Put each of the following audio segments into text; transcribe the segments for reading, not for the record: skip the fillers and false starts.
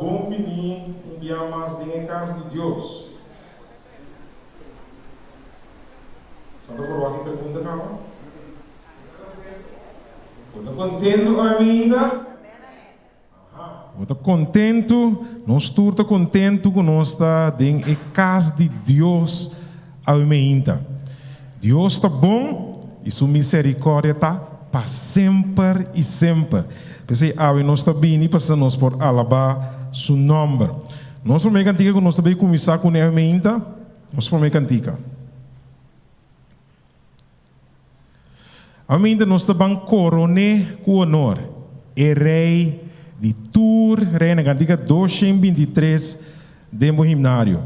Bon bini un bia mas den e kas di Dios. Santa por wak e pregunta kaba? Bo ta kontentu ku ami ainda? Aha, bo ta kontentu? Nos tur ta kontentu ku nos ta den e kas di Dios awe meinta. Dios ta bon i su miserikòrdia ta pa semper i semper. P'esei awe nos ta bini pasobra nos por alabá su nòmber. Nos promé kantika ku nos ta bay kuminsá kuné awe meinta, nos promé kantika. Awe meinta nos ta ban koroné ku honor e Rei di tur reinan. Kantika 223 den bo himnario.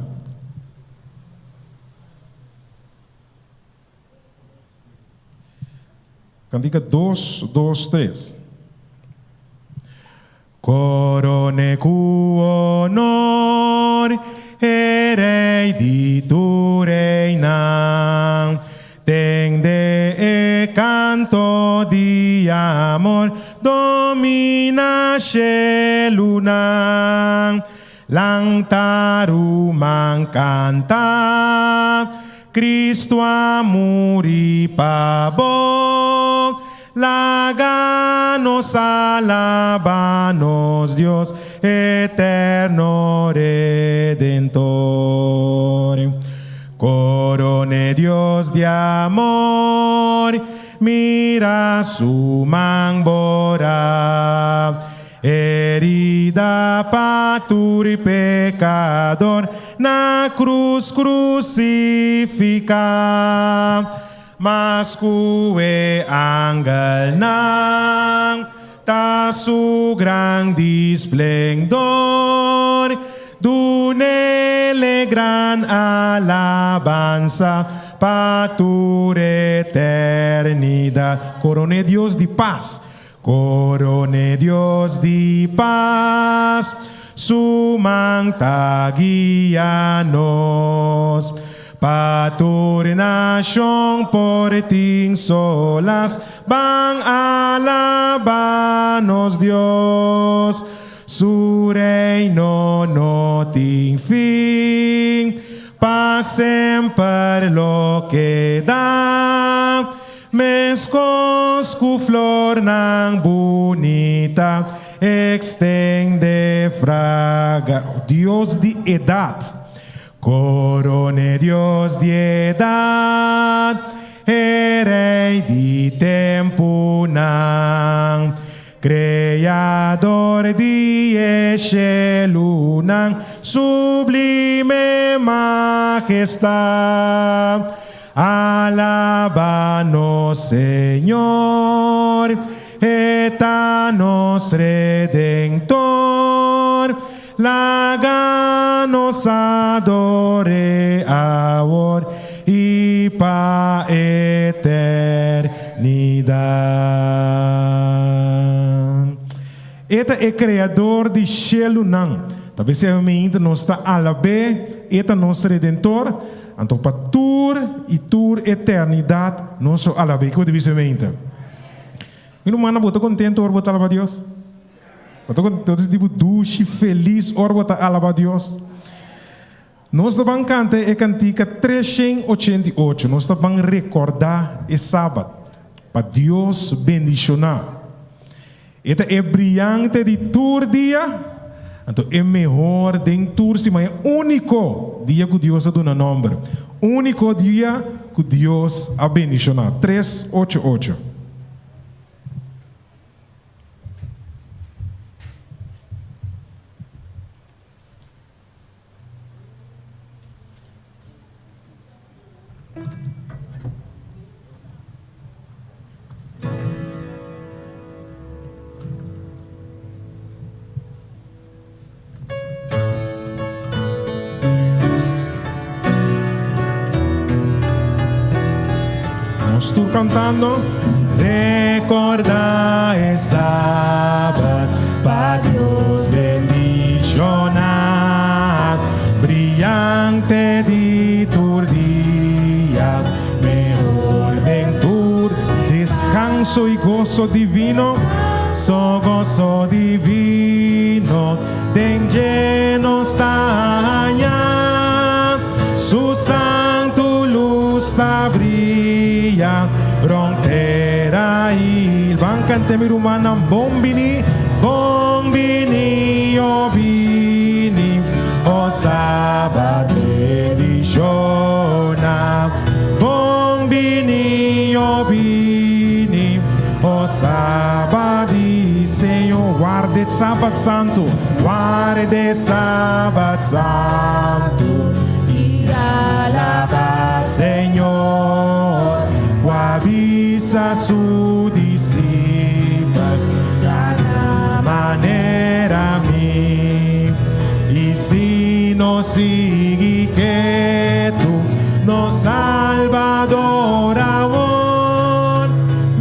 Cantica dos, dos, tres. Corone cu honor e Rey di tur reynan, Tende e canto di amor, Domina shelunan. Lanta ruman canta, Cristo a muri pa bo, Laga nos alaba nos Dios, eterno Redentor. Corone Dios di amor, mira su man bora. Herida pa tur pecador na cruz crucifica. Mas cu e angelnan ta su grandi splendor, Dunele gran alabansa pa tur eternidad. Corone Dios di paz. Corone Dios di paz, Su man ta guia nos. Pa tur nacion por tin solas, Ban alaba nos Dios. Su reino no tin fin, Pa semper lo keda. Meskos ku flornan bunita ekstende fraga. Dios di edat, korone Dios di edat, e Rei di tempunan, Kreador di e shelunan, sublime mahestat. Alaba nos Señor, E ta nos Redentor, laga nos ador'E awor i pa eternidad. E ta e Kreador di shelunan. Ta p'esei homentu nos ta alab'E, E ta nos Redentor. Anto pa tur i tur eternidat nos lo alab'E. Kiko bo ta bisa homentu? Mi rumannan, bo ta kontentu ora bo ta alabá Dios? Bo ta bo ta sinti bo dushi, felis ora bo ta alabá Dios? Nos ta ban kanta e kantika 388. Nos ta ban rekordá e Sabat pa Dios bendishoná. E ta e briante di tur dia, anto e mehor den tur siman, e úniko dia ku Dios a duna nòmber, úniko dia ku Dios a bendishoná. Tres ocho ocho. Nos tur cantando. Recorda e Sabat pa Dios bendiciona, Briyante di tur dia, mehor den tur descanso y gozo divino. So goso divino den dje nos ta haña, Su santu lus ta bria rònt tera i. Ban kant'é mi rumannan, Bon bini, bon bini, o bini, o Sabat bendishoná. Bon bini, o bini, o Sabat di Señor. Warda e Sabat Santu, warda e Sabat Santu i alabá Señor, ku a bisa su disipel, Kana manera mi. I si nos sigui ketu, nos Salbador awor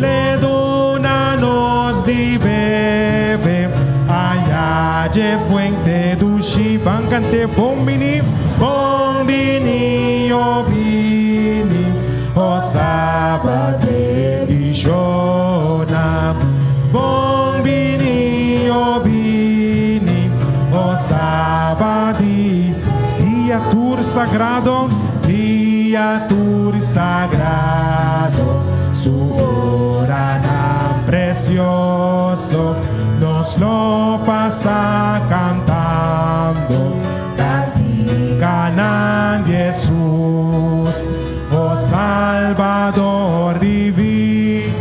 l'e duna nos di bebe aya dje fuente dushi. Ban kant'é, Bon bini, bon bini, o bini, o Sabat bendishoná. Bon bini, o bini, o Sabat di Dia tur sagrado, dia tur sagrado, su oranan precioso, nos lo pasa cantando canticanan di Jesus, o Salbador divino.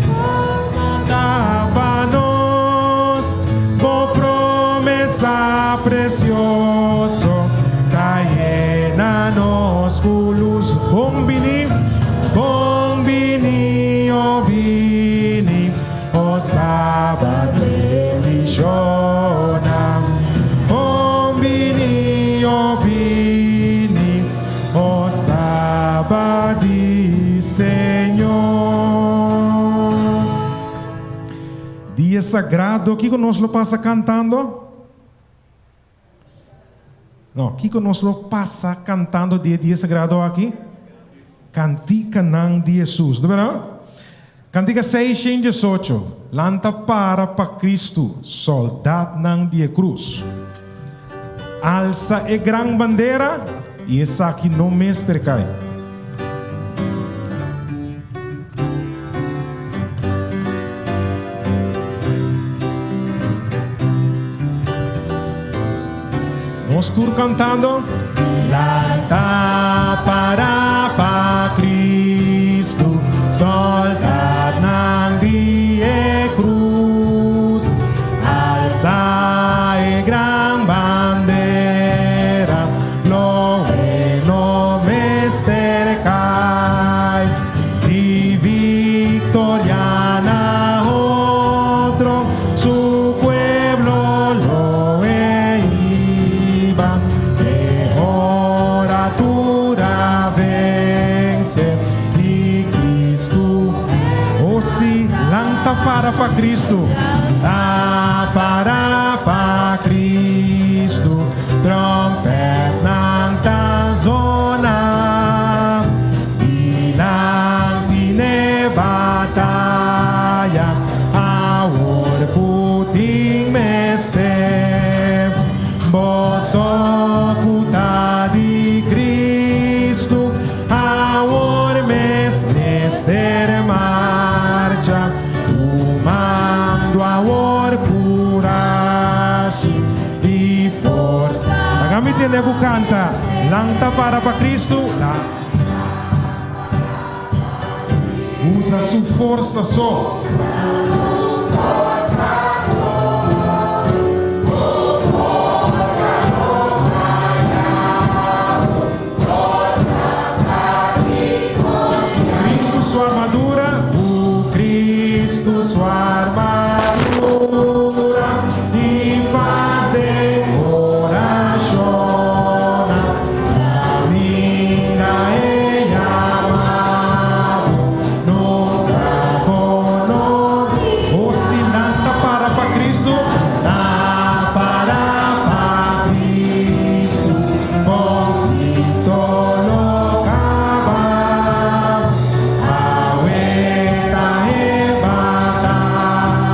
Manda pa nos bo promesa precioso, ta yena nos cu luz. Bon bini, bon bini, o bini, o Sabat bendiciona. Bon bini, o bini, o Sabat di Señor. Dia sagrado, kico nos lo pasa cantando? No, kico nos lo pasa cantando di e dia sagrado aki? Canticanan di Jesus, no berdad? Cantica 618, Lanta para pa Cristo, soldatnan di e cruz. Alsa e gran bandera y esaki no mester cay. Nos tur cantando. Lanta para pa Cristo, soldatnan di e cruz. Alsa e gran bandera, lo e no mester kai. Di victoria na otro, su pueblo lo e hiba. Te ora tur a vence i Cristo. Oh si, lanta para pa Cristo, ta para pa Cristo, trompetnan ta zona, dilanti n'e bataya, awor cu tin mester. Boso cu ta di Cristo, awor mes mester marcha, tumando awor curashi i forsa. Laga mi tende bo canta, Lanta para pa Cristo, la. Usa su forsa so. Cristo su armadura, cu Cristo su armadura y faz den oracionnan, caminda e yama bo, nunca bo no. O si nan ta para pa Cristo, ta para pa Cristo, conflicto lo caba. Awe ta e batalla.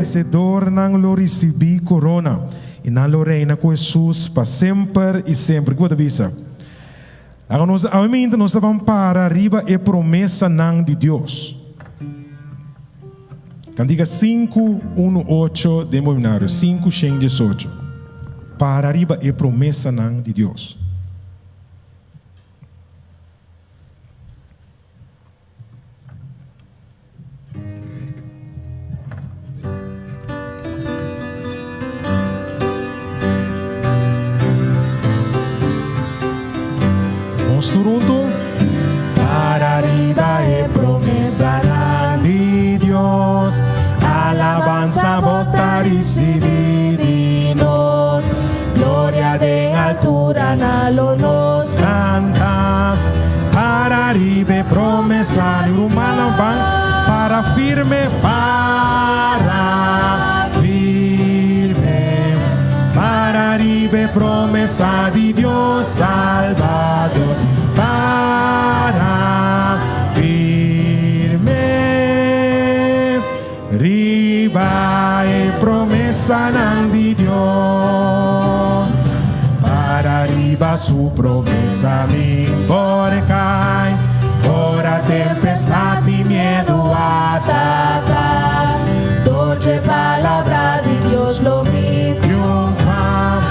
Vensedornan lo risibí korona, i nan lo reina ku Hesus pa semper i semper. Kiko bo ta bisa? Laga nos awe minta nos ta ban para riba e promesanan di Dios. Kantika sinku unu ocho den bo himnario, 518. Para riba e promesanan di Dios. Nos tur huntu. Para riba e promesanan di Dios, alabansa bo ta ricibi di nos. Gloria den altura na lo nos canta. Para riba e promesa di rumannan ban para firme, para firme, para riba e promesa di Dios Salbador, para firme riba e promesanan di Dios, para riba su promesa min por kai, ora tempestad i miedu ataká, Dor dje palabra di Dios lo mi triunfá,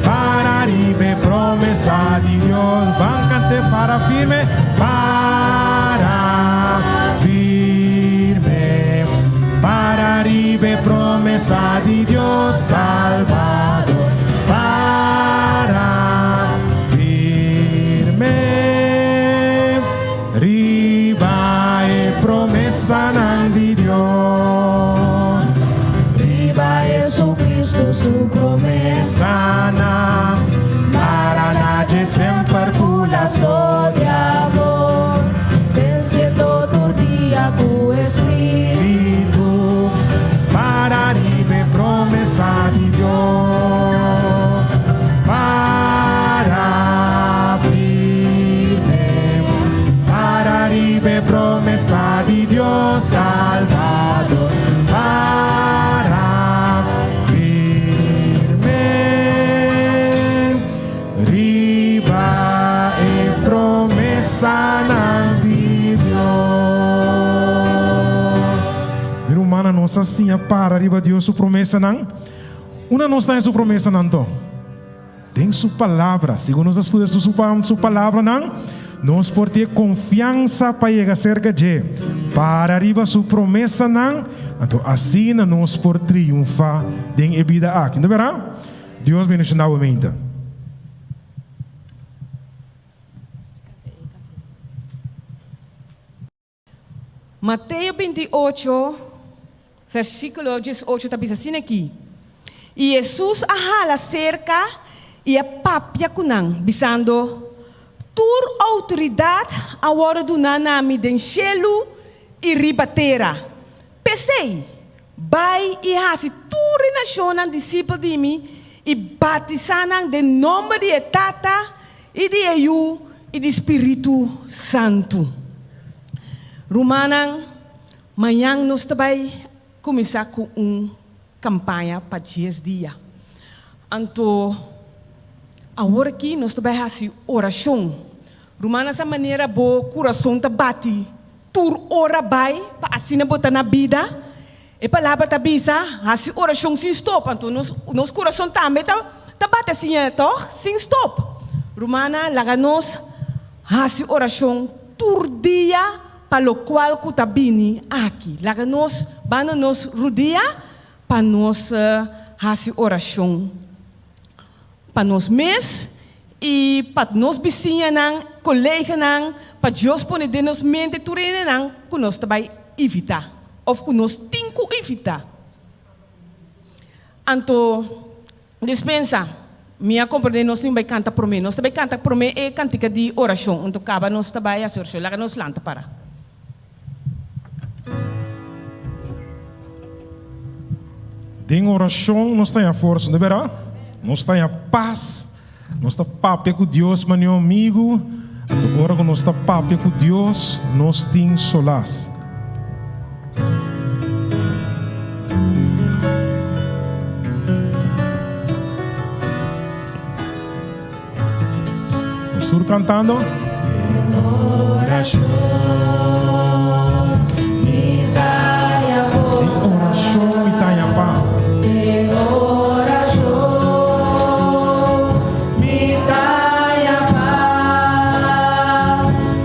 para riba e promesa di Dios, ban kant'é para firme, para firme, para riba e promesa di Dios Salbador, para firme riba e promesanan di Dios, riba Jesucristo su promesanan, para na dje semper ku laso di amor, venciendo tur dia ku Espíritu, para riba e promesa di Dios, para firme, para riba e promesa di Dios Salvador, para firme riba e promesanan di Dios. Mi rumannan, nos a siña para riba Dios su promesanan. Unda nos ta haña su promesanan anto? Den su Palabra. Segun nos a studia su su palabranan, nos por tin e konfiansa pa yega serka dje, para riba su promesanan, anto asina nos por triunfá den e bida aki. No bèrdat? Dios bendishoná bo meinta. Mateo 28, versíkulo 18 ta bisa asina aki, I Hesus a hala serka i a papia ku nan, bisando, Tur outoridat a wòrdu duná na mi den shelu i riba tera. P'esei, bai i hasi tur e nashonnan disipel di mi i batisá nan den nòmber di e Tata i di e Yu i di Spiritu Santu. Rumannan, mañan nos ta bai kuminsá ku un kampaña pa dies dia. Anto, awor aki nos ta bai hasi orashon. Rumannan, sa manera bo kurason ta bati tur ora bai pa asina bo ta na bida? E palabra ta bisa, hasi orashon sin stop. Anto nos nos kurason tambe ta ta bati asin tòg? Sin stop. Rumannan, laga nos hasi orashon tur dia pa lokual ku ta bini aki. Laga nos banda nos rudia pa nos hasi orashon pa nos mes i pa nos bisiñanan, koleganan, pa Dios pone den nos mente tur hendenan ku nos ta bai invitá òf ku nos tin ku invitá. Anto dispensa, mi a komprendé nos tin bai kanta promé. Nos ta bai kanta promé e kantika di orashon, anto kaba nos ta bai hasi orashon. Laga nos lanta para. Den orashon nos ta haña forsa, no bèrdat? Nos ta haña pas, nos ta papia ku Dios manera un amigu. Anto ora ku nos ta papia ku Dios, nos tin solas. Tur kantando. Den orashon mi ta haña Den orashon mi ta haña pas. Den orashon mi ta haña pas.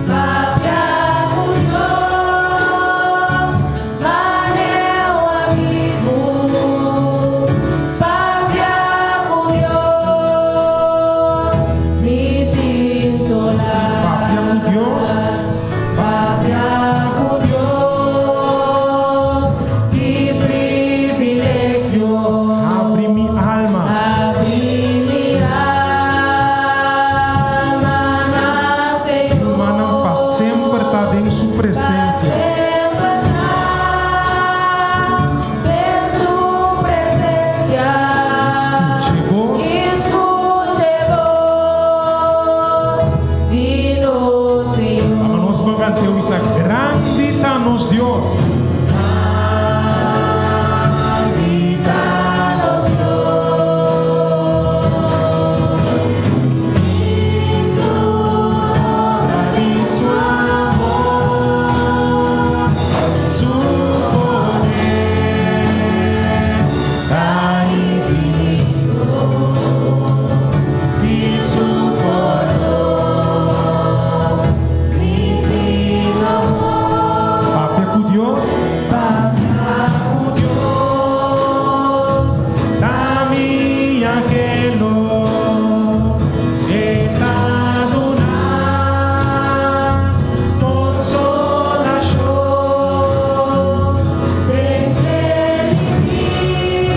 Papia ku Dios, manera un amigu. Papia ku Dios, mi tin solas. Papia ku Dios. Papia ku Dios, ki privilegio. Habri mi alma. Habri mi alma na Señor. Rumannan pa semper ta den su presensia. Semper ta den su presensia. Skucha e bos. Skucha e bos di nos Señor. Laga nos ban kant'é bisa grandi ta nos Dios. Grandi ta nos Dios. I tur obra di su amor, su poder ta infinito i su pordon mi tin amor. Papia ku Dios. Papia ku Dios, Ta mi anhelo, e ta duna konsolashon. Den dje mi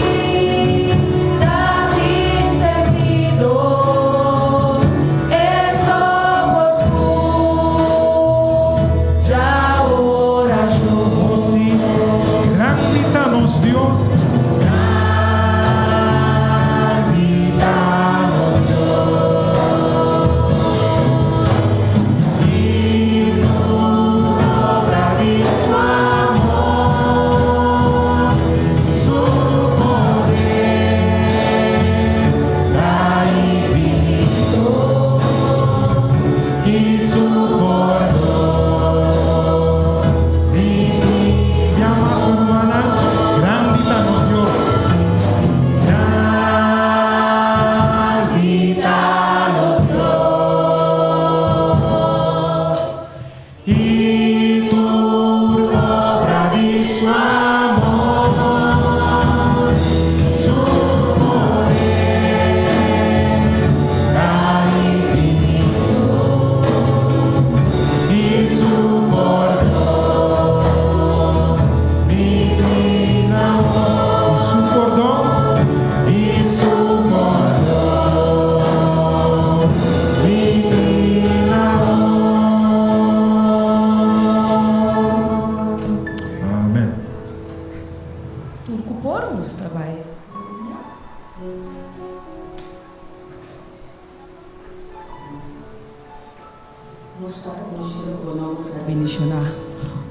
bida tin sentido, e so por skucha orashon. Oh, sí, grandi ta nos Dios. Grandi ta nos Dios. I tur obra di su amor, su poder ta infinito i su pordon mi Ya mas rumannan, grandi ta nos Dios. Grandi ta nos Dios. I tur obra di su amor, su poder ta infinito i su pordon mi tin amor. I su pordon, I su pordon mi tin amor. Amen. Tur ku por nos ta bai. Nos Tata den shelu ku bo nòmber será bendishoná.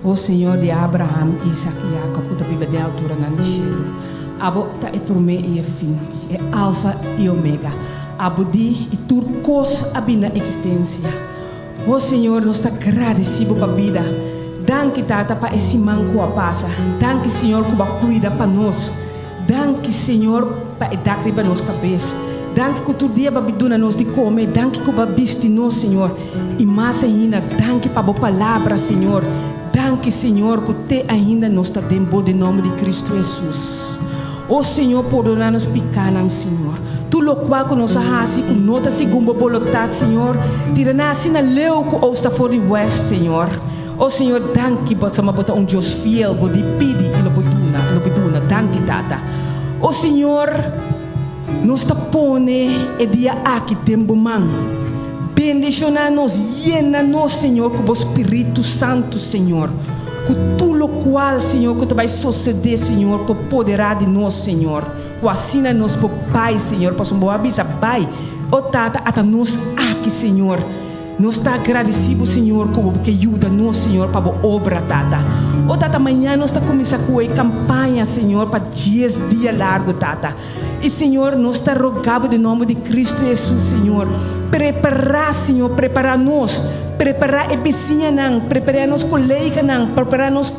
O Señor di Abraham, Isak i Jakob ku ta biba den alturanan di shelu, abo ta e promé i e fin, e Alfa i Omega. Abo di i tur kos a bin na eksistensia. O Señor, nos ta gradisí bo pa bida. Danki, Tata, pa e siman ku a pasa. Danki, Señor, ku bo a kuida pa nos. Danki, Señor, pa e dak riba nos kabes. Danki ku tur dia bo a duna nos di kome. Danki ku bo a bisti nos, Señor. I mas ainda, danki pa bo Palabra, Señor. Danki, Señor, ku te ainda nos ta den bo den nòmber di Kristu Hesus. O Señor, pordoná nos pikánan, Señor. Tur lokual ku nos a hasi ku no ta segun bo bolotat, Señor, tira nan asina leu ku oost ta for di west, Señor. O Señor, danki pasobra bo ta un Dios fiel, bo di pidi i lo bo duna, lo bo duna. Danki, Tata. O Señor, nos ta pone e dia aki den bo man. Bendishoná nos, yena nos, Señor, ku bo Spiritu Santu, Señor. Ku tur lokual, Señor, ku ta bai sosodé, Señor, por poderá di nos, Señor. Ku asina nos por bai, Señor, pasobra bo a bisa bai. O Tata, ata nos aki, Señor. Nos ta agradeci bo Señor cu bo ke yuda nos Señor pa bo obra Tata. O Tata mañana nos ta cuminsa cu e campaña Señor pa dies dia largo Tata. Y Señor nos ta roga bo den nomber di Cristo Jesus Señor prepara Señor prepara nos prepara e bisiñanan prepara nos coleganan prepara nos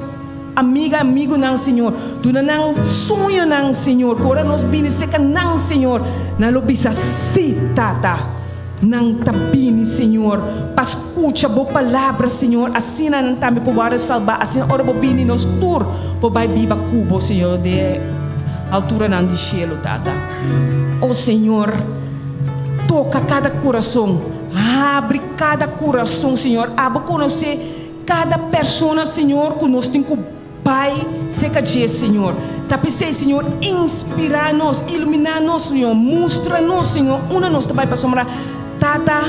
Amiga, amigunan, Señor, duna nan suñonan, Señor, ku ora nos bini serka nan, Señor, nan lo bisa, Sí, Tata. Nan ta bini, Señor, pa skucha Bo palabra, Señor, asina nan tambe por wòrdu salbá, asina ora Bo bini nos tur por bai biba ku Bo, Señor, den e alturanan di shelu, Tata. O Señor, toka kada kurason, habri kada kurason, Señor. Abo konosé Kada persona, Señor, ku nos tin ku bai serka dje, Señor. Ta p'esei, Señor, inspirá nos, iluminá nos, Señor, mustra nos, Señor, unda nos ta bai, pasobra, Tata,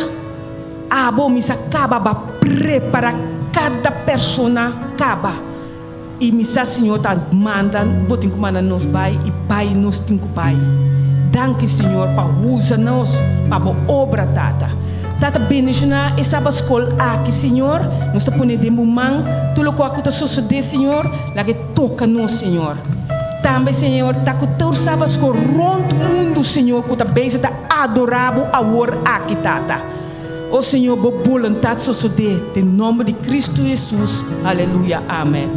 Abo mi sa kaba ba prepará kada persona kaba. I mi sa, Señor, ta manda, Bo tin ku manda nos bai, i bai nos tin ku bai. Danki, Señor, pa usa nos pa Bo obra, Tata. Tata, bendishoná e Sabat Skol aki, Señor. Nos ta pone den Bo man tur lokual ku ta sosodé, Señor. Laga e toka nos, Señor. Tambe, Señor, ta ku tur Sabat Skol rònt mundu, Señor, ku ta bezig ta adorá Bo awor aki, Tata. O Señor, bo boluntat sosodé den nomber di Cristo Jesus. Aleluya. Amen.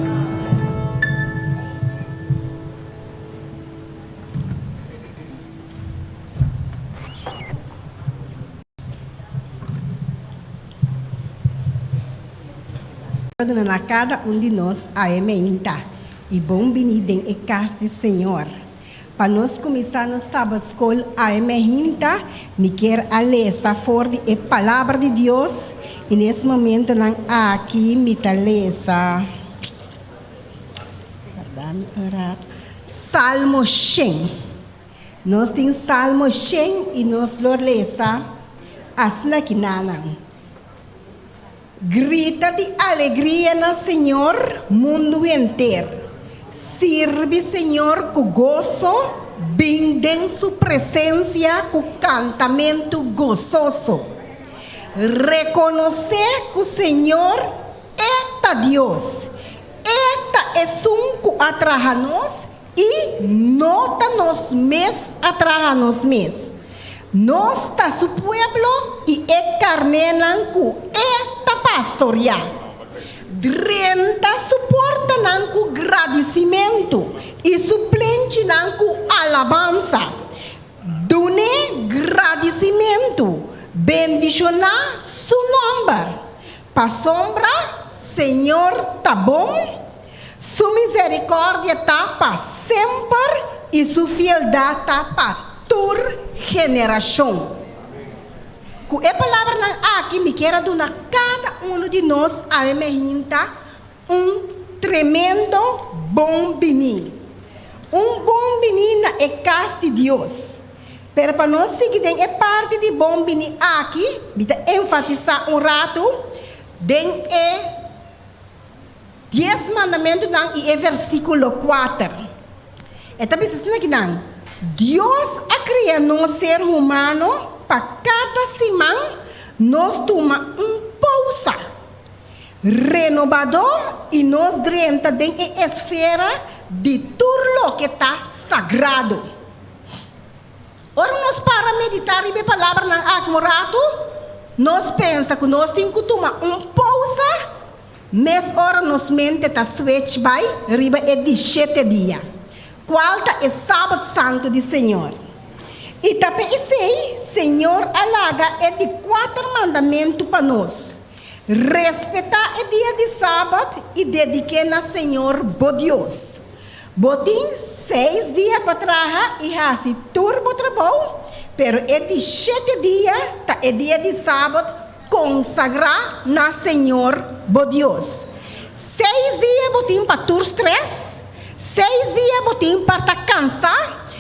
Ta duna na kada un di nos awe meinta i bon bini den e kas di Señor. Pa nos kuminsá nos Sabat Skol awe meinta, mi kier a lesa for di e Palabra di Dios i nes momentonan aki mi ta lesa, warda mi un rato, Salmo shen. Nos tin Salmo shen i nos lo lesa asina ki nanan. Grita di alegria na Señor, mundu henter. Sirbi Señor ku goso, bin den su presensia ku kantamentu gososo. Rekonosé ku Señor e ta Dios. E ta esun ku a traha nos I no ta nos mes a traha nos mes. Nos ta su pueblo i e karnénan ku e ta pastoriá. Drenta su portanan ku gradisimentu i su plenchinan ku alabansa. Dun'é gradisimentu, bendishoná su nòmber. Pasobra Señor ta bon, Su miserikòrdia ta pa semper i su fieldat ta pa tur generashon. Ku e palabranan aki mi kier a duna kada unu di nos awe mehinta un tremendo bon biní. Un bon biní na e kas di Dios. Pero pa nos sigui den e parti di bon biní aki, mi ta enfatisá un ratu den e. Dies Mandamentunan i e versíkulo kuater. E ta bisa asina kinan, Dios a kria nos ser humano pa kada siman nos tuma un pousa renobadó i nos drenta den e esfera di tur loke ta sagrado. Ora nos para meditá riba e palabranan aki un ratu, nos pensa ku nos tin ku tuma un pousa. Mes ora nos mente ta switch bai riba e di shete dia, cual ta e Sabat Santu di Señor. I ta p'esei Señor a laga e di cuater mandamentu pa nos, Respetá e dia di Sabat i dedik'é na Señor bo Dios. Bo tin seis dia pa traha i hasi tur bo trabou, pero e di shete dia ta e dia di Sabat Konsagrá na Señor bo Dios. Seis dia bo tin pa tur strès, seis dia bo tin pa ta kansá,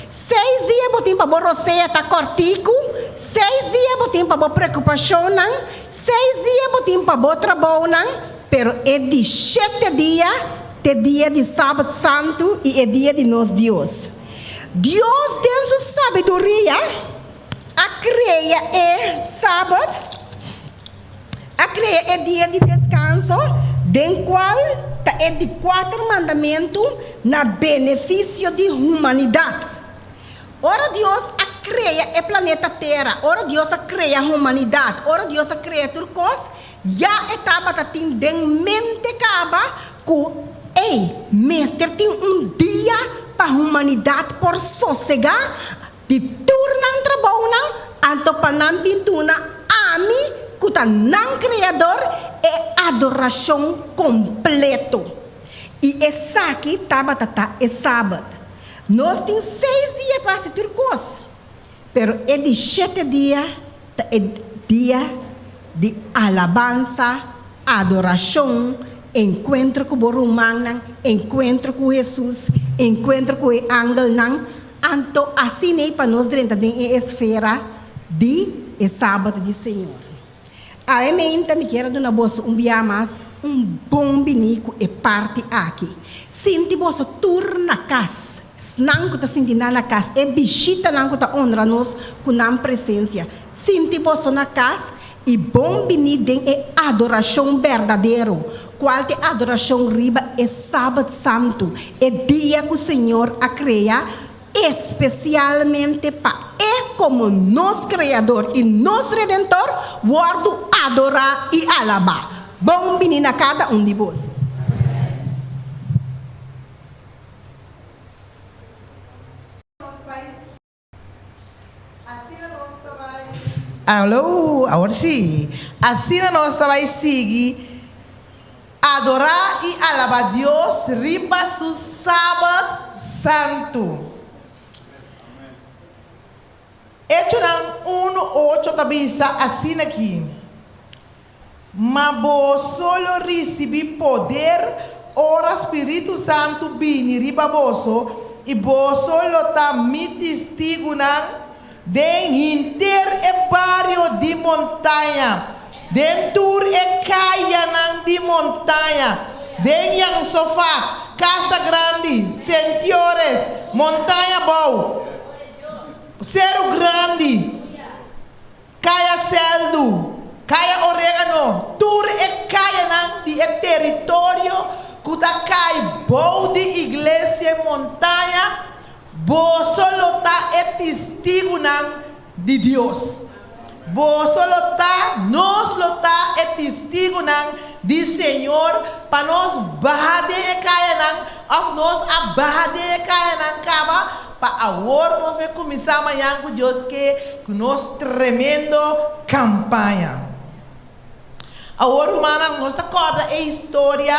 seis dia bo tin pa bo rosea ta kòrtiku, seis dia bo tin pa bo preokupashonnan, seis dia bo tin pa bo trabounan, pero e di shete dia t'e dia di Sabat santu i e dia di nos Dios. Dios den su sabiduria. A krea e Sabat. krea e dia di deskanso, den kual ta e di kuater mandamentu na benefisio di humanidat. Ora Dios a krea e planeta Tera, ora Dios a krea humanidat, ora Dios a krea tur kos, ya e tabata tin den mente kaba ku ei mester tin un dia pa humanidat por sosegá di tur nan trabounan, anto pa nan bin duna ami, ku ta nan Kreador, e adorashon kompleto. I esaki tabata ta e Sabat. Nos tin seis dia pa hasi tur kos, pero e di shete dia ta e dia di alabansa, adorashon, enkuentro ku bo rumannan, enkuentro ku Hesus, enkuentro ku e angelnan. Anto asin'ei pa nos drenta den e esfera di e Sabat di Señor. Awe meinta mi kier a duna boso un bia mas un bon bini ku e parti aki. Sinti boso tur na kas, esnan ku ta sinti nan na kas, e bishitanan ku ta onra nos ku nan presensia. Sinti boso na kas i bon bini den e adorashon berdadero, kual ta e adorashon riba e Sabat santu, e dia ku Señor a krea espesialmente pa E komo nos Kreador i nos Redentor wòrdu adorá i alabá. Bon bini na kada un di boso. Aló, awor sí. Asina nos ta bai sigui adorá i alabá Dios riba su Sabat santu. Echonan unu ocho ta bisa asin'akí, Ma boso lo risibí poder ora spiritu santu bini riba boso, i boso lo ta mi tistigunan den hinter e bario di montaña, den tur e kayanan di montaña, den Yansofá, Kasa Grandi, Sentiores, Montaña Bou, Seru Grandi, Kaya Sèldu, Kaya Orégano, tur e kayanan di e teritorio ku ta kai bou di Iglesia Montaña, boso lo ta e tistigunan di Dios. Boso lo ta, nos lo ta e tistigunan di Señor pa nos baha den e kayanan, òf nos a baha den e kayanan kaba, pa awor nos bai kuminsá mañan ku Dios ke ku nos tremendo kampaña. Awor, rumannan, nos ta kòrda e historia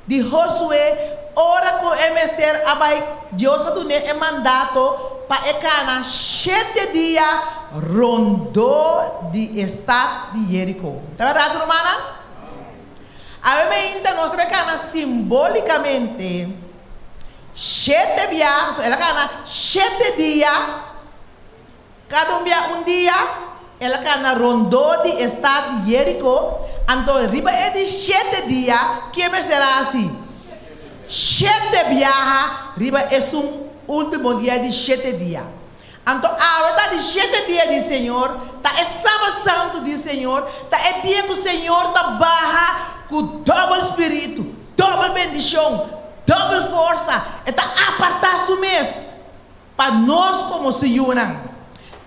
di Josué ora ku e mester a bai, Dios a dun'é e mandato pa e kana shete dia rondó di e stat di Jeriko. Ta bèrdat, rumannan? Awe meinta nos ta bai kana simbólikamente shete bia, so el a kana shete dia. Kada un bia un dia, el a kana rondó di e stat di Jeriko, anto riba e di shete dia, ke mester a hasi? Shete biaha riba esun último dia di shete dia. Anto awe ta di shete dia di Señor, ta e Sabat santu di Señor, ta e dia ku Señor ta baha ku dòbel spiritu, dòbel bendishon, dòbel forsa, e ta apartá su mes. Pa nos komo su yunan.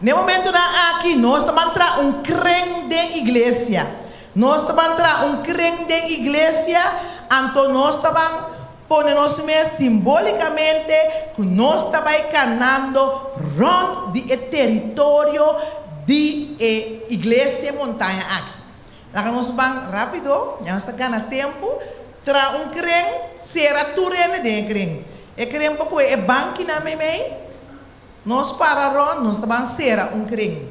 Na e momentunan aki nos ta ban traha un kren den iglesia. Nos ta ban traha un kren den iglesia, anto nos ta ban pone nos mes simbolikamente ku nos ta bai kanando rònt di e teritorio di e iglesia montaña aki. Laga nos ban rápido, ya nos ta gana tempu. Traha un kren, sera tur hende den e kren. E kren pa kohe e bankinan meimei, nos para rònt, nos ta ban sera un kren.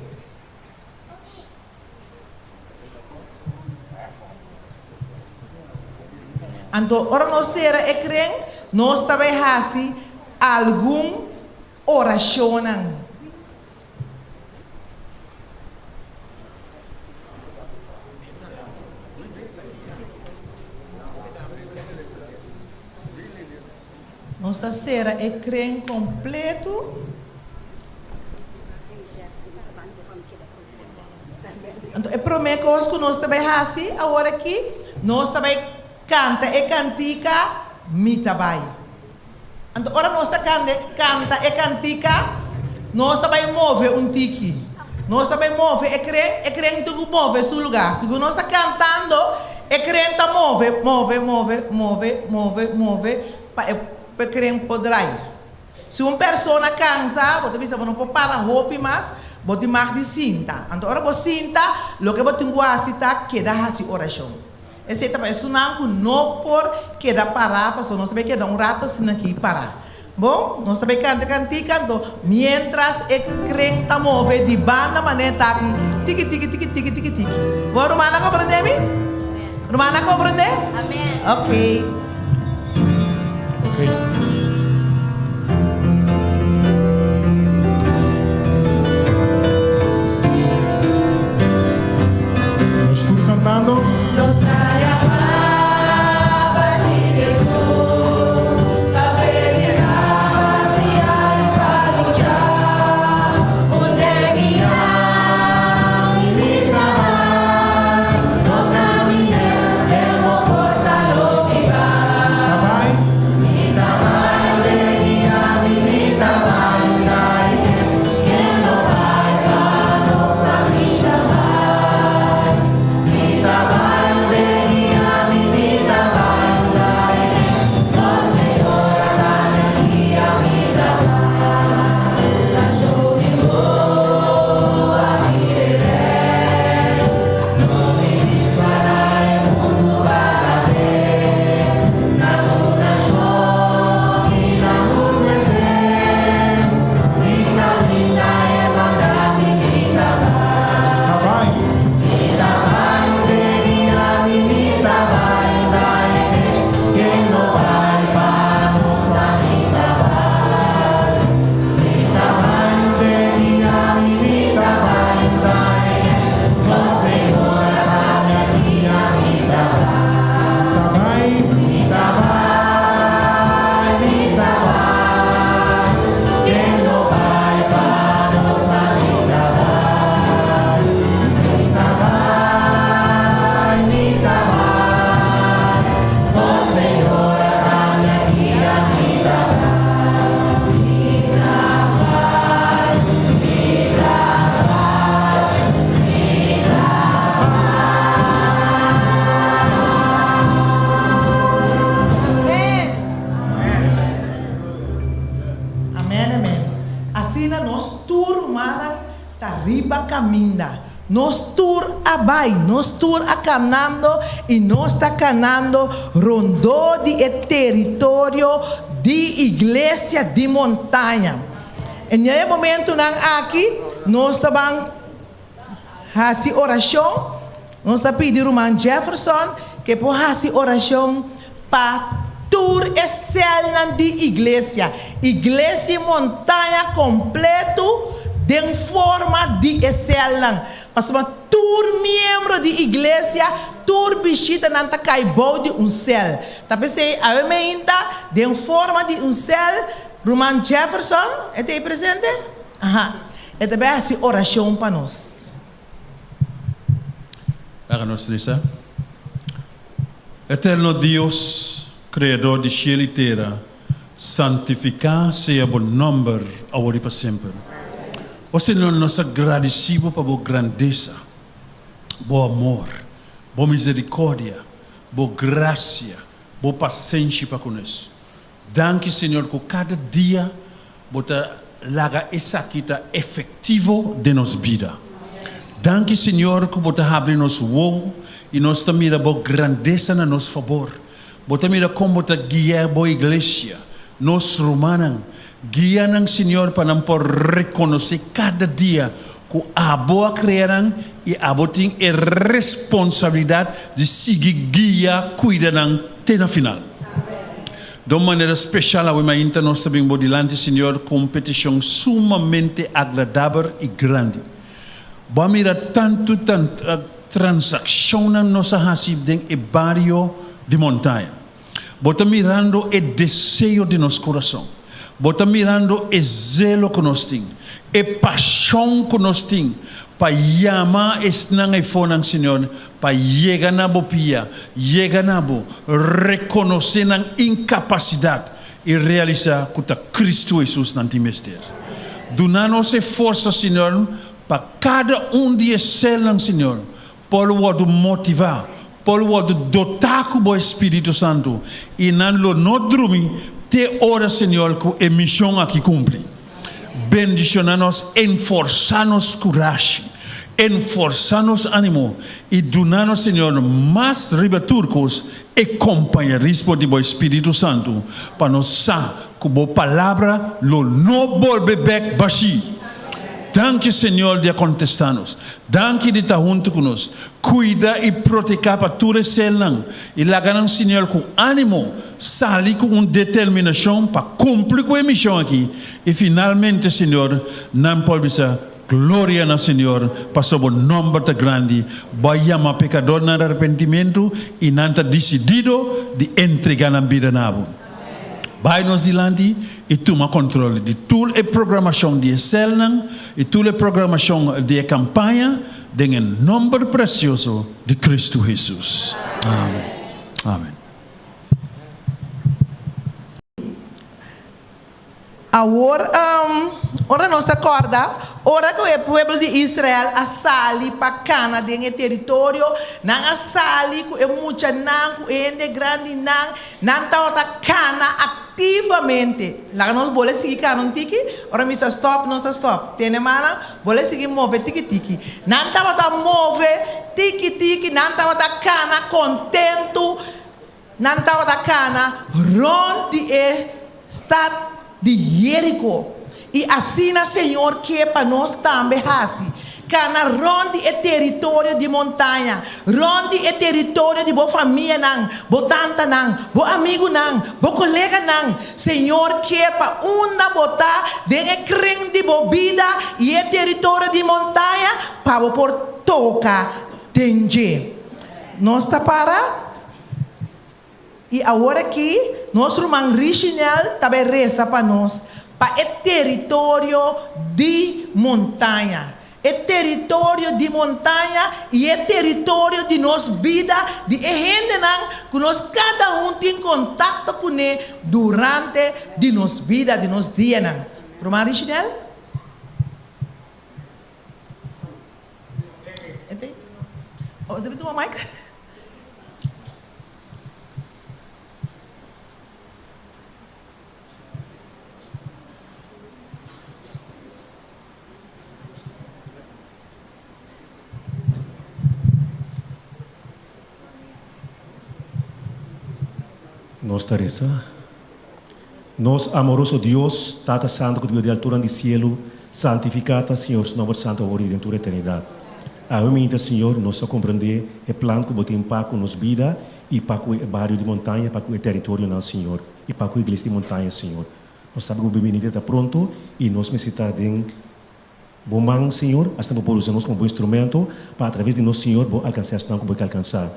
Anto ora nos sera e kren, nos ta bai hasi algun orashonnan. Nos ta sera e kren kompleto. Anto e promé kos ku nos ta bai hasi awor aki, nos ta bai kanta e kantika Mi Ta Bai. Anto ora nos ta kanta e kantika, nos ta bai move un tiki. Nos ta bai move e kren, e kren tin ku move su lugá. Segun nos ta kantando, e kren ta move, move, move, move, move, move, pa e kren por drai. Si un persona kansa, bo ta bisa bo no por para hopi mas, bo tin mag di sinta. Anto ora bo sinta, loke bo tin ku hasi ta keda hasi orashon. Esei ta pa esunnan ku no por keda pará, pasobra nos ta bai keda un rato asina aki pará. Bon, nos ta bai kanta kantika, anto miéntras e kren ta move di banda manera ta aki, tiki tiki tiki tiki tiki tiki. Bon, rumannan a komprendé mi? Rumannan a komprendé? Oké. Ok. Nos tur cantando. Nos ta yama pa sigui Jesus, pa prediká, pa siña i pa lucha. Un den guia mi ta bai, no kamin'é den bo forsa lo mi bai. Ta bai. Mi ta bai den guia mi, mi ta bai ta e ken ken lo bai pa nos a mi ta bai. Mi ta bai den guia mi, mi ta bai ta e ken nos Señor a ta mi guia mi ta bai. Nacion di bo a bira rey, lo mi bisa na e mundu bala be, na tur nacion i na mundu henter, si caminda e manda mi, mi ta bai. Ta bai. Mi ta bai den guia mi, mi ta bai ta e ken, ken lo bai pa nos a mi ta bai. Mi ta bai den guia mi, mi ta bai ta e ken, nos Señor a ta mi guia mi ta bai. Ta bai. Mi ta bai, mi ta bai, ken lo bai pa nos a mi ta bai. Mi ta bai, mi ta bai, nos Señor a ta mi guia mi ta bai. Mi ta bai, mi ta bai, mi ta bai. Amen amen asina nos tur rumannan ta riba caminda nos tur a bay nos tur a canando y nos ta canando rondó di e teritorio di iglesia di montaña en e momentonan aki nos ta ban hasi orashon. Nos ta pidi ruman Jefferson ke por hasi orashon pa tur e sèlnan di iglesia, Iglesia Montaña kompletu den forma di e sèlnan. Pasobra tur miembro di iglesia, tur bishitanan ta kai bou di un sèl. Ta p'esei awe meinta den forma di un sèl, ruman Jefferson, e ta ei presente? Aha, e ta bai hasi orashon pa nos. Laga nos resa. Eterno Dios, Kreador di shel i tera, santifiká sea bo nòmber awor i pa semper. O Señor, nos ta gradisí bo pa bo grandesa, bo amor, bo miserikòrdia, bo grasia, bo pasenshi pa ku nos. Danki Señor ku kada dia bo ta laga esaki ta efektivo den nos bida. Danki Señor ku bo ta habri nos wowo i nos ta mira bo grandesa na nos fabor. Bo ta mira kon bo ta guia bo iglesia, nos rumannan. Guia nan Señor pa nan por rekonosé kada dia ku abo a krea nan i abo tin e responsabilidat di sigui guia, kuida nan te na final. Den un manera special awe mainta nos ta bin bo dilanti Señor cu un peticion sumamente agradaber y grandi. Bo a mira tanto transaccionnan nos a haci den e bario di Montaña. Bo ta mirando e deseo di nos curason. Bo ta mirando e zelo cu nos tin, e pasion cu nos tin. pa yama esnan eifonan, Señor, pa yega na Bo pia, yega na Bo, rekonosé nan inkapasidat i realisá ku ta Kristu Hesus nan tin mester. Duna nos e forsa, Señor, pa kada un di e selnan, Señor, por wòrdu motivá, por wòrdu dotá ku Bo Espíritu Santu, i nan lo no drumi te ora, Señor, ku e mishon aki kumpli. Bendishoná nos, enforsá nos kurashi, enforsá nos ánimo, i duna nos, Señor, mas riba tur kos, e kompañerismo di Bo Espíritu Santu, pa nos sa ku Bo Palabra lo no bolbe bèk bashí. Danki, Señor, di a kontestá nos. Danki di ta huntu ku nos. Kuida i proteká pa tur e selnan i laga nan Señor ku ánimo sali ku un determinashon pa kumpli ku e mishon aki i finalmente Señor nan por bisa Gloria na Señor pasobra bo nòmber ta grandi. Bo a yama pekadornan na arepentimentu i nan ta disidido di entregá nan bida na bo. Bai nos dilanti i tuma kontrol di tur e programashon di e sèlnan i tur e programashon di e kampaña den e nòmber presioso di Kristu Hesus. Amen. Amen. Awor, ora nos ta kòrda, ora ku e pueblo di Israel a sali pa kana den e teritorio, nan a sali ku e muchanan, ku e hende grandinan, nan tabata kana aktivamente. Laga nos bole sigui kana un tiki, ora mi sa stòp, nos ta stòp. Tene mannan, bole sigui move tiki tiki. Nan tabata move tiki tiki, nan tabata kana kontentu. Nan tabata kana rònt di e stat di Jeriko. I asina Señor ke pa nos tambe hasi, kana rònt di e teritorio di montaña, rònt di e teritorio di bo famianan, bo tantanan, bo amigunan, bo koleganan. Señor ke pa unda bo ta den e kren di bo bida i e teritorio di montaña pa bo por toka den dje. Nos ta para. I awor aki nos ruman Richinel ta bai resa pa nos pa e teritorio di montaña, e teritorio di montaña i e teritorio di nos bida, di e hendenan ku nos kada un tin kontakto kuné durante di nos bida, di nos dianan. Ruman Richinel? Nos ta resa. Nos amoroso Dios, Tata Santu ku ta biba di alturan di sielu, santifiká ta Señor su nòmber santu awor i den tur eternidat. Awe mainta, Señor, nos a komprendé e plan ku Bo tin pa ku nos bida i pa ku e bario di Montaña, pa ku e teritorionan, Señor, i pa ku iglesia di Montaña, Señor. Nos sabi ku Bo bienida ta pronto i nos mester ta den Bo man, Señor, asina Bo por usa nos komo Bo instrumento pa atraves di nos, Señor, Bo alkansá esnan ku Bo ke alkansá.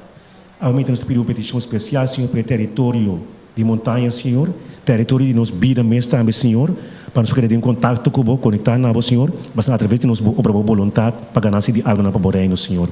Awe mainta nos ta pidi un petishon spesial, Señor, pa e teritorio di Montaña, Señor, teritorio di nos bida mes tambe, Señor, pa nos por keda den kontakto ku Bo, konektá na Bo, Señor, basá atraves di nos Bo obra Bo boluntat pa ganansia di almanan pa Bo Reino, Señor.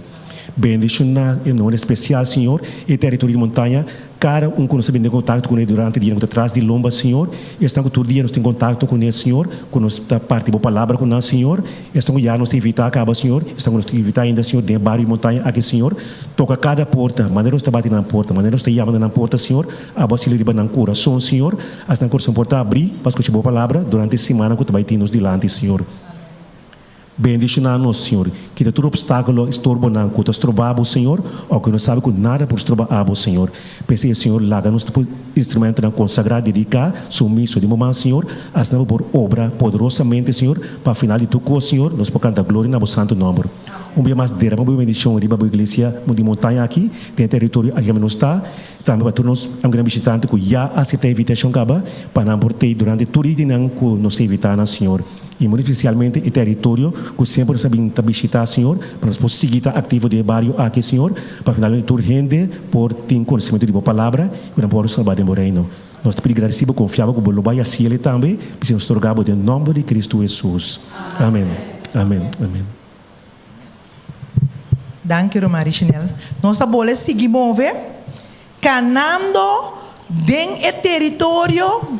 Bendishoná e manera spesial, Señor, e teritorio di Montaña, kada un ku nos ta bini den kontakto kuné durante dia ku ta tras di lomba, Señor, esnan ku tur dia nos tin kontakto kuné, Señor, ku nos ta parti Bo palabra ku nan, Señor, esnan ku ya nos ta invitá kaba, Señor, esnan ku nos ta invitá ainda, Señor, den e bario di Montaña aki, Señor, toka kada porta, manera nos ta bati na nan porta, manera nos ta yama na nan porta, Señor, abo a sili riba nan kurason, Señor, asina nan kurason por ta abrí pa skucha Bo palabra durante e simannan ku ta bai tin nos dilanti, Señor. Bendishoná nos, Señor. Kita tur obstákulo i storbonan ku ta stroba Bo, Señor, ounke nos sabi ku nada por stroba Abo, Señor. P'esei, Señor, laga nos ta por instrumentonan konsagrá, dediká, sumiso den Bo man, Señor, asina Bo por obra poderosamente, Señor, pa final di tur kos, Señor, nos por kanta gloria na Bo santu nòmber. Un bia mas, derama Bo bendishon riba Bo iglesia di montaña aki, den e teritorio aki kaminda nos ta, tambe pa tur nos amigunan bishitante ku ya aseptá e invitashon kaba, pa nan por tei durante tur e dianan ku nos ta invitá nan, Señor. I muy espesialmente e teritorio ku semper nos a bin ta bishitá, Señor, pa nos por sigui ta aktivo den e bario aki, Señor, pa finalmente tur hende por tin konosementu di Bo Palabra i ku nan por wòrdu salbá den Bo Reino. Nos ta pidi gradisí Bo, konfiá Bo ku Bo lo bai hasi el'e tambe, p'esei nos ta roga Bo den nòmber di Kristu Hesus. Amen. Amen. Amen. Danki ruman Richinel. Nos ta bole sigui move kanando den e teritorio,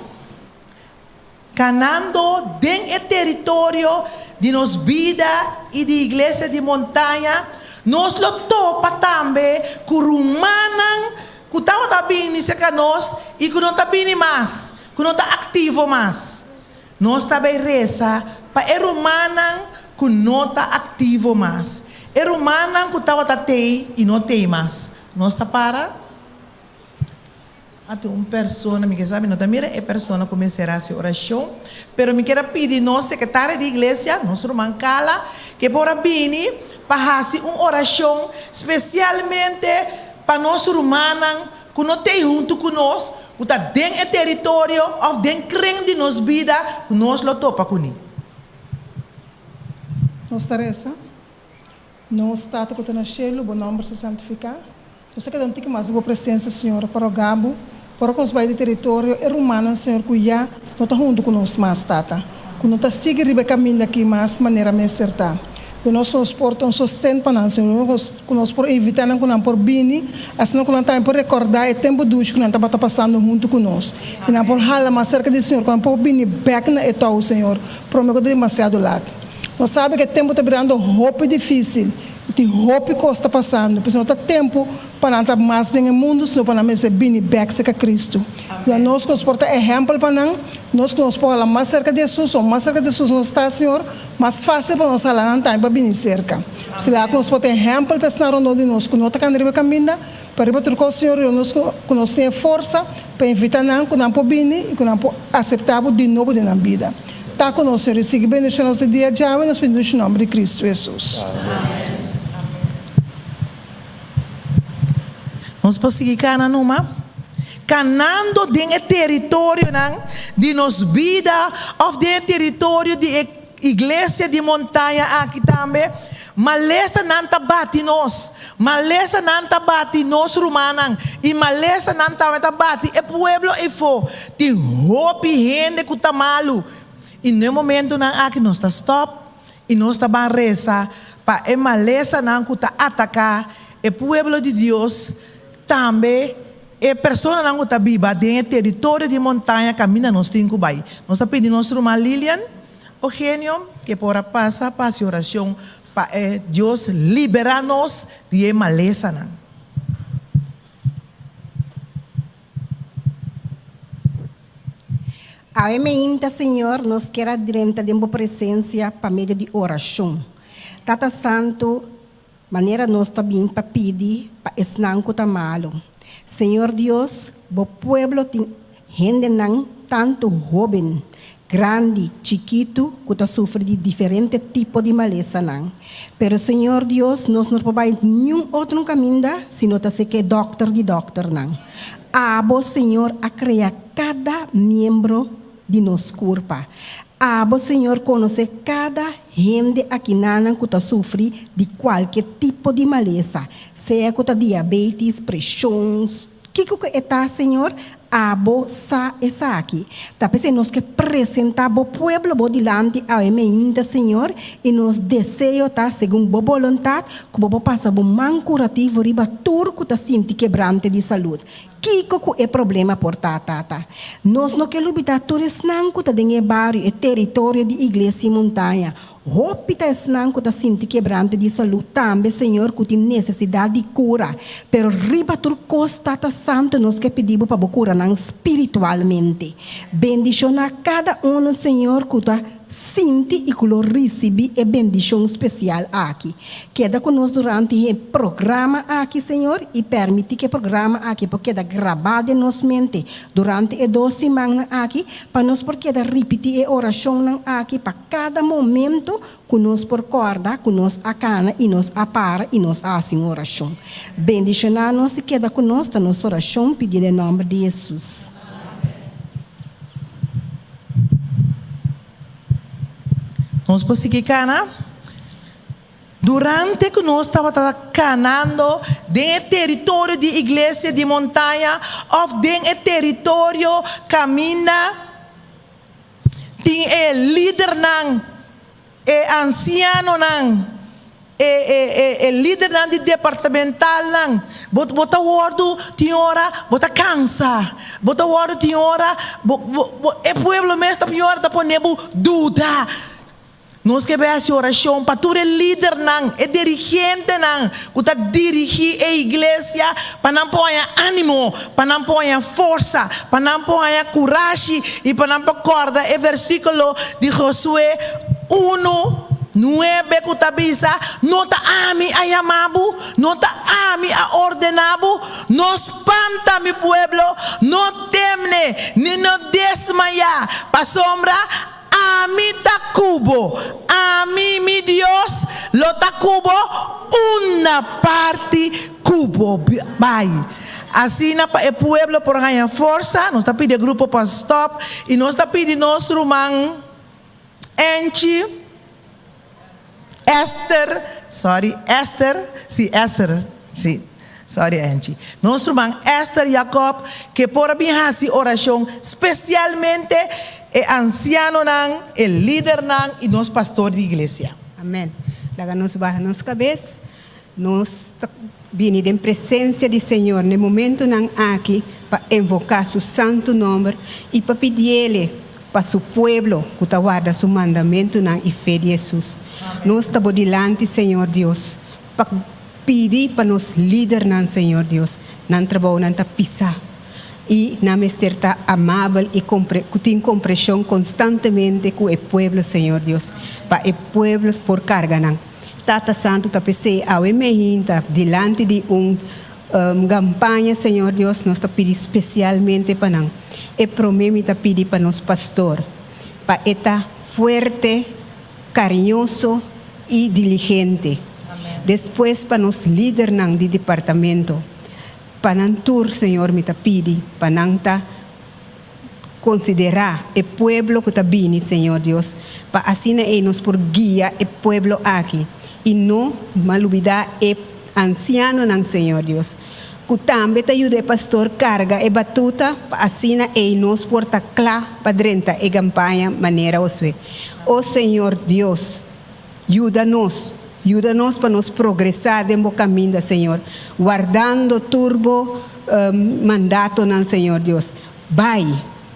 kanando den e teritorio di nos bida i di Iglesia di Montaña, nos lo topa tambe ku rumannan ku tabata bini serka nos i ku no ta bini mas, ku no ta aktivo mas. Nos ta bay resa pa e rumannan ku no ta aktivo mas, e rumannan ku tabata tei i no tei mas. Nos ta para ante un persona, mi ke sa mi no ta mira e persona ku mester hasi orashon, pero mi kier a pidi nos sekretario di iglesia, nos ruman Kala, ke por a bini pa hasi un orashon spesialmente pa nos rumannan ku no tei huntu ku nos, ku ta den e teritorio òf den kren di nos bida ku nos lo topa kuné. Nos ta resa, Nos Tata ku ta na shelu, bo nòmber ser santifiká. Nos ta keda un tiki mas den bo presensia, Señor, pa rogá bo, ora ku nos bai di teritorio, e rumannan, Señor, ku ya no ta huntu ku nos mas, Tata, ku no ta sigui riba e kaminda aki mas manera mester ta. Ku nos nos por ta un sosten pa nan, Señor, ku nos por invitá nan ku nan por bini, asina ku nan tambe por rekordá e tempu dushi ku nan tabata pasando huntu ku nos, i nan por hala mas serka di Señor, ku nan por bini bèk na e tou, Señor, promé ku ta demasiado lat. Nos sabi ku e tempu ta birando hopi difísil i tin hopi kos ta pasando, p'esei no ta tempu pa nan ta mas den e mundu, sino pa nan mester bini bèk serka Kristu. I anos ku nos por ta ehèmpel pa nan, nos ku nos por hala mas serka di Hesus, o mas serka di Hesus nos ta, Señor, Mas fásil pa nos hala nan tambe pa bini serka. Si laga ku nos por ta ehèmpel pa esnan rondó di nos ku no ta kanda riba e kaminda, pa riba tur kos, Señor, yuda nos ku nos tin e forsa pa invitá nan ku nan por bini i ku nan por aseptá Bo di nobo den nan bida. Ta ku nos, Señor, i sigui bendishoná nos di dia djawe, nos pidi dushi nòmber di Kristu Hesus. Nos por sigui kana numa, kanando den e teritorionan di nos bida òf den e teritorio di e iglesia di montaña aki tambe. Malesanan ta bati nos, malesanan ta bati nos rumannan i malesanan tambe ta bati e pueblo eifó. Tin hopi hende ku ta malu i na e momentunan aki nos ta stòp I nos ta ban resa pa e malesanan ku ta ataká e pueblo di Dios, tambe e personanan ku ta biba den e teritorio di montaña kaminda nos tin ku bai. Nos ta pidi nos ruman Lilian Eugenio ke por a pasa pa hasi orashon pa e Dios liberá nos di e malesanan. Awe meinta, Señor, nos kier a drenta den Bo presencia pa medio di oracion. Tata Santo, manera nos ta bin pa pidi pa esnan cu ta malo. Señor Dios, Bo pueblo tin hendenan tanto hoben, grandi, chikitu cu ta sufri di diferente tipo di malesanan. Pero Señor Dios, nos no por bai niun otro caminda si no ta seke dokter di dokternan. Abo, Señor, a crea cada miembro di nos curpa. Abo, Señor, conoce cada hende akinanan cu ta sufri di cualke tipo di malesa, sea cu ta diabetes, presion, kico cu e ta, Señor, Abo sa esaki. Ta p'esei nos ke presentá Bo pueblo Bo dilanti awe meinta, Señor, i nos deseo ta, segun Bo boluntat, ku Bo por pasa Bo man kurativo riba tur ku ta sinti kebrante di salud. Kiko ku e problema por ta, Tata? Nos no ke lubidá tur esnan ku ta den e bario, e teritorio di Iglesia i Montaña. Hopi ta esnan ku ta sinti kebrante di salú tambe, Señor, ku tin nesesidat di kura. Pero riba tur kos, Tata Santu, nos ke pidi Bo pa Bo kura nan spiritualmente. Bendishoná kada unu, Señor, ku ta sinti i ku lo risibí e bendishon spesial aki. Keda ku nos durante e programa aki, Señor, i permití ku e programa aki por keda grabá den nos mente durante e dos simannan aki, pa nos por keda ripití e orashonnan aki pa kada momento ku nos por kòrda ku nos a kana i nos a para i nos a hasi un orashon. Bendishoná nos i keda ku nos ta nos orashon pidi den nòmber di Hesus. Nos por sigui kana? Durante ku nos tabata kanando den e teritorio di Iglesia di Montaña òf den e teritorio kaminda tin e lidernan, e ansianonan, E e e e lidernan di departamentalnan, bo bo ta wòrdu tin ora bo ta kansa, bo ta wòrdu tin ora bo bo bo e pueblo mes ta tin ora ta pone bo duda. Nos ke bai hasi orashon pa tur e lidernan, e dirigentenan ku ta dirigí e iglesia pa nan por haña ánimo, pa nan por haña forsa, pa nan por haña kurashi i pa nan por kòrda e versíkulo di Josué unu, nuebe ku ta bisa, No ta ami a yama bo, no ta ami a ordená bo, no spanta, mi pueblo, no temne, ni no desmayá, pasobra ami ta ku bo, ami, mi Dios, lo ta ku bo unda parti ku bo bai. Asina pa e pueblo por haña forsa, nos ta pidi e grupo pa stòp i nos ta pidi nos ruman. Angie, Esther, sorry, Esther, si, Esther, si, sorry Angie. Nos ruman Esther Jacob ke por a bin hasi orashon spesialmente e ansianonan, e lidernan i nos pastor di iglesia. Amen. Laga nos baha nos kabes. Nos ta bini den presensia di Señor n'e momentunan aki pa invoká Su santu nòmber i pa pidiele pa Su pueblo ku ta warda Su mandamentunan i fe di Hesus. Nos ta bo dilanti, Señor Dios, pa pidi pa nos lidernan, Señor Dios. Nan trabounan ta pisá i nan mester ta amabel i ku tin kompreshon konstantemente ku e pueblo, Señor Dios, pa e pueblo por karga nan. Tata Santu ta pesey awe mehinta dilanti di un gampaña Señor Dios nos ta pidi specialmente pa nan. E prome mi ta pidi pa nos pastor pa e ta fuerte, cariñoso y diligente. Despues pa nos lidernan di departamento pa nan tur Señor mi ta pidi pa nan ta Konsiderá e pueblo ku ta bini, Señor Dios, pa asina ei nos por guia e pueblo aki, i no malubidá e ansianonan, Señor Dios, ku tambe ta yuda e pastor karga e batuta, pa asina ei nos por ta kla pa drenta e gampaña manera Josué. O Señor Dios, yuda nos, yuda nos pa nos progresá den bo kaminda, Señor, wardando tur bo mandatonan, Señor Dios. Bai,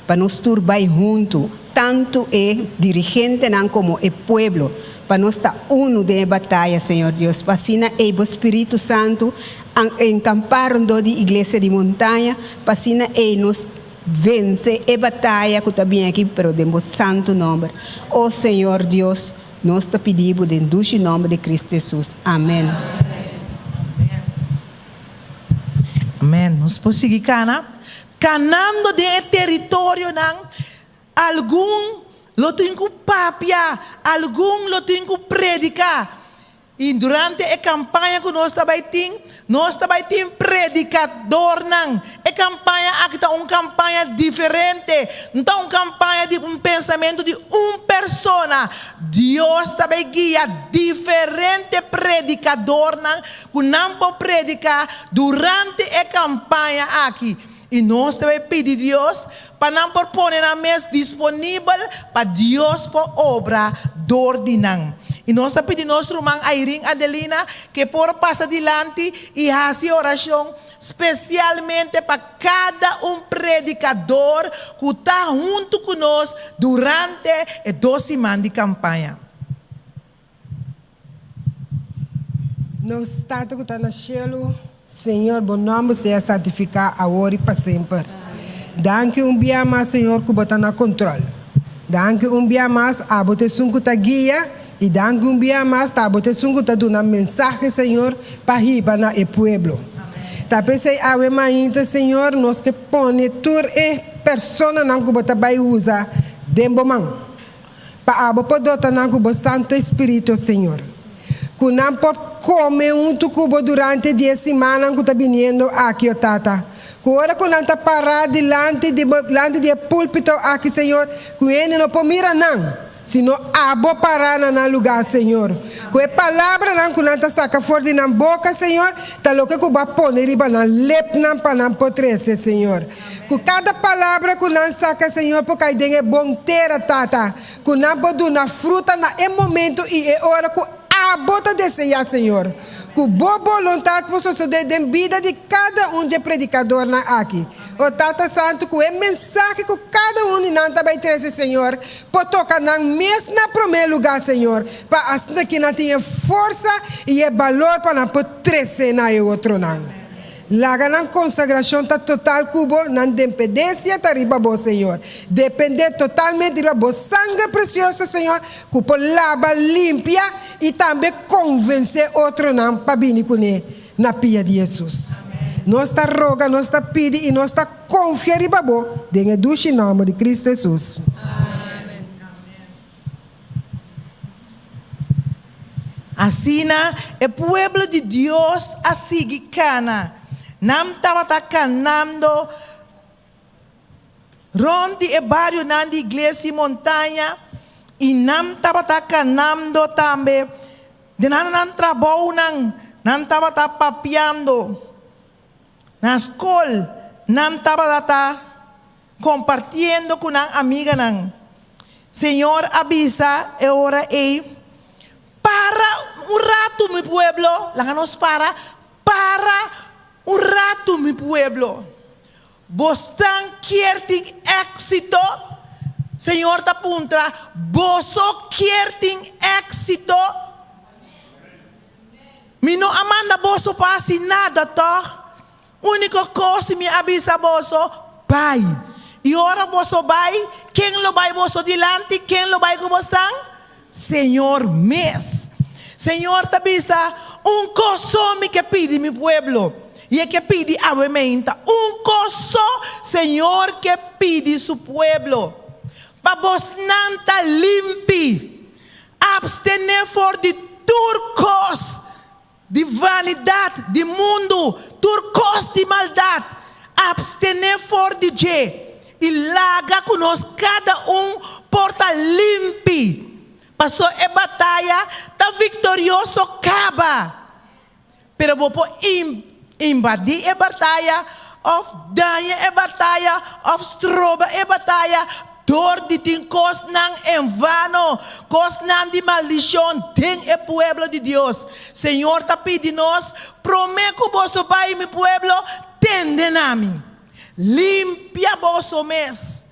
pa nos tur bai huntu, tantu e dirigentenan komo e pueblo, pa nos ta unu den e bataya, Señor Dios, pa asina ei bo Spiritu Santu a enkampá rondó di Iglesia di Montaña, pa asina ei nos vense e bataya ku ta bin aki, pero den bo santu nòmber. O Señor Dios, nos ta pidi bo den dushi nòmber di Kristu Hesus. Amen. Amen. Nos por sigui kana. Kanando den e teritorionan, algun lo tin ku papia, algun lo tin ku prediká. I durante e kampaña ku nos ta bai tin, nos ta bai tin predikadornan. E kampaña aki ta un kampaña diferente. No ta un kampaña di un pensamentu di un persona. Dios ta bai guia diferente predikadornan ku nan por prediká durante e kampaña aki, i nos ta bai pidi Dios pa nan por pone nan mes disponibel pa Dios por obra dor di nan. I nos ta pidi nos ruman Airin Adelina ke por pasa dilanti i hasi orashon spesialmente pa kada un predikador ku ta huntu ku nos durante e dos siman di kampaña. Nos Tata ku ta na shelu, Señor, bo nòmber sea santifiká awor i pa semper. Danki un bia mas, Señor, ku bo ta na kontròl. Danki un bia mas, abo ta esun ku ta guia, i danki un bia mas, ta abo ta esun ku ta duna mensahe, Señor, pa hiba na e pueblo. Ta p'esei awe mainta, Señor, nos ke pone tur e personanan ku bo ta bai usa den bo man. Pa abo por dota nan ku bo Santo Spiritu, Señor. Ku nan por kome huntu ku bo durante di e simannan ku ta biniendo aki, o Tata. Ku ora ku nan ta pará dilanti di bo, dilanti di e púlpito aki, Señor, ku hende no por mira nan, sino abo pará na nan lugá, Señor. Ku e palabranan ku nan ta saka for di nan boka, Señor, ta loke ku bo a pone riba nan lepnan pa nan por trese, Señor. Ku kada palabra ku nan saka, Señor, por kai den e bon tera, Tata, ku nan por duna fruta na e momento i e ora ku Abo ta deseá, Señor, ku Bo boluntat por sosodé den bida di kada un dje predikadornan aki. O Tata Santu, ku e mensahe ku kada un di nan ta bai trese, Señor, por toka nan mes na promé lugá, Señor, pa asina ki nan tin e forsa i e balor pa nan por trese na e otronan. Laga nan konsagrashon ta total ku Bo, nan dempedensia ta riba Bo, Señor. Dependé totalmente riba Bo sanger presioso, Señor, ku por laba, limpia i tambe konvensé otronan pa bini kuné na pia di Hesus. Nos ta roga, nos ta pidi i nos ta konfia riba Bo den e dushi nòmber di Kristu Hesus. Asina e pueblo di Dios a sigui kana. Nan tabata kanando rònt di e barionan di Iglesia i Montaña, i nan tabata kanando tambe den nan trabounan. Nan tabata papiando na skol, nan tabata ta Kompartiendo ku nan amiganan. Señor a bisa e ora ei, Para un ratu, mi pueblo! Laga nos para, Para un ratu, mi pueblo! Bosnan kier tin éksito? Señor ta puntra, Boso kier tin éksito? Mi no a manda boso pa hasi nada, tòg? Úniko kos mi a bisa boso, Bai! I ora boso bai, ken lo bai boso dilanti? Ken lo bai ku bosnan? Señor mes. Señor ta bisa, Un kos so mi ke pidi mi pueblo, i e ke pidi awe meinta. Un kos so Señor ke pidi su pueblo, pa bosnan ta limpi, apstené for di tur kos Di vanidat di mundu, tur kos di maldat, apstené for di dje, i laga ku nos kada un por ta limpi, paso e bataya ta viktorioso kaba. Pero bo por invadí e bataya òf daña e bataya òf stroba e bataya dor di tin kosnan en vano, kosnan di maldishon den e pueblo di Dios. Señor ta pidi nos, Promé ku boso bai, mi pueblo, tende na mi. Limpia boso mes.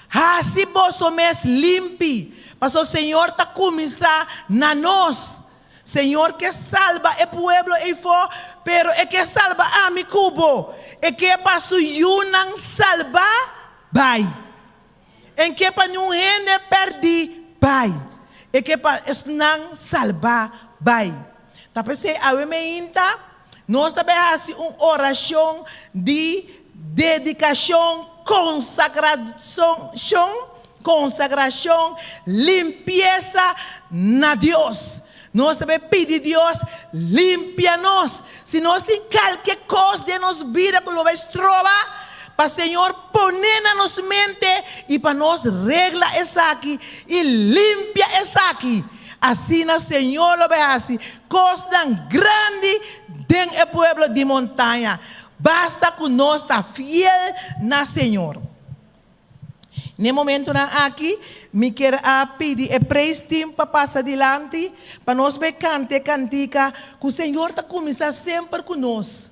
Hasi boso mes limpi, pasobra Señor ta kuminsá na nos. Señor ke salba e pueblo eifó, pero e ke salba ami ku bo. E ke pa su yunan salbá bai. En ke pa niun hende pèrdí bai. E ke pa esnan salbá bai. Ta p'esei awe meinta nos ta bai hasi un orashon di dedikashon, konsagrashon, Konsagrashon, limpiesa na Dios. Nos ta bay pidi Dios limpia nos. Si nos tin kalke kos den nos bida ku lo bay stroba, pa Señor pone na nos mente i pa nos regla esaki i limpia esaki. Asina Señor lo bay hasi kosnan grandi den e pueblo di Montaña. Basta ku nos ta fiel na Señor. N'e momentonan aki, mi kier a pidi e praise team pa pasa dilanti pa nos bay canta e cantica cu Señor ta cuminsa semper cu nos.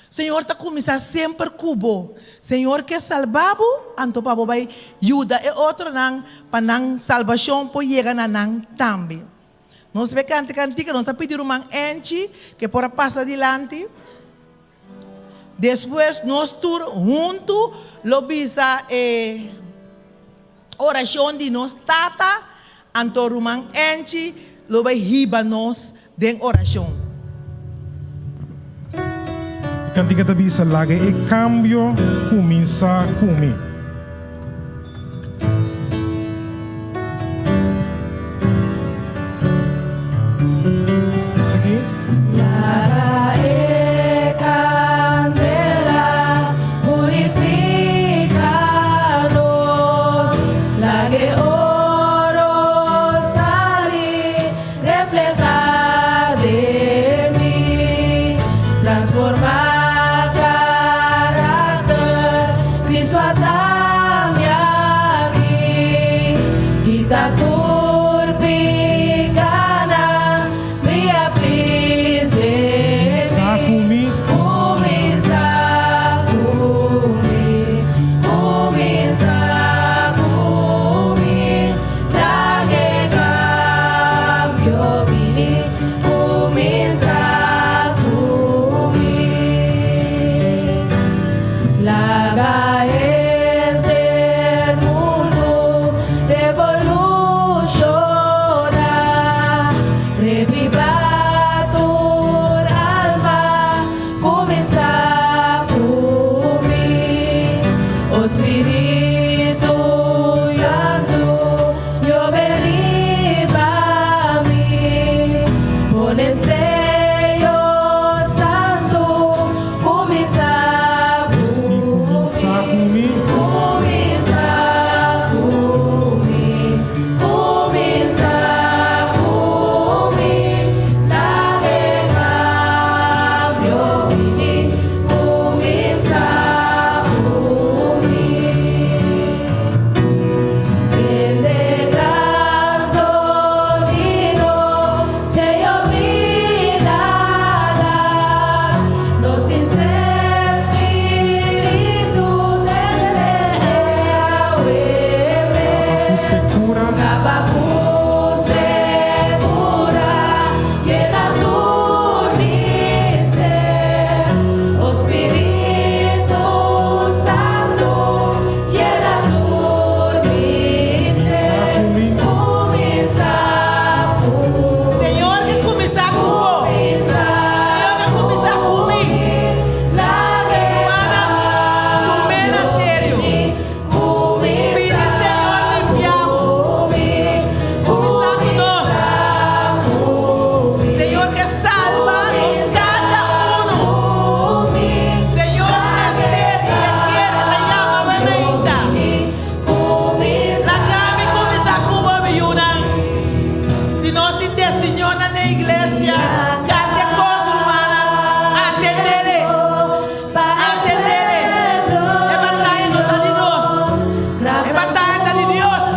Señor ta cuminsa semper cu bo. Señor ke salba bo, anto pa bo bay yuda e otronan pa nan salbacion por yega na nan tambe. Nos bay canta e cantica, nos ta pidi ruman Angie ke por a pasa dilanti. Despues nos tur huntu lo bisa e orashon di nos Tata, anto ruman Angie lo bai hiba nos den orashon. E kantika ta bisa, Laga e kambio kuminsá ku mi. Laga e candela purifica nos, laga e oro sali refleha den mi, transforma caracter, Cristo a ta. Nos tin desiñonan den iglesia. Kalke kos, rumannan, atendele. Atendele. E bataya no ta di nos. E bataya ta di Dios.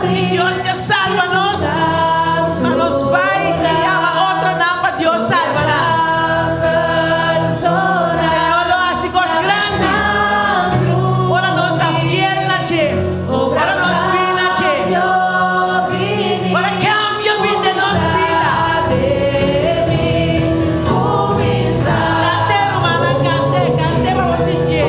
I Dios ke salba nos pa nos bai i yama otronan pa Dios salba nan. Señor lo hasi kos grandi ora nos ta fiel na dje, ora nos bin na dje, ora kambio bin den nos bida. Kant'é, rumannan, kant'é, kant'é pa bo sintié.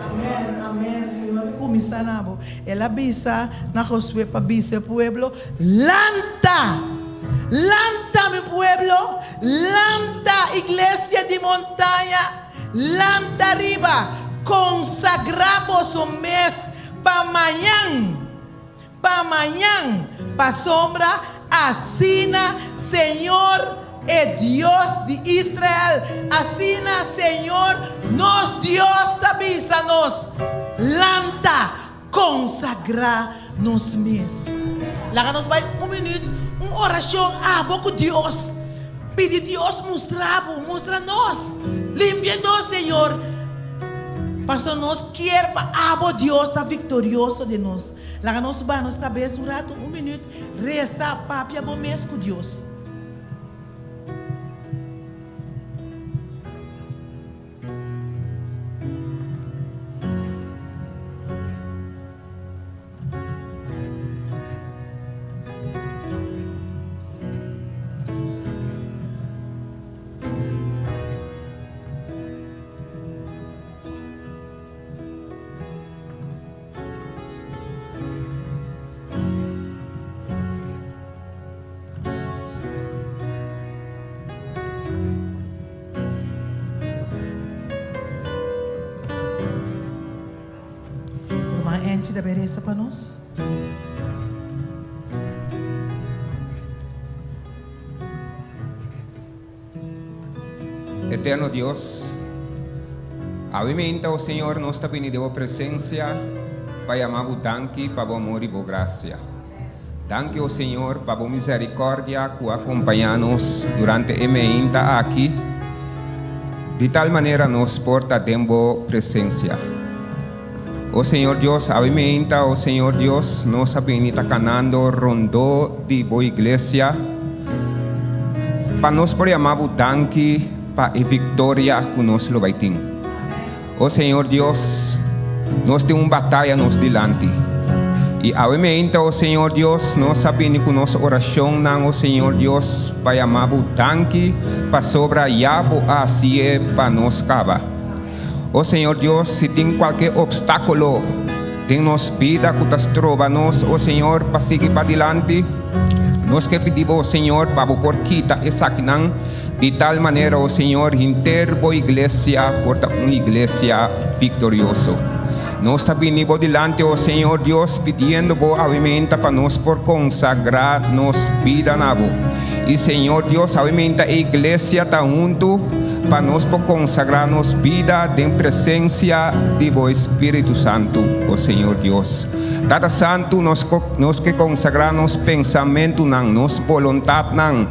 Amen, amen. Señor mi cuminsa na bo. El a bisa na Josué pa bisa e pueblo, Lanta! Lanta, mi pueblo! Lanta, iglesia di montaña! Lanta riba, konsagrá boso mes pa mañan, pa mañan, pasobra asina Señor, e Dios di Israel, asina Señor nos Dios ta bisa nos, Lanta, konsagrá nos mes. Laga nos bai un minüt, un orashon abo ku Dios. Pidi Dios mustra bo, mustra nos, limpia nos, Señor, paso nos kier pa abo Dios ta viktorioso den nos. Laga nos baha nos kabes un ratu, un minüt, resa, papia bo mes ku Dios. Ruman Angie ta bay resa pa nos. Eterno Dios, awe meinta, o Señor, nos ta bini den bo presencia pa yama bo danki pa bo amor y bo gracia. Danki, o Señor, pa bo misericordia cu a compaña nos durante e meinta aki, di tal manera nos por ta den bo presencia. O Señor Dios, awe meinta, o Señor Dios, nos a bini ta canando rondó di bo iglesia pa nos por yama bo danki pa e victoria cu nos lo bay tin. O Señor Dios, nos tin un bataya nos dilanti. I awe meinta, o Señor Dios, nos a bini ku nos orashonnan, o Señor Dios, pa yama Bo danki pasobra ya Bo a hasié pa nos kaba. O Señor Dios, si tin kualke opstákulo den nos bida ku ta stroba nos, o Señor, pa sigui padilanti, nos ke pidi Bo, Señor, pa Bo por kita esakinan. Di tal manera, o Señor, henter bo iglesia por ta un iglesia viktorioso. Nos ta bini bo dilanti, o Señor Dios, pidiendo bo awimenta pa nos por konsagrá nos bida na bo. I, Señor Dios, awimenta e iglesia ta huntu pa nos por konsagrá nos bida den presensia di bo Spiritu Santu, o Señor Dios. Tata Santu, nos, nos ke konsagrá nos pensamentunan, nos boluntatnan,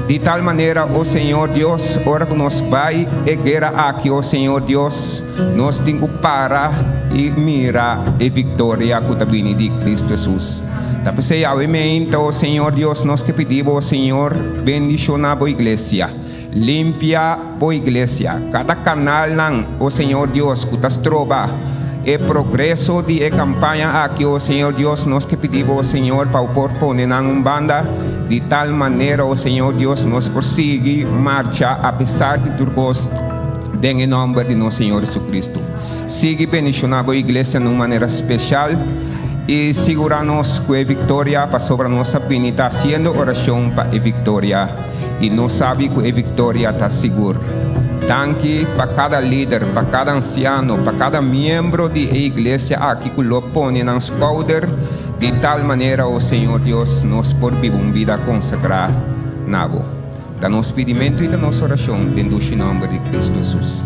Di tal manera, o Señor Dios, ora ku nos bai e guera aki, o Señor Dios, nos tin ku para i mira e viktoria ku ta bini di Kristu Hesus. Ta p'esei awe meinta, o Señor Dios, nos ke pidi Bo, o Señor, bendishoná Bo iglesia. Limpia bo iglesia, kada kanalnan, o Señor Dios, ku ta stroba e progreso di e kampaña aki, o Señor Dios, nos ke pidi bo, o Señor, pa bo por pone nan un banda, di tal manera, o Señor Dios, nos por sigui marcha apesar di tur kos, den e nòmber di nos Señor Jesucristo. Sigui bendishoná bo iglesia na un manera speshal i sigurá nos ku e viktoria, pasobra nos a bini ta hasiendo orashon pa e viktoria i nos sabi ku e viktoria ta sigur. Danki pa kada lider, pa kada ansiano, pa kada miembro di e iglesia aki ku lo pone nan skouder di tal manera, o Señor Dios, nos por biba un bida konsagrá na bo. Ta nos pidimentu i ta nos orashon den dushi nòmber di Kristu Hesus.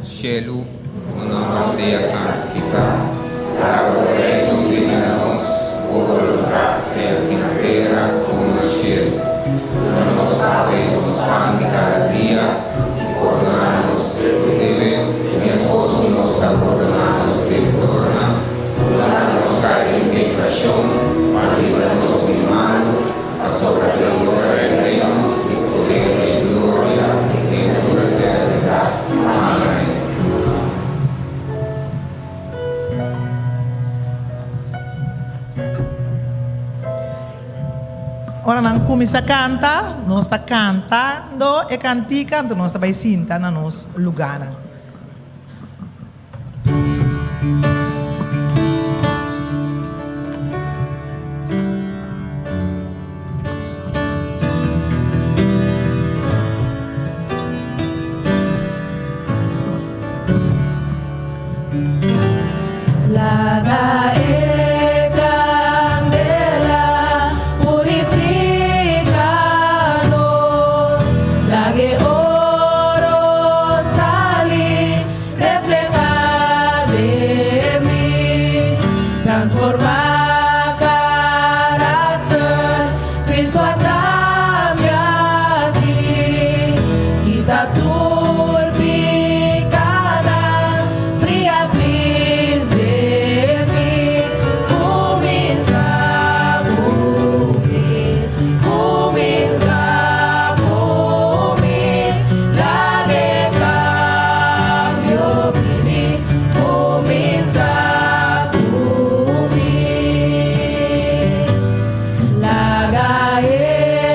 Shelu, bo nòmber sea santifiká, laga bo Reino bini na nos, bo boluntat sea hasi na tera komo na shelu. Duna nos awe nos pan di kada dia, i pordoná nos debe, meskos ku nos ta pordoná nos debedornan. Ora nos kai den tentashon, pa libra nos di malu, pasobra di ora e Reino, e poder i e gloria den tur eternidat. Amen. Ora nan kuminsá kanta, nos ta kantando e kantika, anto nos ta bai sinta na nos lugánan. Laga e candela purifica nos, laga e oro sali refleha den mi, transforma karakter, Cristo a ta mi aki, kita tur pikanan, bria plis den mi, kuminsa ku mi, kuminsa ku mi, laga e kambio bini, kuminsa ku mi. Laga e.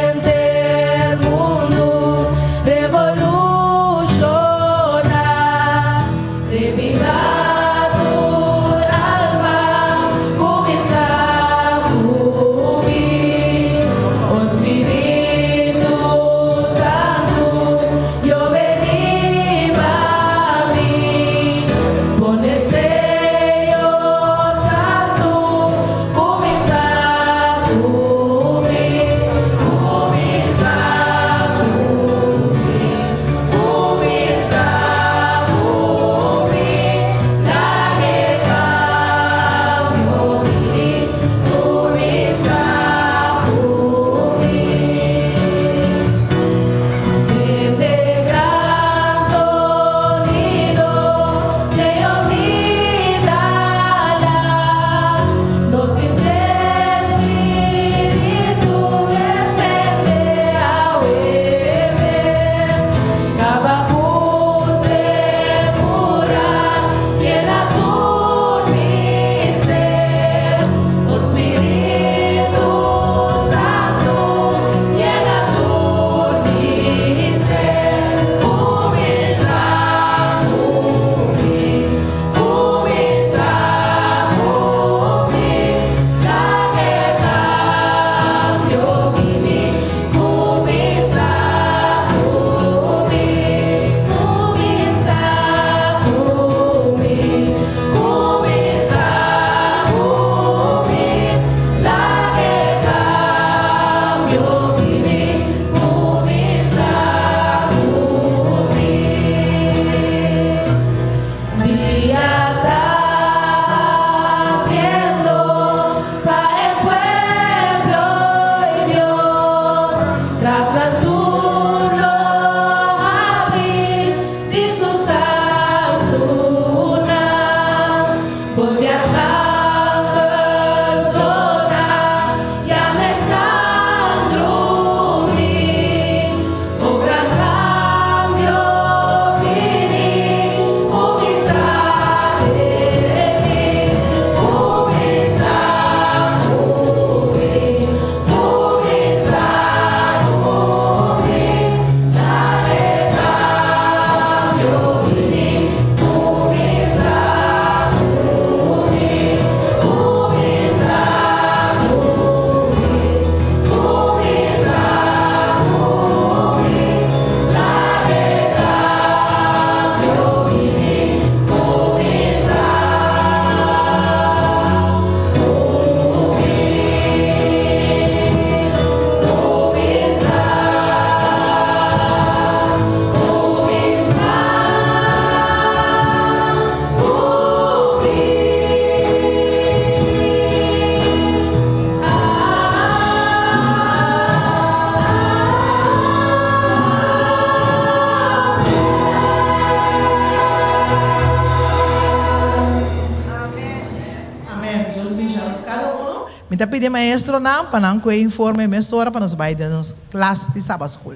Mi ta pidi e maestronan pa nan kue informe mesora pa nos bai den nos klas di Sabbatschool.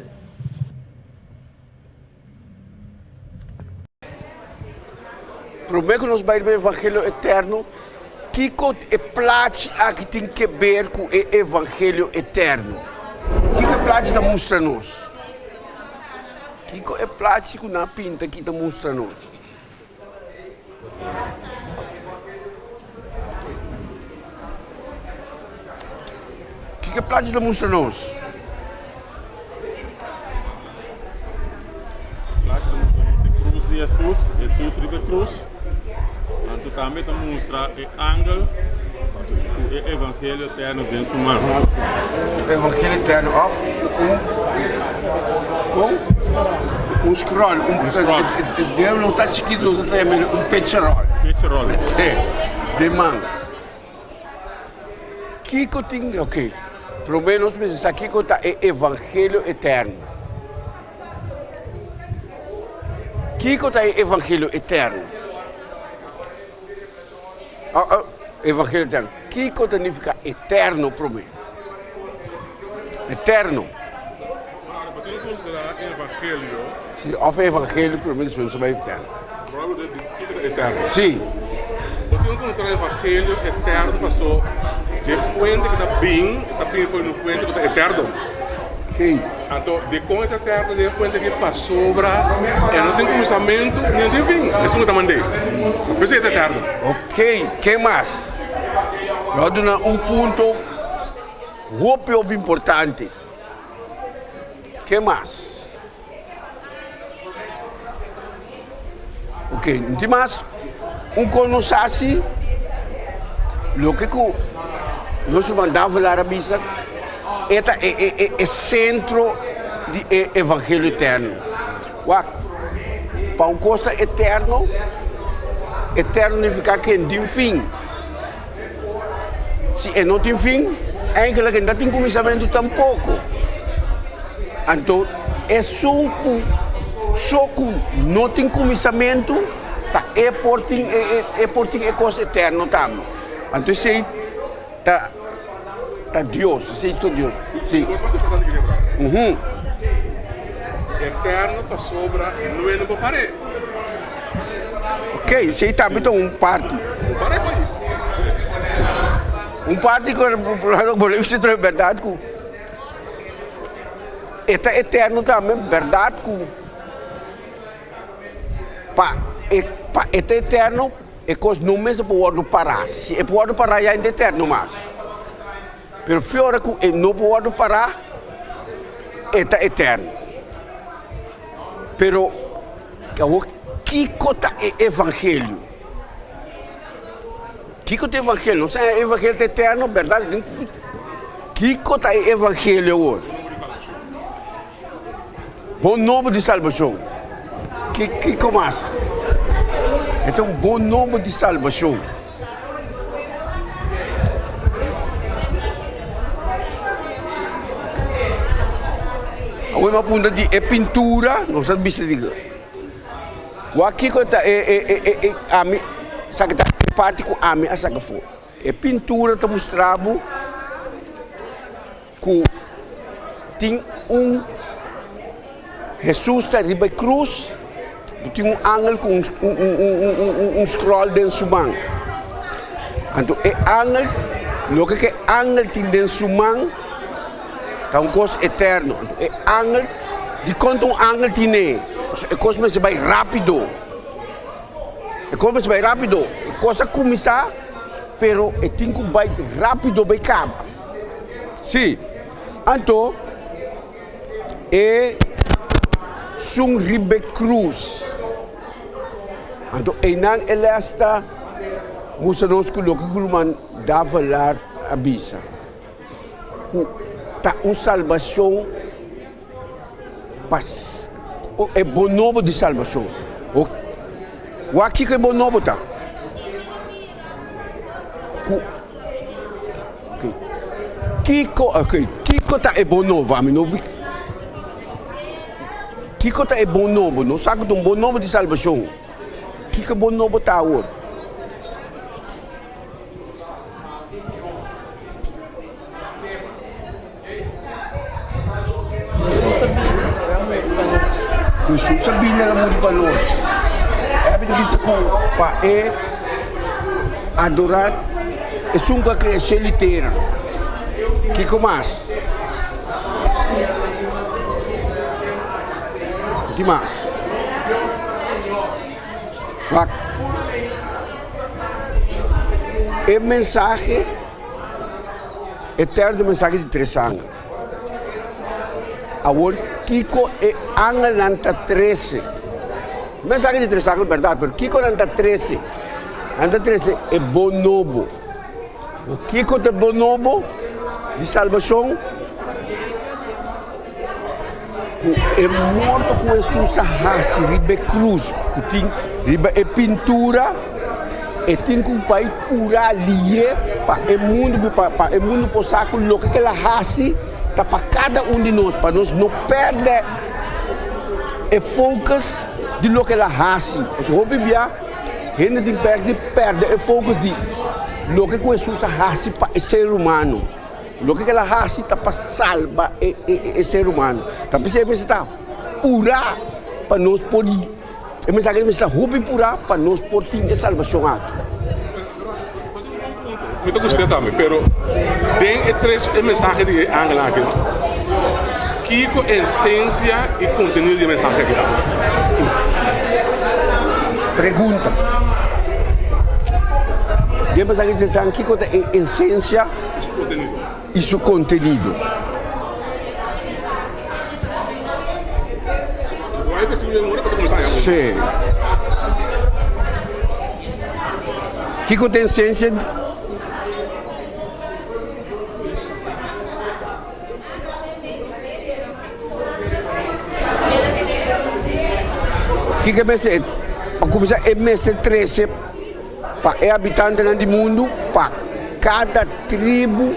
Promé ku nos bai riba e evangelio eterno, kiko e plachi aki tin ke ber ku e evangelio eterno? Kiko e plachi ta mustra nos? Kiko e plachi ku nan a pinta aki ta mustra nos? Kiko e plachi ta mustra nos? Plachi ta mustra nos e krus di Hesus, Hesus riba e krus. Anto tambe ta mustra e angel ku e evangelio eterno den su man. Evangelio eterno of un kon? Un scroll, un scroll. Den nos ta chikito nos ta yama un picture roll. Picture roll. Sí, den man. Kiko tin, ok, promé nos mester sa kiko ta e evangelio eterno. Kiko ta e evangelio eterno? Oh, oh, evangelio eterno. Kiko ta nifica eterno promé? Eterno. Maar wat ik considera evangelio. Sí, of evangelio promé despues nos bai eterno. Eterno. Sí. Bo tin considera evangelio eterno paso dje fuente ku ta bin, ta bin for di un fuente ku ta eterno. Sí. Anto dikon e ta eterno den e fuente aki pasobra e no tin kuminsamentu ni no tin fin, esun ku ta mand'é. P'esei e ta eterno. Ok, ke mas? Lo a duna un punto hopi hopi importante. Ke mas? Ok, no tin mas un kos nos hasi, loke ku nos ruman Davelaar a bisa, e ta e e e e sentro di e evangelio eterno. Wak, pa un kos ta eterno, eterno nifiká ke no tin fin. Si e no tin fin, eigenlijk e no ta tin kuminsamentu tampoko. Anto esun ku so ku no tin kuminsamentu ta e por tin e por tin e kos eterno tambe. Anto esei ta ta Dios, esei ta Dios. Si. Kos mas importante ke kebra. Eterno pasobra no e no por par'é. Ok, esei tambe ta un parti. No par'é ku ei. Un parti ku bo lo bisa trobe bèrdat ku E ta eterno tambe, bèrdat ku pa e pa e ta eterno e kos no mester por wòrdu pará. Si e por wòrdu pará ya e no ta eterno mas. Pero fi ora ku e no por wòrdu pará e ta eterno. Pero awor kiko ta e evangelio? Kiko ta e evangelio? Nos sa e evangelio ta eterno, bèrdat? Kiko ta e evangelio awor? Bon nobo di salbashon. Kiko mas? E ta un bon nobo di salbashon. Awor mi a punta di e pintura, nos a bisa di. Wak kiko ta e e e e e ami saka ta e parti ku ami a saka afó. E pintura ta mustra bo ku tin un Hesus ta riba e krus, tin un angel ku un un un un un skròl den su man. Anto e angel, loke ku e angel tin den su man Ta un kos eterno. Anto e angel, dikon ta un angel tine? Pasobra e kos mester bai rápido. E kos mester bai rápido. E kos a kuminsá, pero e tin ku bai rápido bai kaba. Sí. Anto e sun riba e krus. Anto einan e lès ta mustra nos ku loke ku ruman Davelaar a bisa. ku ta un salbashon pa e bon nobo di salbashon. Wak kiko e bon nobo ta? Ku kiko okay kiko ta e bon nobo? Ami no kiko ta e bon nobo? Nos sa ku ta un bon nobo di salbashon. Kiko e bon nobo ta awor? Ku Hesus a bini el a muri pa nos. E ta bisa ku pa e adorá esun ku a krea shelu i tera. Kiko mas? Di mas? Wak. E mensahe eterno mensahe di tres angel. Awor kiko e angelnan ta trese? Mensahe di tres angel bèrdat, pero kiko nan ta trese? Nan ta trese e bon nobo. Kiko ta e bon nobo di salbashon? Ku e morto ku Hesus a hasi riba e krus, ku tin riba e pintura, e tin ku bai pura lié pa e mundu, pa e mundu por sa ku loke ku el a hasi ta pa kada un di nos, pa nos no pèrdè e focus di loke el a hasi. Pasobra hopi bia hende tin pèrdè pèrdè e focus di loke ku Hesus a hasi pa e ser humano. Loke ku el a hasi ta pa salba e ser humano. Ta p'esei e mester ta purá pa nos por e mensahe mester ta hopi purá pa nos por tin e salbashon aki. Mi ta gusta tambe, pero den e tres e mensahe di e angel aki, kiko esensia i kontenido di e mensahe aki ta? Pregunta. Den e mensahe di tres angel kiko ta e esensia? Y su contenido. Sí. Kiko ta esencia? Kiko mester, pa cuminsa e mester trece. Pa e habitantenan di mundu, pa kada tribu,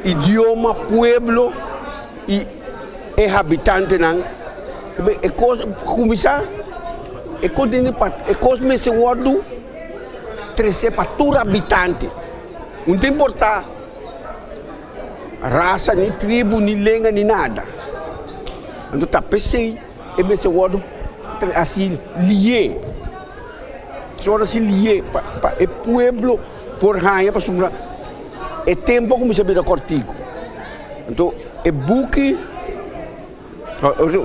idioma, pueblo i e habitantenan. E kos kuminsá e kontenido pa e kos mester wòrdu tresé pa tur habitante. No ta importá rasa, ni tribu, ni lenga, ni nada. Anto ta p'esei. E mester wòrdu hasi lié. Mester wòrdu hasi lié pa pa e pueblo por haña pasobra e tempu a kuminsá bira kòrtiku. Anto e buki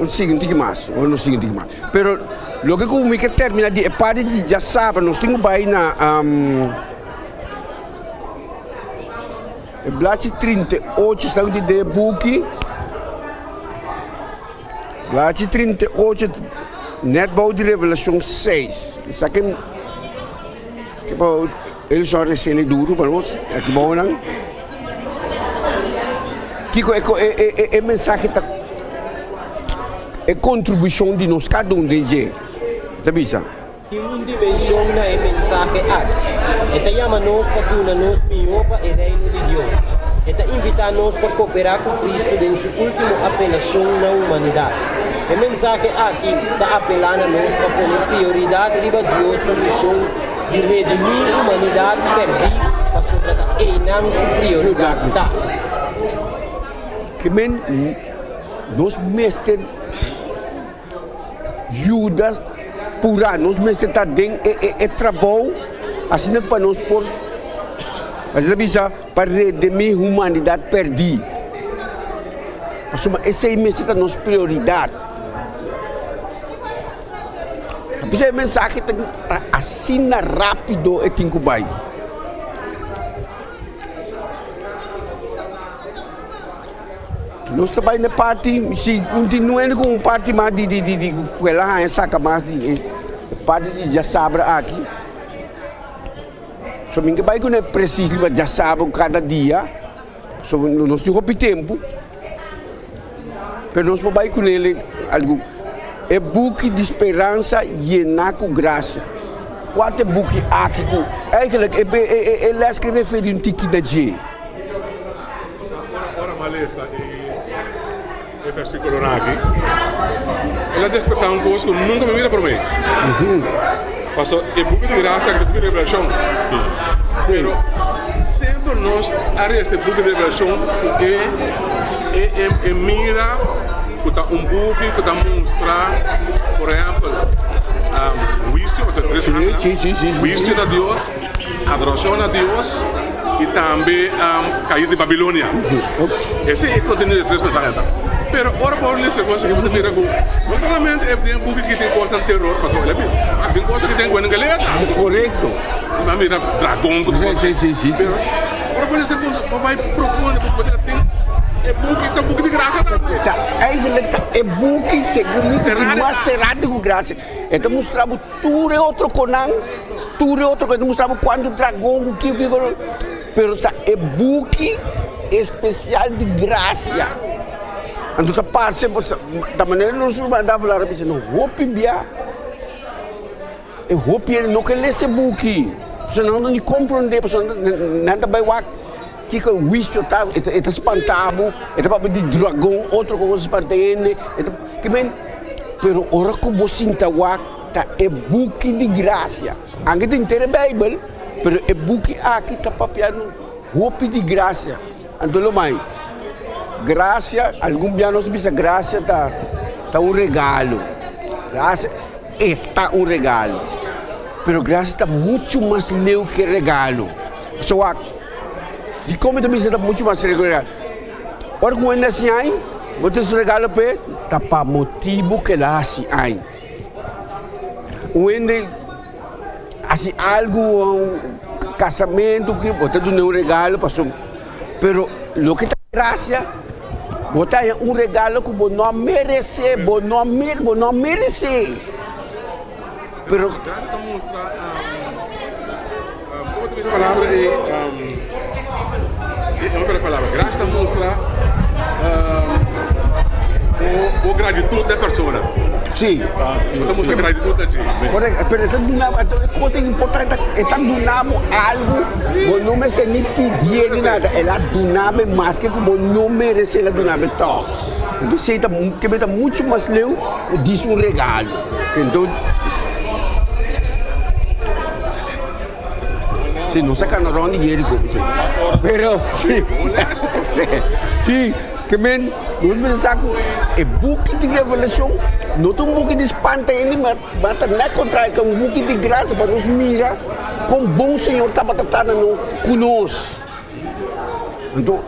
sigui un tiki mas, ora nos sigui un tiki mas. Pero loke ku mi ke terminá di e parti di djasabra nos tin ku bai na e blachi 38 esnan ku tin den e buki. Blachi 38 net bou di Revelashon 6. Esaki ellos a resele duro pa nos aki bou nan. Kiko e e e mensahe ta e kontribushon di nos kada un den dje ta bisa. Tin un dimenshon na e mensahe aki. E ta yama nos pa duna nos mihó pa e Reino di Dios. E ta invitá nos pa koperá ku Kristu den su último apelashon na humanidat. E mensahe aki ta apelá na nos pa pone prioridat riba Dios su mishon di redimí humanidat pèrdí pasobra ta einan su prioridat ta. Ke men nos mester. Yuda purá. Nos mester ta den e trabou asina pa nos por, asina ta bisa, pa redimí humanidat pèrdí. Pasobra esei mester ta nos prioridat. Ta bisa e mensahe ta asina rápido e tin ku bai. Nos ta bai na parti, si kontinuando ku un parti mas di di di ku el a haña saka mas di e parti di djasabra aki. So mi ke bai kuné presis riba djasabra kada dia, so nos tin hopi tempu, pero nos por bai kuné algun. E buki di speransa yená ku grasia. Kua ta e buki aki ku eigentlik e les ke referí un tiki na dje? Ora mi a lesa e versikulonan aki, el a despertá un kos ku nunka mi mira promé. Pasobra e buki di grasia aki ta buki di revelashon. Pero semper nos a resa e buki di revelashon ku e mira. Ku ta un buki ku ta mustra, por ehèmpel, huisio, pasobra tres angelnan, huisio na Dios, adorashon na Dios i tambe kaida di Babilonia. Esei e kontenido di e tres mensahe ta. Pero ora bo lesa e kos aki bo ta mira ku no solamente e den buki aki tin kosnan teror, pasobra el a bin tin kos aki den ku e no ke lesa. Korekto. Bo a mira dragon ku tur kos. Pero ora bo lesa e kos bo bai profundo bo ta mira tin e buki ta buki di grasia tambe. Ta eigenlijk ta e buki segun mi ku tin mas será di ku grasia. E ta mustra bo Tur e otro konan, tur e otro konan, mustra bo kuantu dragon ku kiko kiko, pero ta e buki espesial di grasia. Anto ta parse, ta manera nos ruman Davelaar a bisa, no hopi bia, e hopi hende no ke lesa e buki, pasobra nan no ni komprondé, pasobra nan ta bai wak kiko e huisio ta, e ta spanta bo, e ta papia di dragon, otro kos spanta hende, e ta, ke men. Pero ora ku bo sinta wak ta e buki di grasia. Anke ta henter e Beibel, pero e buki aki ta papiando hopi di grasia. Anto lo mai, grasia, algun bia nos ta bisa grasia ta ta un regalo. Grasia e ta un regalo, pero grasia ta muchu mas leu ke regalo. Pasobra wak, dikon mi ta bisa ta muchu mas leu ke regalo? Ora ku un hende hasi ai, bo ta su regalo p'e, ta pa motibu ku el a hasi ai. Un hende hasi algu, un kasamentu, bo ta dun'é un regalo pasobra, pero loke ta grasia, bo ta haña un regalo ku bo no a meresé, bo no a bo no a meresé. Pero. Grasia ta mustra, como ta bisa palabra ei, no me palabra, grasia ta mustra bo gratitud na e persona. Sí. Bo ta mustra gratitud na dje. Correcto, pero e ta duna bo, e cosa importante e ta duna bo algo bo no mester ni pidié ni nada, el a duna bo maske ku bo no meresé el a duna bo tòg. Entonces esei ta keme ta mucho mas leu ku dis un regalo. Enton, si nos a cana rond di Jerico, pero si, si, ke men, nos mester sa ku e buki di Revelacion no ta un buki di spanta hende, ma ma ta na contrario, ta un buki di gracia pa nos mira kon bon Señor tabata ta na nos, ku nos. Anto,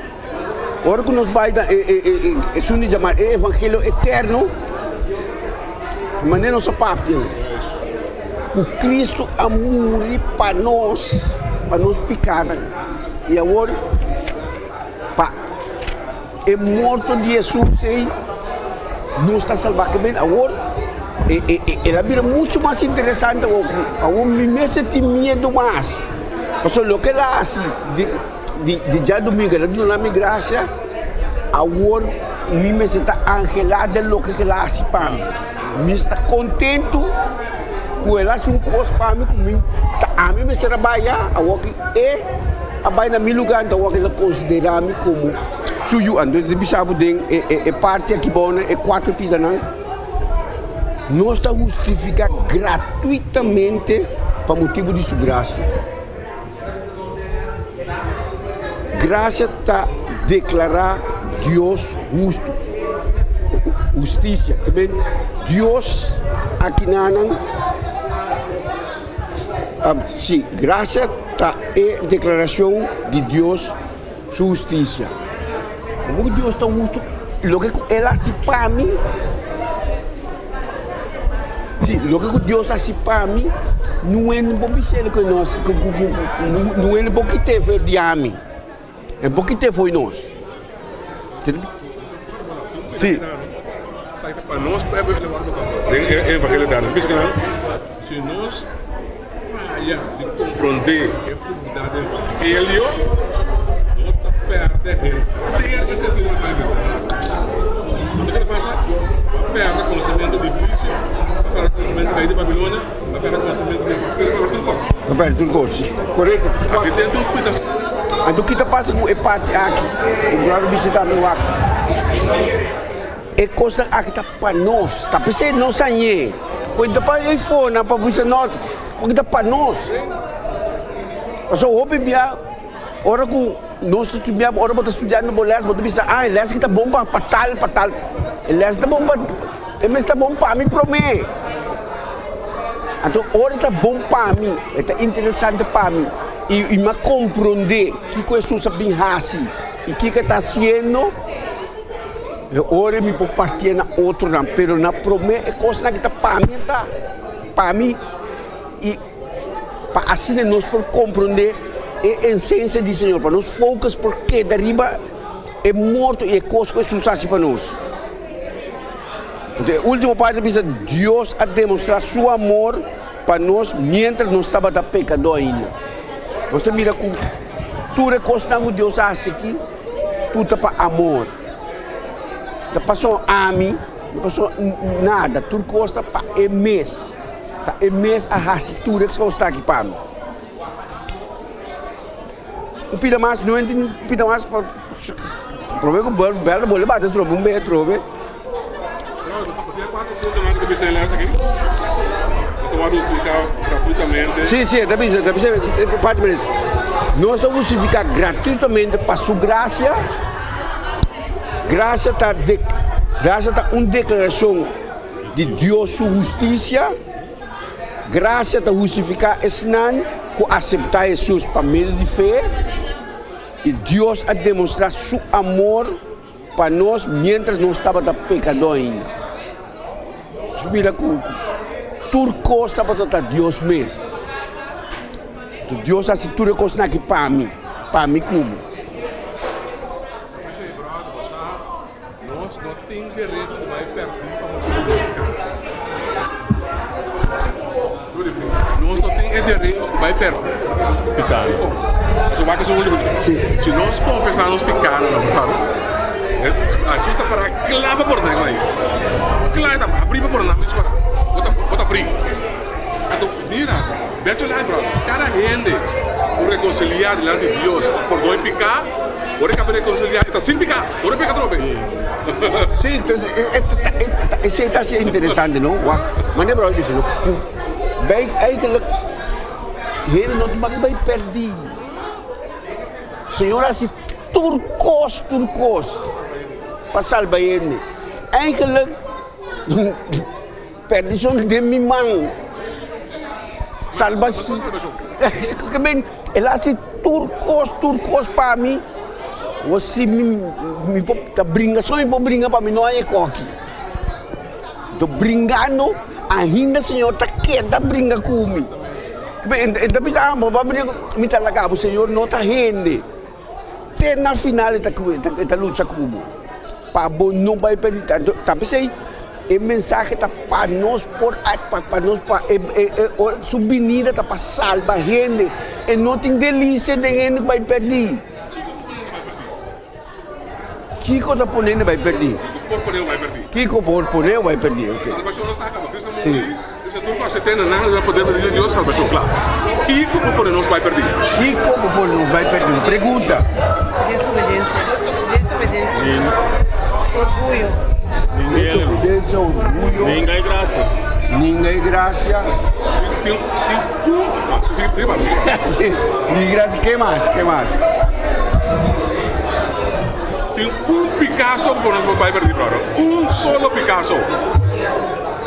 ora ku nos bai na e e e esun di yama e evangelio eterno, manera nos a papia ku Kristu a muri pa nos, pa nos pikanan, i awor pa e morto di Hesus ei nos ta salbá. Ke men awor e e el a bira muchu mas interesante awor ku awor mi mester tin miedu mas. Pasobra loke el a hasi di di di djadumingu el a duna mi grasia, awor mi mester ta anhelá den loke ku el a hasi pa mi. Mi sta kontentu ku el a hasi un kos pa mi ku mi ta ami mester a bai ya, awor ki e a bai na mi lugá, anto awor el a konsiderá mi komo su yu. Anto e ta bisa bo den e e parti aki bou nan, e kuater pidanan, nos ta hustifiká gratuitamente pa motibu di su grasia. Grasia ta deklará Dios hustu, hustisia. Te men Dios akinanan, si, grasia ta e deklarashon di Dios su hustisia. Komo ku Dios ta hustu? Loke ku El hasi pa mi, si, loke ku Dios hasi pa mi, no hende por bisa el ku e no hasi, ku ku ku no hende por kit'é for di ami, e por kit'é for di nos. Si. Si nos faya di komprondé e profundidad di evangelio, nos ta pèrdè henter e sentido di mensahe kristiano. Anto ke ta pasa? Bo a pèrdè konosementu di huisio, bo a pèrdè konosementu di rei di Babilonia, bo a pèrdè konosementu di evangelio, bo a pèrdè tur kos. Bo a pèrdè tur kos, korekto. Aki den tur pita. Anto ki ta pasa ku e parti aki? Ku bròder bisa tambe wak. E kosnan aki ta pa nos, ta p'esei nos a ñe. Ku ta pa eifonan pa bisa no, ku ta pa nos. Pasobra hopi bia ora ku. Nos ta studia, ora bo ta studiando bo les, bo ta bisa, ah, e les aki ta bon pa pa tal, pa tal. E les ta bon pa, e mes ta bon pa mi promé. Anto ora e ta bon pa mi, e ta interesante pa mi, i i mi a komprondé kiko Hesus a bin hasi i kiko e ta hasiendo, e ora mi por partié na otronan. Pero na promé e kosnan aki ta pa mi e ta, pa mi i. Pa asina nos por komprondé e esensia di Señor, pa nos focus por keda riba e morto i e kos ku Hesus hasi pa nos. Anto e último parti ta bisa, Dios a demostrá su amor pa nos miéntras nos tabata pekadó ainda. Nos ta mira ku tur e kosnan ku Dios a hasi aki, tur ta pa amor. Ta pasobra ami, no pasobra nada, tur kos ta pa e mes. Ta e mes a hasi tur e kos aki pa mi. Un pida mas, no tin un pida mas pa prome ku bel ta bolbe bati atrobe un bes atrobe. Si, si, e ta bisa, e ta bisa, parti pa disi, nos ta hustifiká gratuitamente pa su grasia, grasia ta de, grasia ta un deklarashon. Di Dios su hustisia, grasia ta hustifiká esnan ku aseptá Hesus pa medio di fe, i Dios a demostrá su amor pa nos miéntras nos tabata pekadó ainda. Nos mira ku tur kos tabata ta Dios mes. Dios a hasi tur e kosnan aki pa mi, pa mi ku bo. Nos no tin derecho di bai pèrdí pa motibu di nos piká. Nos no tin e derecho di bai pèrdí pa motibu di nos piká. Dikon? Pasobra wak esun último di. Si nos konfesá nos pikánan, Hesus ta pará kla pa pornan ei. Kla e ta abrí pa pornan mesora. Bo ta bo ta fri. Anto mira, bet your life brother. Kada hende ku rekonsiliá dilanti di Dios pa pordon e piká, ora e kaba rekonsiliá e ta sin piká. Ora peka trobe. Sí, esei ta así interesante, no? Wak, manera brother bisa, no? Ku bij eigenlijk hende no ta maki bai pèrdí. Señor hasi tur kos, tur kos pa salba hende. Eigenlijk pèrdishon ta den mi man. Salba, el hasi tur kos, tur kos pa mi. Bo si mi mi por ta bringa so mi por bringa pa mi no haña e koki. Nto bringando ainda Señor ta keda bringa ku mi. E ta bisa ah bo ba bringa ku mi ta laga bo Señor no ta hende. Te na final e ta e ta lucha ku bo pa bo no bai pèrdí. Ta p'esei e mensahe ta pa nos por pa nos pa e su binida ta pa salba hende. E no tin delisia den hende ku bai pèrdí. Kiko ta pone bai perdí? Kiko por pone bai perdí? Kiko por pone bai perdí? Ok. Salvacion no sta acaba. Cristo a Sí. muri, Cristo tur cu acepta na nan poder di Dios salvacion, kla. Kiko por pone nos bai perdí? Kiko por pone nos bai perdí? Pregunta. Desobedencia. Desobedencia. Orguyo. Desobedencia, orguyo. Ninga e gracia. Ninga e gracia. Tin, tin un, sí, sí, sí. Sí, ni gracia. Ke mas? Ke mas? Tin un Picasso ku nos por bai perdí brother. Un solo Picasso.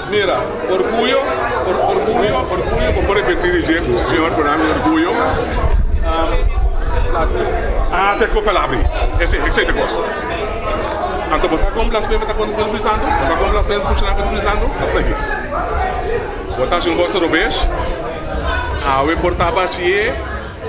Mira, orguyo, or, orguyo, orguyo, bo por repetí di dje, señor, por mi orguyo. Um, ah, te ko palabra. Ese, ese te kos. Anto bo sa kon blasfema ta kontra Spiritu Santo? Bo sa kon blasfema ta funshoná kontra Spiritu Santo? Asina aki. Bo ta hasi un kos robes, awe por ta basié.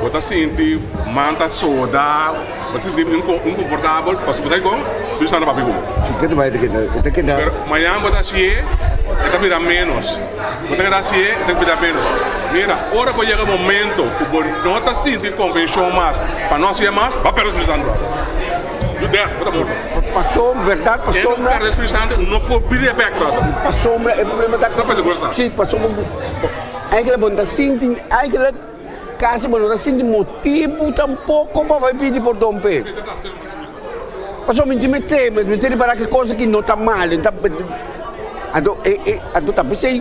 Bo ta sinti man ta soda, bo ta sinti inconfortabel, pasobra bo sa dikon? Spiritu Santo papia ku bo. Si, ke ta bai ta keda, e ta keda. Pero mañan bo ta hasié, e ta bira ménos. Bo ta keda hasié, e ta bira ménos. Mira, ora bo yega momento ku bo no ta sinti konvenshon mas pa no hasié mas, bo a pèrdè Spiritu Santo. You dead, bo ta morto. Pasobra, bèrdat, pasobra. Ken ku pèrdè Spiritu Santo no por bira bèk, brother. Pasobra e problema ta. Ta peligroso nan. Si, pasobra eigenlijk bo no ta sinti, eigenlijk. Kasi bo no ta sinti motibu tampoko pa bai pidi pordon p'e. Pasobra mi tin mester, mi tin ripará ki kos aki no ta mal. Anto e e anto ta p'esei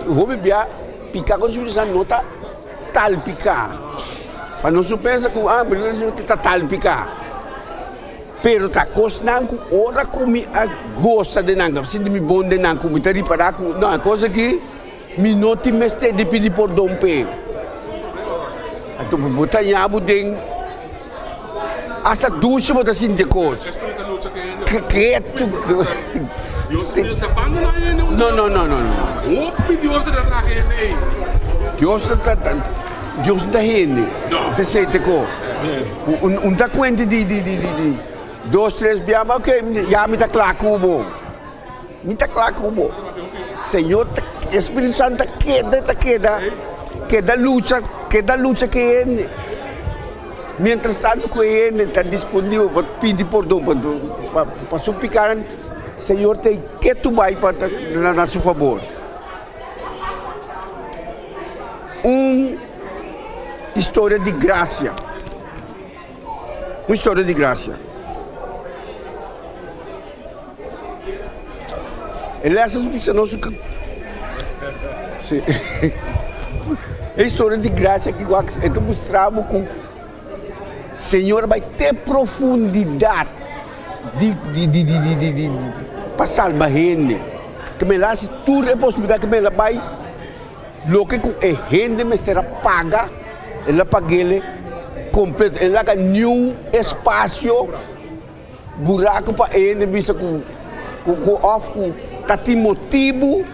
hopi bia piká kontra Spiritu Santu no ta tal piká. Pa nos no pensa ku ah ta tal piká. Pero ta kosnan ku ora ku mi a gosa den nan, a sinti mi bon den nan, ku mi ta ripará ku no e kos aki mi no tin mester di pidi pordon p'e. Anto bo ta haña bo den hasta dushi bo ta sinti e kos. Ketu. No no no no. Dios ta Dios no ta hende. Esei ta e kos. Un ta kuenta di di di di dos tres bia ma ok ya mi ta kla ku bo mi ta kla ku bo Señor ta Espiritu Santo ta keda ta keda keda lucha keda lucha ku e hende mientras tanto ku e hende ta disponibel pa pidi pordon pa pa su pikanan Señor ta ketu bai pa na su fabor. Un historia di gracia. Un historia di gracia. E les a bisa nos Sí. E historia di gracia ki wak e ta mustra bo ku Señor bai te profundidad di di di di di di di pa salba hende. Ke mester hasi tur e posibilidad ke mester bai Loke ku e hende mester a paga, el a pag'el kompleto. El a laga niun espasio buraku pa e hende bisa ku ku òf ku ta tin motibu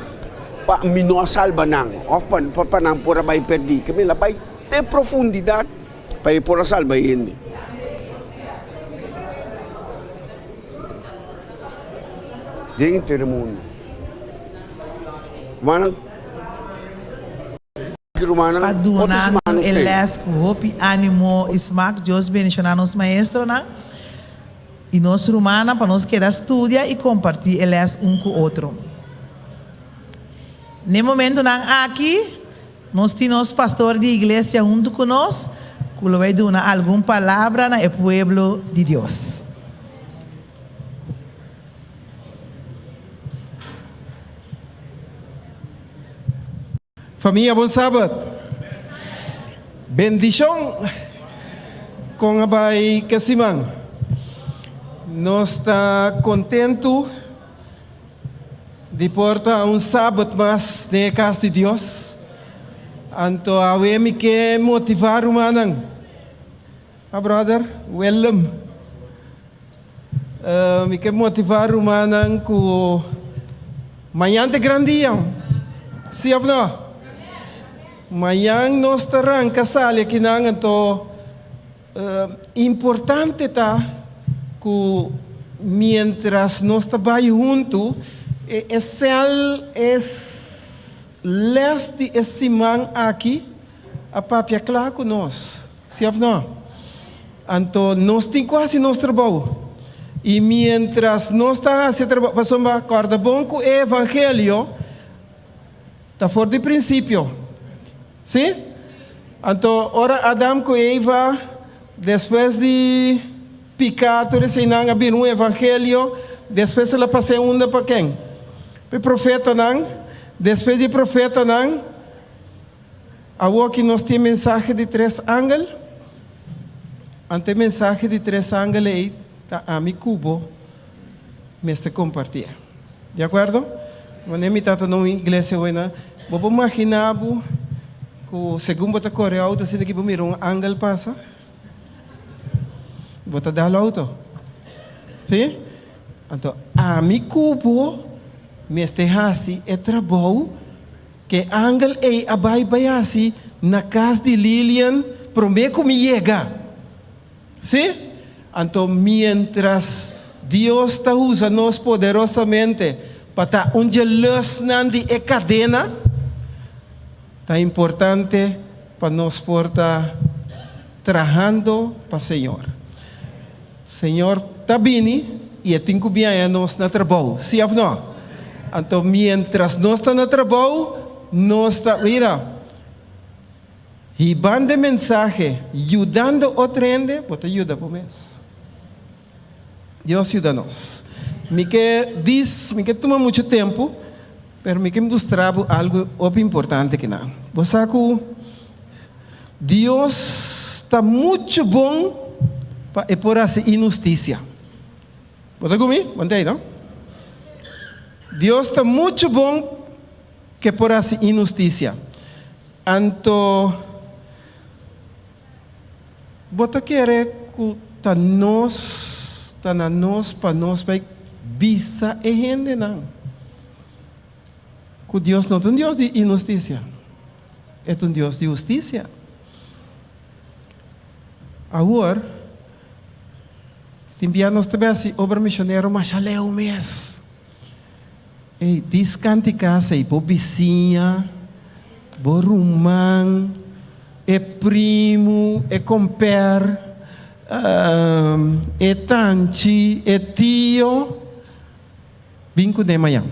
pa mi no a salba nan òf pa nan por a bai pèrdí. Ke men a bai te profundidat pa e por a salba e hende. Den henter e mundu. Rumannan, rumannan, Pa otro duna siman nos e te. les ku hopi animo i smak. Dios bendiciona nos maestronan i nos rumannan pa nos keda studia i komparti e les un ku otro. N'e momentonan aki nos tin nos pastor di iglesia huntu ku nos ku lo bai duna algun palabra na e pueblo di Dios. Famia bon sabat. Bendishon kon a bai ke siman. Nos ta kontentu di por ta un sabat mas den e kas di Dios. Anto awe mi ke motivá rumannan. A brother Willem. Mi ke motivá rumannan ku mañan ta e gran dia. Sí òf no? Mañan nos ta ranka sali akinan, anto importante ta ku miéntras nos ta bai huntu, e sèl, e lès di e siman aki a papia kla ku nos. Sí òf no? Anto nos tin ku hasi nos trabou. I miéntras nos ta hasi e trabou, pasobra kòrda bon ku e evangelio ta for di prinsipio. Sí? Anto ora Adam ku Eva, despues di piká tur eseinan, a bira un evangelio, despues el a pas'é unda pa ken? Pa e profetanan. Despues di e profetanan. Awoki nos tin mensahe di tres angel. Anto e mensahe di tres angel ei ta ami ku bo mester kompartié. Di akuerdo? Wanneer mi tata na un iglesia wena, bo por maginá bo ku segun bo ta kore outo asina ki bo mira un angel pasa? Bo ta dal outo. Sí? Anto ami ku bo mester hasi e trabou. Ke angel ei a bai bai hasi na kas di Lilian promé ku mi yega. Sí? Anto miéntras Dios ta usa nos poderosamente pa ta un dje lùsnan di e kadena, ta importante pa nos por ta trahando pa Señor. Señor ta bini i e tin ku biaña nos na trabou, sí òf no? Anto miéntras nos ta na trabou, nos ta, mira, hibando e mensahe, yudando otro hende, bo ta yuda bo mes. Dios yuda nos. Mi ke dis, mi ke tuma muchu tempu, pero mi ke mustra bo algu hopi importante kinan. Bo sa ku Dios. ta muchu bon pa e por hasi inhustisia. Bo ta ku mi? Bo ntei, no? Dios ta muchu bon ku e por hasi inhustisia. Anto bo ta kere ku ta nos, ta na nos pa nos bai bisa e hendenan ku Dios no ta un Dios di inhustisia, e ta un Dios di hustisia. Awor, tin bia nos ta bai hasi obra misionero masha leu mes. Ey, diskanti kas ey, bo bisiña, bo ruman, e primu, e komper, e tanchi, e tio, bin kuné mañan.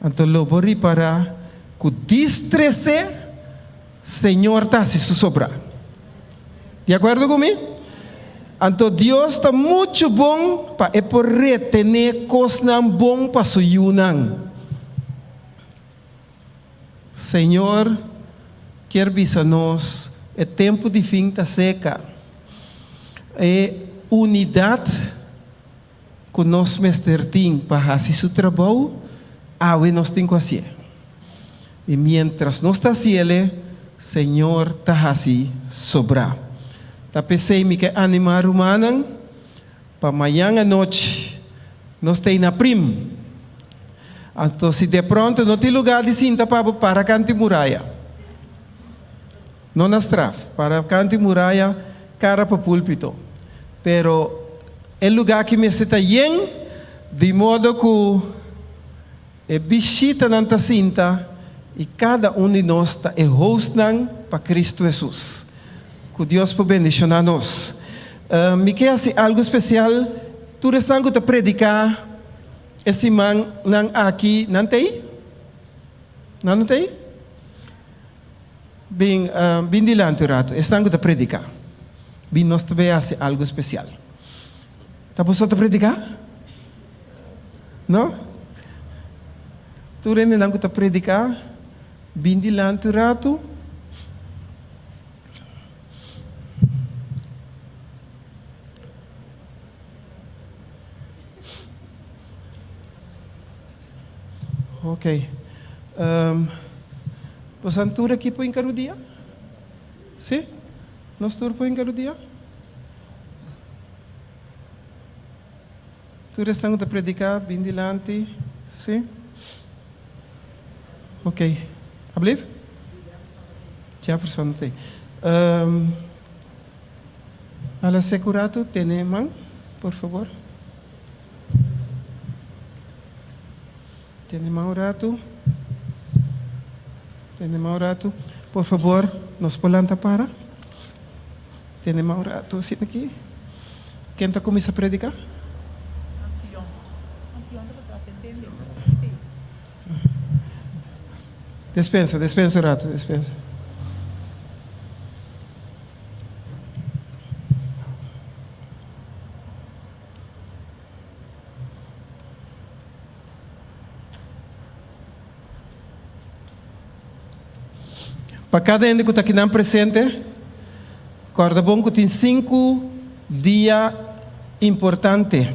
Anto lo bo ripará ku distresé Señor ta hasi su sobrá. Di akuerdo ku mi? Anto Dios ta muchu bon pa e por retené kosnan bon pa su yunan. Señor kier bisa nos e tempu di fin ta seka. E unidat. Ku nos mester tin pa hasi su trabou, awe nos tin ku hasié. I miéntras nos ta hasiel, Señor ta hasi sobrá. Ta p'esei mi ke animá rumannan pa mañan anochi nos ta ei na prim. Anto si depronto no tin lugá di sinta pa bo, para kanti muraya. No na straf, para kanti muraya kara pa púlpito. Pero e lugá aki mester ta yen, di modo ku e bishitanan ta sinta i kada un di nos ta e hostnan pa Kristu Hesus. Ku Dios por bendishoná nos. Mi ke hasi algu spesial, tur esnan ku ta prediká e simannan aki, nan ta ei? Nan no ta ei? Bin, bin dilanti un ratu, esnan ku ta prediká. Bin nos ta bai hasi algu spesial. Ta boso ta prediká? No? Tur hendenan ku ta prediká, bin dilanti un ratu. Ok. Um, bosan tur aki por hinca rudia? Si? Nos tur por hinca rudia? Tur esnan ku ta prediká, bin dilanti. Si? Ok. Ablief? Jefferson no ta ei. Um, ala seku ratu, tene man, por fabor. Tene man un ratu. Tene man un ratu. Por fabor, nos por lanta para. Tene man un ratu asina aki. Ken ta kuminsá prediká? Despensa, despensa un ratu, despensa. Pa kada hende ku ta kinan presente, kòrda bon ku tin sinku dia importante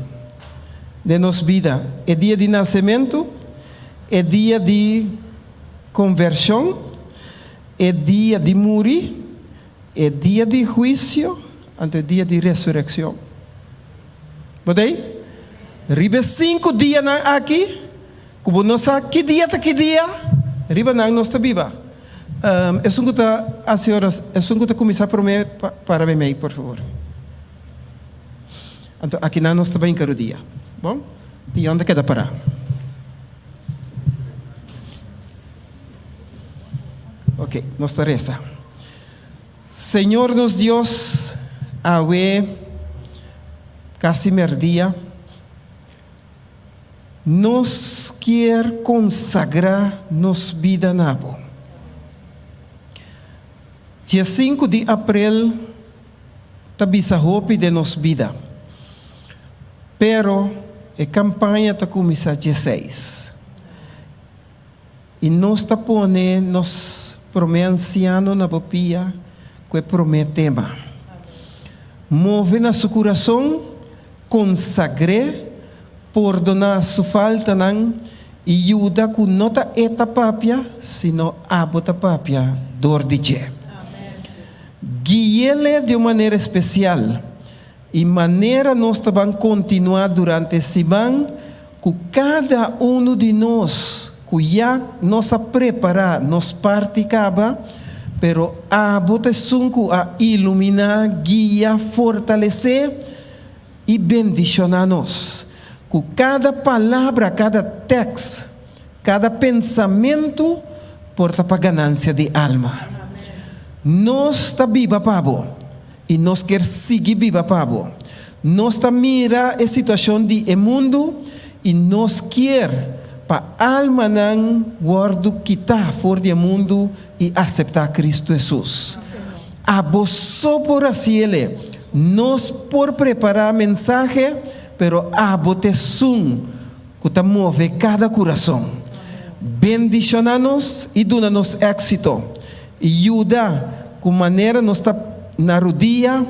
den nos bida, e dia di nasementu, e dia di konvershon, e dia di muri, e dia di huisio, anto e dia di resurekshon. Bo ta ei? Riba e sinku dianan aki, ku bo no sa ki dia ta ki dia, riba nan nos ta biba. Esun ku ta hasi oras, esun ku ta kuminsá promé, para meimei, por fabor. Anto akinan nos ta bai hinka rudia. Bon? Tion ta keda pará. Oke, nos ta resa. Señor nos Dios, awe casi merdia, nos kier consagra nos bida na Bo. Dia sinku di april ta bisa hopi den nos bida, pero e campaña ta cuminsa dia seis. I nos ta pone nos promé ansiano na bo pia. ku e promé tema. Move na su kurason, konsagr'é, pordoná su faltanan i yuda ku no ta e ta papia, sino abo ta papia dor di dje. Gui'ele di un manera espesial i manera nos ta ban kontinuá durante e siman ku kada unu di nos ku ya nos a prepará nos parti kaba, pero abo ta esun ku a iluminá, guia, fortalesé i bendishoná nos. Ku kada palabra, kada tèks, kada pensamentu por ta pa ganansia di alma. Nos ta biba pa bo i nos kier sigui biba pa bo. Nos ta mira e situashon di e mundu i nos kier pa almanan wòrdu kitá for di e mundu i aseptá Kristu Hesus. Abo so por hasiele. Nos por prepará mensahe, pero abo ta esun ku ta move kada kurason. Bendishoná nos i duna nos éksito i yuda ku manera nos ta na rudia,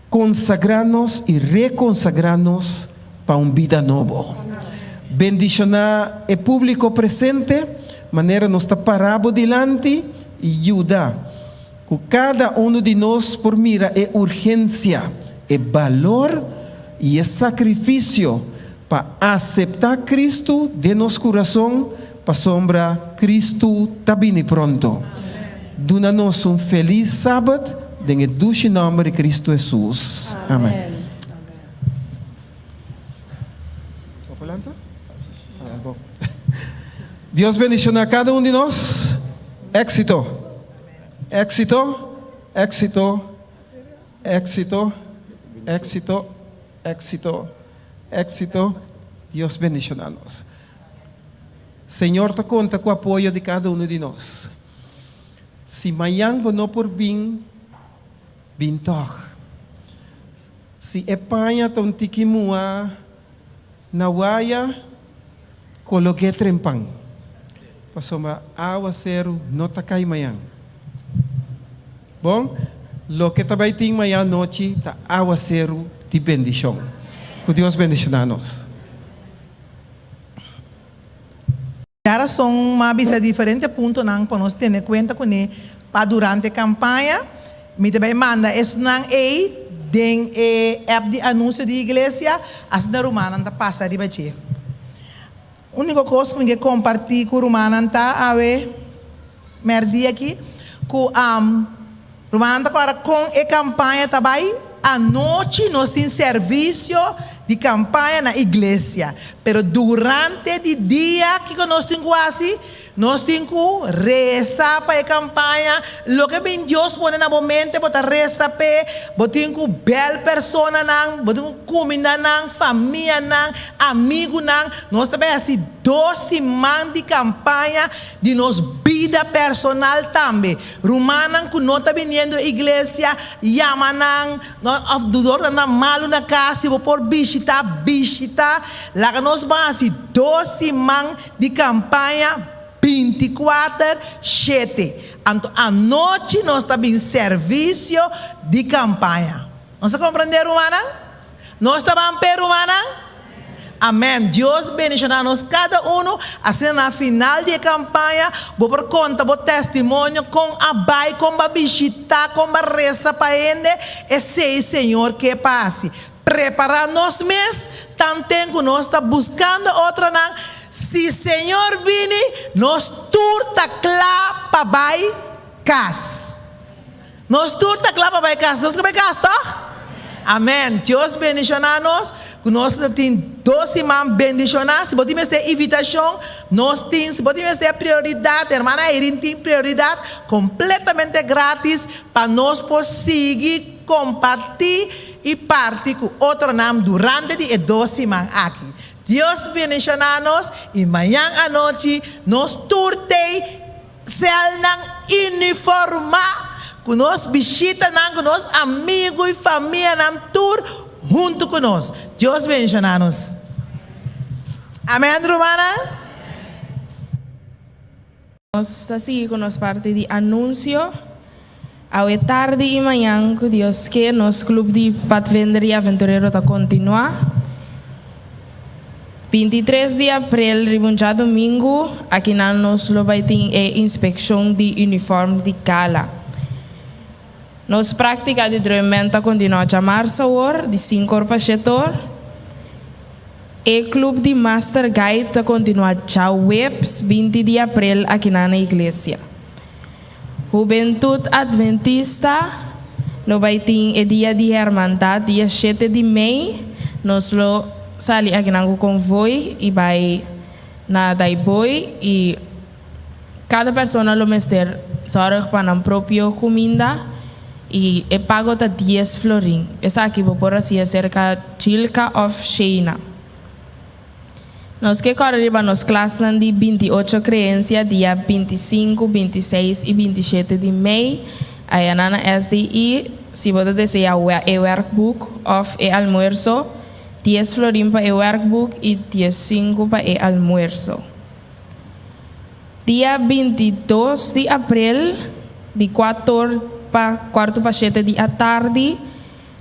konsagrá nos i rekonsagrá nos pa un bida nobo. Bendishoná e públiko presente manera nos ta pará bo dilanti i yuda ku kada unu di nos por mira e urgensia, e balor i e sakrifisio pa aseptá Kristu den nos kurason pasobra Kristu ta bini pronto. Duna nos un felis Sabat den e dushi nòmber di Kristu Hesus. Amen. Dios bendiciona cada un di nos. Éxito. Éxito. Éxito. Éxito. Éxito. Éxito. Éxito. Dios bendiciona nos. Señor ta conta cu apoyo di cada uno di nos. Si mayan bo no por bin, bin toch. Si e paña ta un tiki muhá na waya, kolog'é trempan, pasobra awaseru no ta kai mañan. Bon, loke ta bai tin mañan anochi ta awaseru di bendishon. Ku Dios bendishoná nos. Djarason m'a bisa diferente puntonan pa nos tene kuenta kuné pa durante kampaña. Mi ta bai manda esnan ei den e app di anunsio di iglesia, asina rumannan ta pasa riba dje. Úniko kos ku mi ke kompartí ku rumannan ta awe mèrdia aki, ku Rumannan ta kòrda kon e kampaña ta bai? Anochi nos tin servisio di kampaña na iglesia, pero durante di dia kiko nos tin ku hasi? Nos tin ku resa pa e kampaña. Loke bin Dios pone na bo mente bo ta resa p'e. Bo tin ku bèl personanan, bo tin ku kuminda nan, famianan, amigunan. Nos ta bai hasi dos siman di kampaña di nos bida personal tambe. Rumannan ku no ta biniendo e iglesia, yama nan, òf dor nan ta malu na kas, si bo por bishitá, bishitá. Laga nos ban hasi dos siman di kampaña bintikuater shete. Anto anochi nos ta bin servisio di kampaña. Nos a komprendé, rumannan? Nos ta ban p'e, rumannan? Amèn. Dios bendishoná nos kada unu. Asina na final di e kampaña, bo por konta bo testimonio kon a bai, kon bo a bishitá, kon bo a resa pa hende. Esei Señor ke pa hasi. Prepará nos mes tanten ku nos ta buskando otronan. Si Señor bini, nos tur ta kla pa bai kas. Nos tur ta kla pa bai kas. Nos ke bai kas, tòg? Amèn. Dios bendishoná nos ku nos lo tin dos siman bendishoná. Si bo tin mester invitashon, nos tin. Si bo tin mester prioridat, hermana Irene tin prioridat kompletamente gratis pa nos por sigui kompartí i parti ku otronan durante di e dos siman aki. Dios bendishoná nos i mañan anochi nos tur tei. Celnan uniformá ku nos bishitanan, ku nos amigu i famianan tur huntu ku nos. Dios benshoná nos. Amèn, rumannan. Nos ta sigui ku nos parti di anunsio. Awe tardi i mañan ku Dios ke nos club di Padvinder i Aventurero ta kontinuá. 23 di aprel riba un djadumingu akinan nos lo bai tin e inspekshon di uniform di gala. Nos práktika di drumband ta kontinuá djamars awor di sinku or pa shete or. E club di Master Guide ta kontinuá djaweps 20 di aprel akinan na iglesia. Hubentut Adventista lo bai tin e dia di hermandad dia shete di mei. Nos lo sali akinan ku konvoi i bai na Daaibooi i kada persona lo mester zorg pa nan propio kuminda i e pago ta dies florin. Esaki bo por hasi aserka Chilka òf Sheina. Nos ke kòrda riba nos klasnan di 28 Kreensia dia 25, 26 i 27 di mei ayanan na SDI. Si bo ta deseá e werkboek òf e almuerso, dies florin pa e werkboek i diesinku pa e almuerso. Dia 22 di aprel di kuator pa kuartu pa shete di atardi,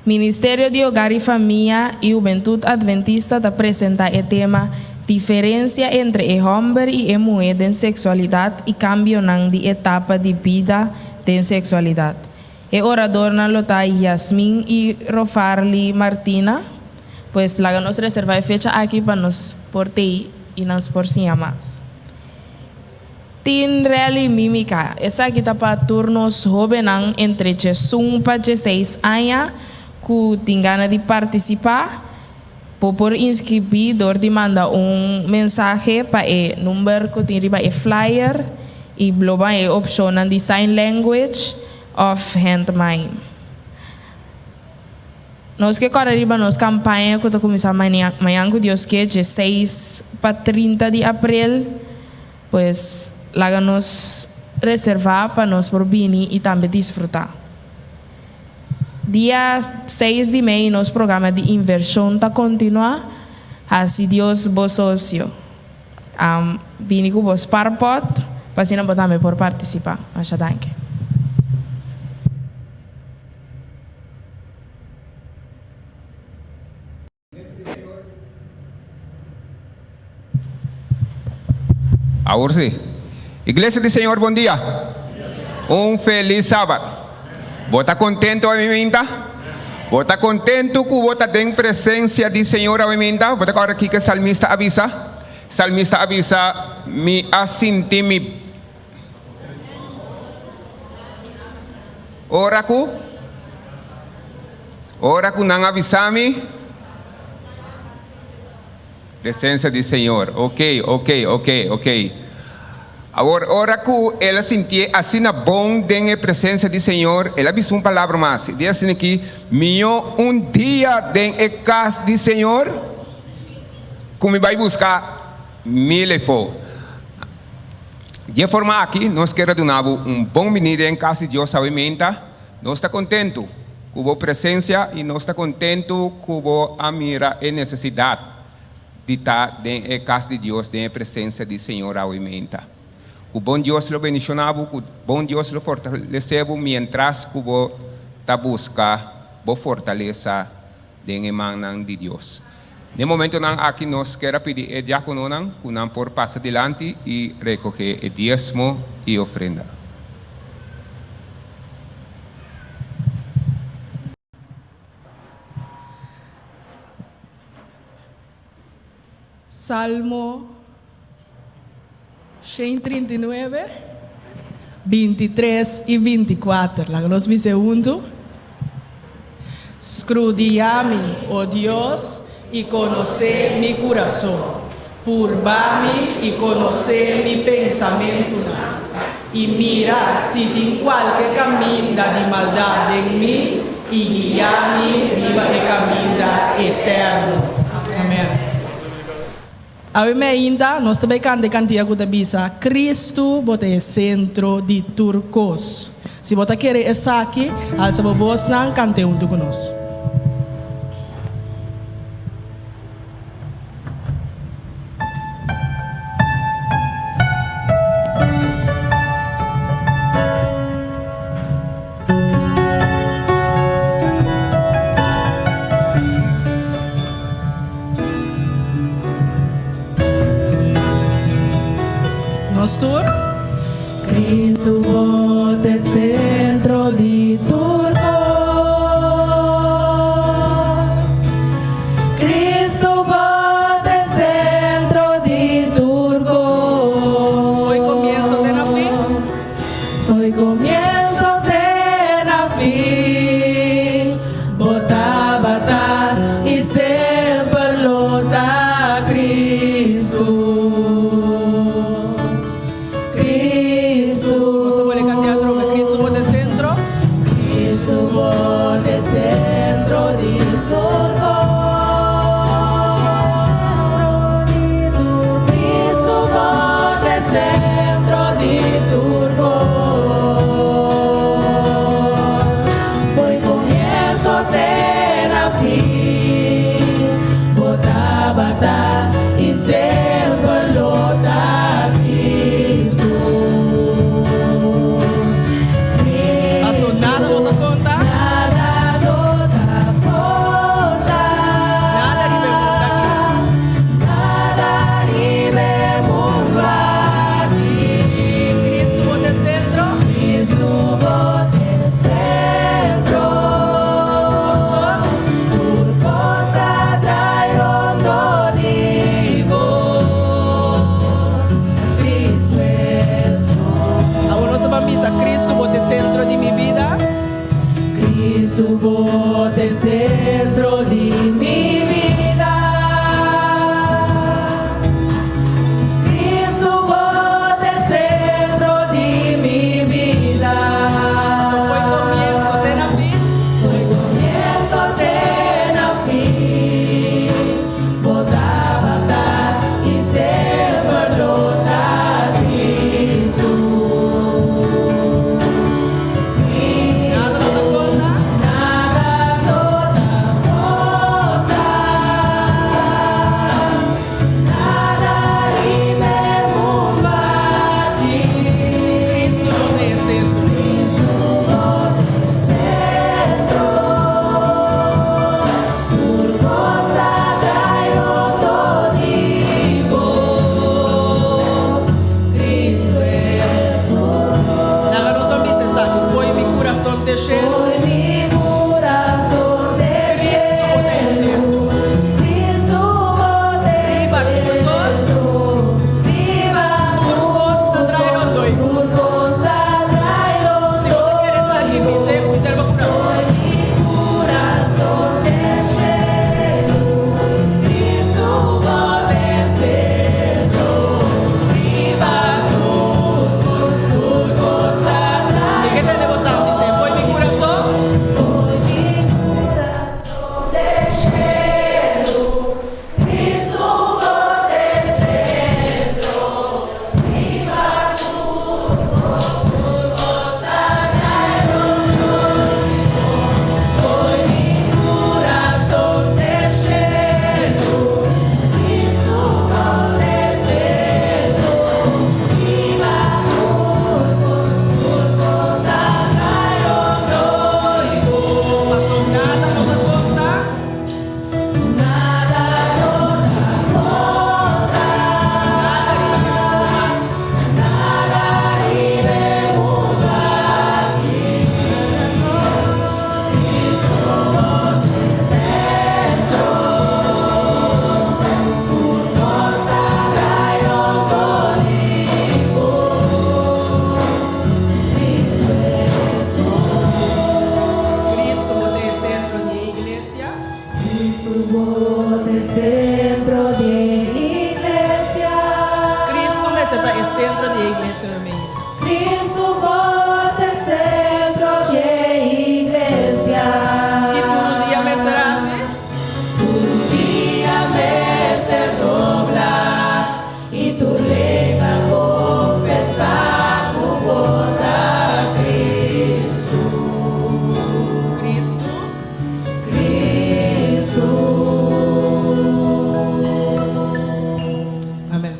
Ministerio di Hogar y Famia y Hubentud Adventista ta presenta e tema Diferencia entre e homber y e muhe den sexualidad y cambionan di etapa di bida den sexualidad. E oradornan lo ta Yasmin y Rofarly Martina. Pues laga nos reserva e fecha aki pa nos por tei y nos por siña mas. Tin Rally Mímika. Esaki ta pa tur nos hóbennan entre djesun pa djeseis aña ku tin gana di partisipá. Bo por inskribí dor di manda un mensahe pa e number ku tin riba e flyer i lo ban e opshonnan di sign language òf handmime. Nos ke kòrda riba nos kampaña ku ta kuminsá mañan ku Dios ke, djeseis pa 30 di aprel. Pues laga nos reservá pa nos por bini i tambe disfrutá. Dia seis di mei nos programa di invershon ta kontinuá, Hasi Dios bo sosio. Bini ku bo sparpot pa asina bo tambe por partisipá. Masha danki. Awor si. Iglesia di Señor bon dia. Un felis sabat. Bo ta contento awe minta? Bo ta contento cu bo ta den presencia di Señor awe minta? Bo ta corda kico e salmista a bisa? Salmista a bisa, Mi a sinti mi Ora ku Ora ku nan a bisa mi Presencia di Señor. Ok, ok, ok, ok. Awor, ora ku el a sintié asina bon den e presencia di Señor, el a bisa un palabra mas. E di asina aki, Mihó un dia den e kas di Señor ku mi bai buska mil efo. Di e forma aki nos kier a duna bo un bon binida den kas di Dios awe meinta. Nos ta kontentu ku bo presensia i nos ta kontentu ku bo a mira e nesesidat di ta den e kas di Dios den e presensia di Señor awe meinta. Ku bon Dios lo bendishoná bo, ku bon Dios lo fortalesé bo mientras ku bo ta buska bo fortalesa den e mannan di Dios. Den momentonan aki nos kier a pidi e diakononan ku nan por pasa dilanti i rekohé e diesmo i ofrenda. Salmo 139, 23 i 24. Laga nos bis'é huntu. Skrudiá mi, o Dios, i konosé mi kurason. Purba mi i konosé mi pensamentunan, i mira si tin kualke kaminda di maldat den mi, i guia mi riba e kaminda eterno. Amèn. Awe mi ainda nos ta bai kanta e kantia ku ta bisa, Kristu, bo ta e sentro di tur kos. Si bo ta kere esaki, alsa bo bosnan, kant'é huntu ku nos. Nos tur. Cristo bo t'e centro di tur cos. Cristo bo t'e centro di tur cos. Fo'i comienzo te na fin. Fo'i comienzo te na fin. Bo tabata y semper lo ta Cristo. Cristo. Nos ta bolbe canta atrobe. Cristo bo t'e centro. Cristo bo t'e centro di tur cos. Cristo bo t'e centro di tur cos. Fo'i comienzo te na fin. Bo tabata y semper lo ta Cristo. Paso nada no ta conta. Nada no ta conta. Nada riba e mundo aki. Nada riba e mundo aki. Cristo bo t'e centro. Cristo bo t'e centro. Tur cos ta draai rond di bo. Cristo Jesus. Awor nos ta bay bisa Cristo bo t'e centro di mi bida. Cristo bo t'e centro di mi bida. Cristo bo t'e centro di mi bida. Fo'i comienzo te na fin. Fo'i comienzo te na fin. Bo tabata y semper lo ta Cristo. Nada no ta conta. Nada no ta conta. Nada riba e mundo aki. Si Cristo no ta e centro. Cristo bo t'e centro. Tur cos ta draai rond di bo. Cristo Jesus. Laga nos ban bisa esaki. Fo'i mi curason te cielo. Fo'i mi curason te Cristo bo t'e centro. Cristo bo t'e Riba tur cos. Riba Tur cos ta draai rond di bo. Tur cos ta draai rond Si bo ta kere esaki, bis'e cu henter bo curason. Curason te cielo. Cristo bo t'e centro. Riba tur cos, tur cos ta Mi ke tende boso bis'e. Fo'i mi curason. Fo'i mi curason te cielo. Cristo bo t'e centro. Riba tur cos, tur cos ta draai rond Fo'i mi curason te cielo. Cristo bo t'e centro. Riba tur cos, tur cos ta draai rond Paso nada no ta conta. Nada no ta conta. Nada riba e mundo aki. Nada riba e mundo aki. Cristo bo t'e centro. Tur cos ta draai rond di bo. Cristo Jesus. Cristo bo t'e centro di iglesia. Cristo bo t'e centro di iglesia. Cristo mester ta e centro di iglesia mi. Cristo bo t'e centro di iglesia. Cu tur dia mester haci. Tur dia mester dobla y tur lenga confesa cu bo ta Cristo. Cristo. Cristo. Amen.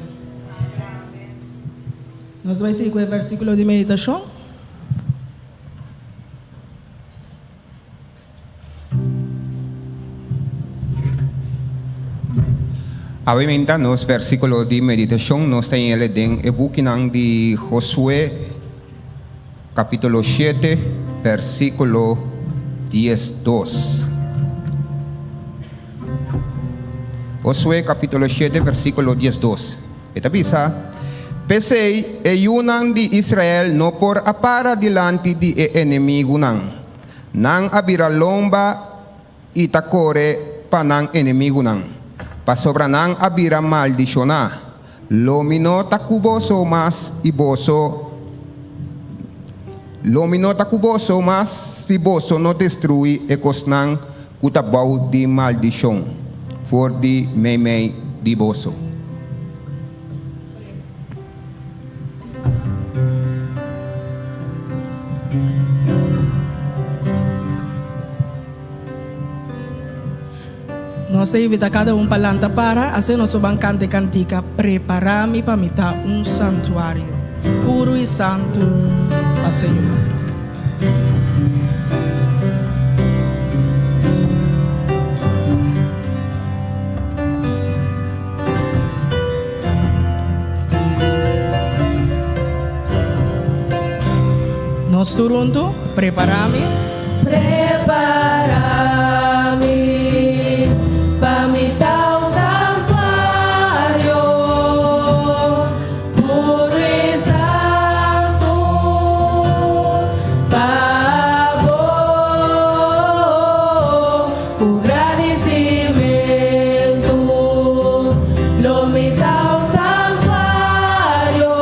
Nos ta bay sigui cu e versiculo di meditacion. Awe menta nos versíkulo di meditashon nos ta hel den e bukinan di Josué kapítulo shete versíkulo 12. Josué kapítulo shete versíkulo 12. E ta bisa, P'esei e yunan di Israel no por a para dilanti di e enemigunan. Nan a bira lomba i ta kore pa nan enemigunan, pasobra nan a bira maldishoná. Lo mi no ta ku boso mas i boso lo mi no ta ku boso mas si boso no destruí e kosnan ku ta bou di maldishon for di meimei di boso. Nos ta invita kada un pa lanta para, asina nos lo ban kanta e kantika Prepará mi pa mi ta un santuario puru i santu pa Señor. Nos tur huntu, Prepará mi. Prepará mi pa mi ta un santuario puru i santu pa bo. Ku gradisimentu lo mi ta un santuario,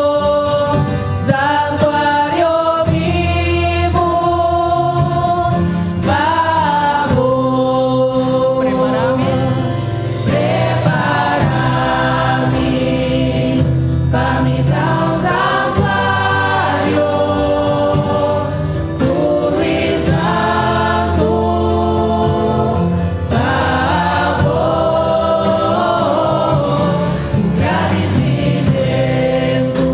santuario bibu pa bo. Prepará mi. Prepará mi pa mi ta un santuario. Puru i santu pa bo, ku gradisimentu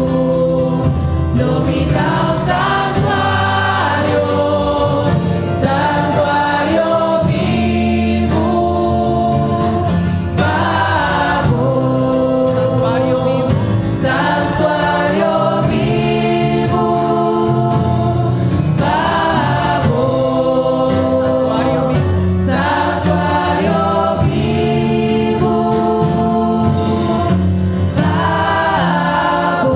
lo mi ta un santuario, santuario bibu pa bo. Santuario bibu. Santuario bibu pa bo. Santuario bibu. Santuario bibu pa bo.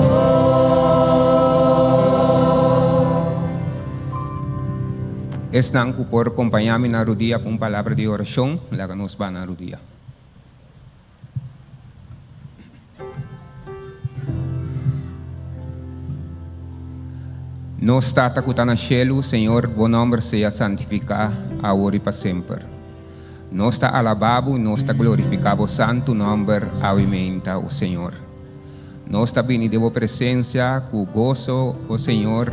Esnan ku por kompañá mi na rudia pa un palabra di orashon, laga nos ba na rudia. Nos Tata ku ta na shelu, Señor, bo nòmber sea santifiká awor i pa semper. Nos ta alabá bo i nos ta glorifiká bo santu nòmber awe meinta, o Señor. Nos ta bini den bo presensia ku goso, o Señor,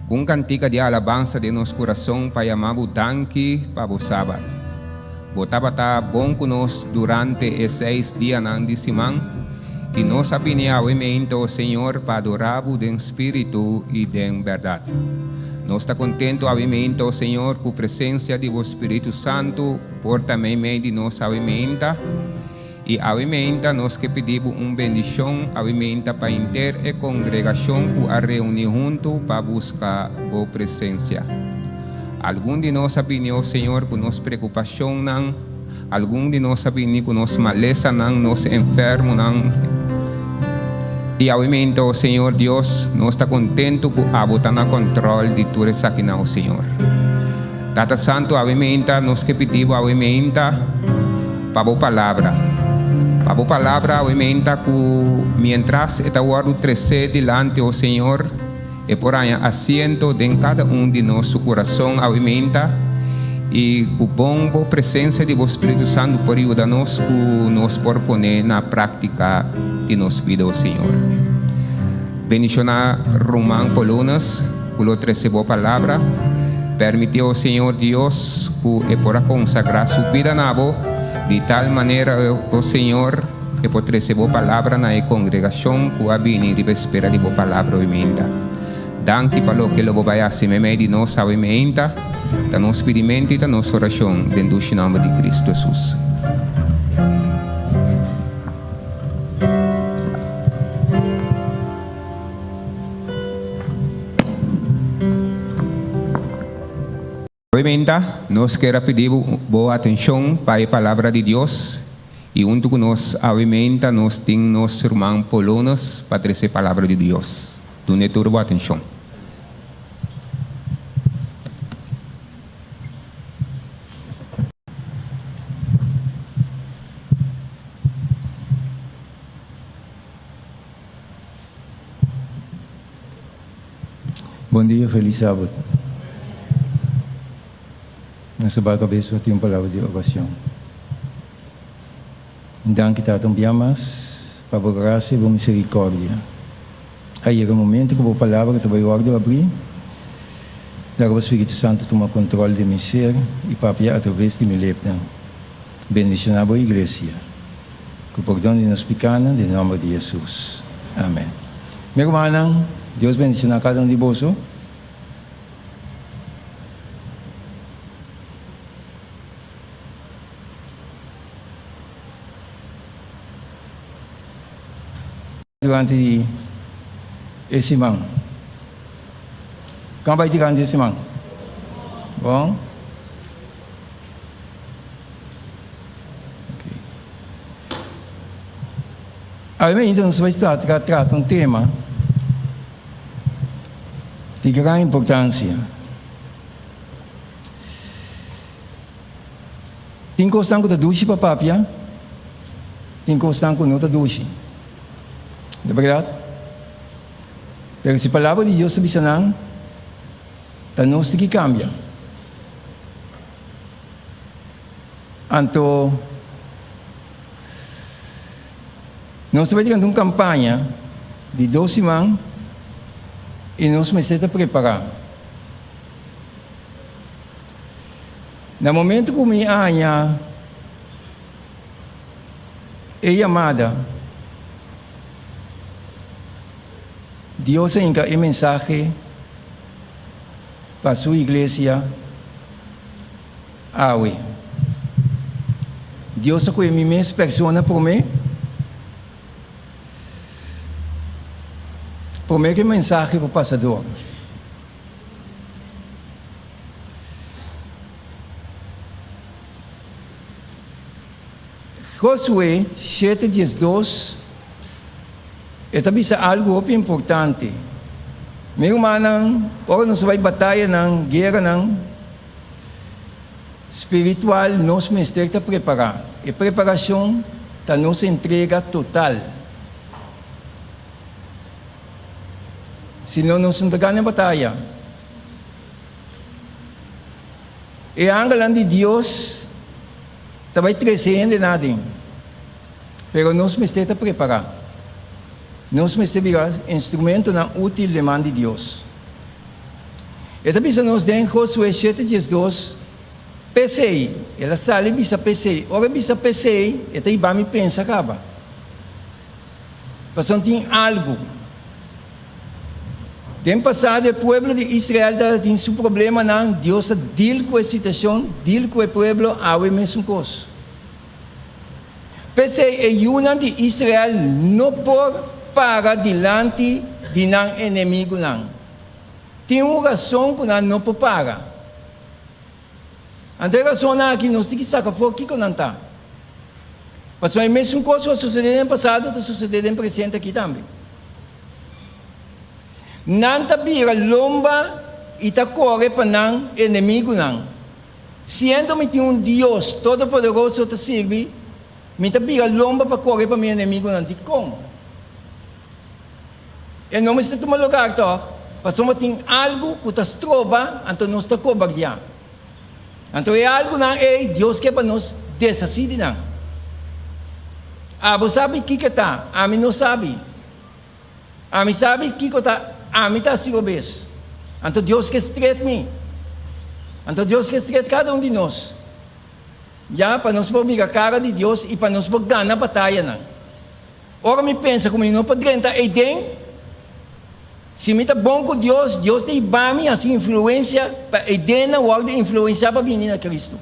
ku un kantika di alabansa den nos kurason pa yama bo danki pa bo Sabat. Bo tabata bon ku nos durante e seis dianan di siman, i nos a bini awe meinta, o Señor, pa adorá Bo den spiritu i den bèrdat. Nos ta kontentu awe meinta, o Señor, ku presensia di Bo Spiritu Santu por ta meimei di nos awe meinta, i awe meinta nos ke pidi Bo un bendishon awe meinta pa henter e kongregashon ku a reuní huntu pa buska Bo presensia. Algun di nos a bini, o Señor, ku nos preokupashonnan, algun di nos a bini ku nos malesanan, nos enfermonan. I awe-mente, o Señor Dios, nos ta kontentu ku Abo ta na kòntròl di tur esakinan, o Señor. Tata Santu, awe-meinta nos ke pidi Bo awe-meinta pa Bo Palabra. Pa Bo Palabra awe-meinta ku mientras e ta wòrdu tresé dilanti, o Señor, E por haña asiento den kada un di nos su kurason awimenta i ku bon bo presensia di bo Spiritu Santu por yuda nos ku nos por pone na práktika di nos bida, o Señor. Bendishoná ruman Polones ku lo trese bo palabra. Permití, o Señor Dios, ku e por a konsagrá su bida na bo di tal manera, o Señor, E por trese bo palabra na e kongregashon ku a bini riba espera di bo palabra hoy meinta. Danki pa loke lo bo bai hasi meimei di nos awe meinta. Ta nos pidimentu i ta nos orashon den dushi nòmber di Kristu Hesus. Awe menta, nos kier a pidi bo atencion pa e Palabra di Dios, y hunto cu nos awe menta nos tin nos ruman Polonus pa trece Palabra di Dios. Dune tur bo atencion. Bon dia felis sabado. Nos ta baha cabes pa tin un palabra di oracion. Danki Tata un bia mas pa bo gracia y bo misericordia. A yega e momento cu bo palabra ta bay wordo abri. Laga bo Spiritu Santo tuma control di mi ser y papia atraves di mi lepnan. Bendiciona bo iglesia. Ku pordon di nos pikanan den nomber di Hesus. Amen. Mi rumannan, Dios bendiciona kada un di boso. Durante di e siman. Kan bai durante e siman? Bon. Awe mainta nos bai sta trata un tema di gran importancia. Tin cosnan cu ta dushi pa papia, tin cosnan cu no ta dushi. Ta berdad? Pero si palabra di Dios ta bisa nan, ta nos tin ki cambia. Anto nos ta bai durante un campaña di dos siman y nos mester ta prepara. Na momento cu mi haña e yamada, Dios a hinca e mensahe pa su iglesia awe. Dios a kohe mi mes persona promé, promé ku e mensahe por pasa dor. Josué shete 12 e ta bisa algu hopi importante. Mi rumannan, ora nos bai batayanan, gueranan spiritual, nos mester ta prepará. E preparashon ta nos entrega total. Si no, nos no ta gana e bataya. E angelnan di Dios ta bai trese hendenan aden. Pero nos mester ta prepará. Nos mester bira instrumentonan útil den man di Dios. E ta bisa nos den Josué shete 12, P'esei, el a sali bisa p'esei. Ora e bisa p'esei, e ta hiba mi pensa kaba. Pasobra tin algu. Den pasado e pueblo di Israel tabatin su problemanan, Dios a deal ku e situashon, deal ku e pueblo, awe mesun kos. P'esei e yunan di Israel no por para dilanti di nan enemigunan. Tin un rason ku nan no por para. Anto e rasonnan aki nos tin ki saka for kiko nan ta. Pasobra e mesun kos ku a sosodé den pasado ta sosodé den presente aki tambe. Nan ta bira lomba i ta kore pa nan enemigunan. Siendo mi tin un Dios Todopoderoso ta sirbi, mi ta bira lomba pa kore pa mi enemigunan. Dikon? E no mester tuma lugar tòg, pasobra tin algu ku ta stroba, anto nos ta kobardiá. Anto e algunan ei Dios ke pa nos deshasí di nan. Abo sabi kiko ta, ami no sabi. Ami sabi kiko ta, ami ta hasi robes. Anto Dios ke stret mi. Anto Dios ke stret kada un di nos. Ya pa nos por mira kara di Dios i pa nos por gana batayanan. Ora mi pensa ku mi no por drenta eiden, si mi ta bon ku Dios, Dios ta hiba mi hasi influensia pa eidennan wòrdu influensiá pa bini na Kristu.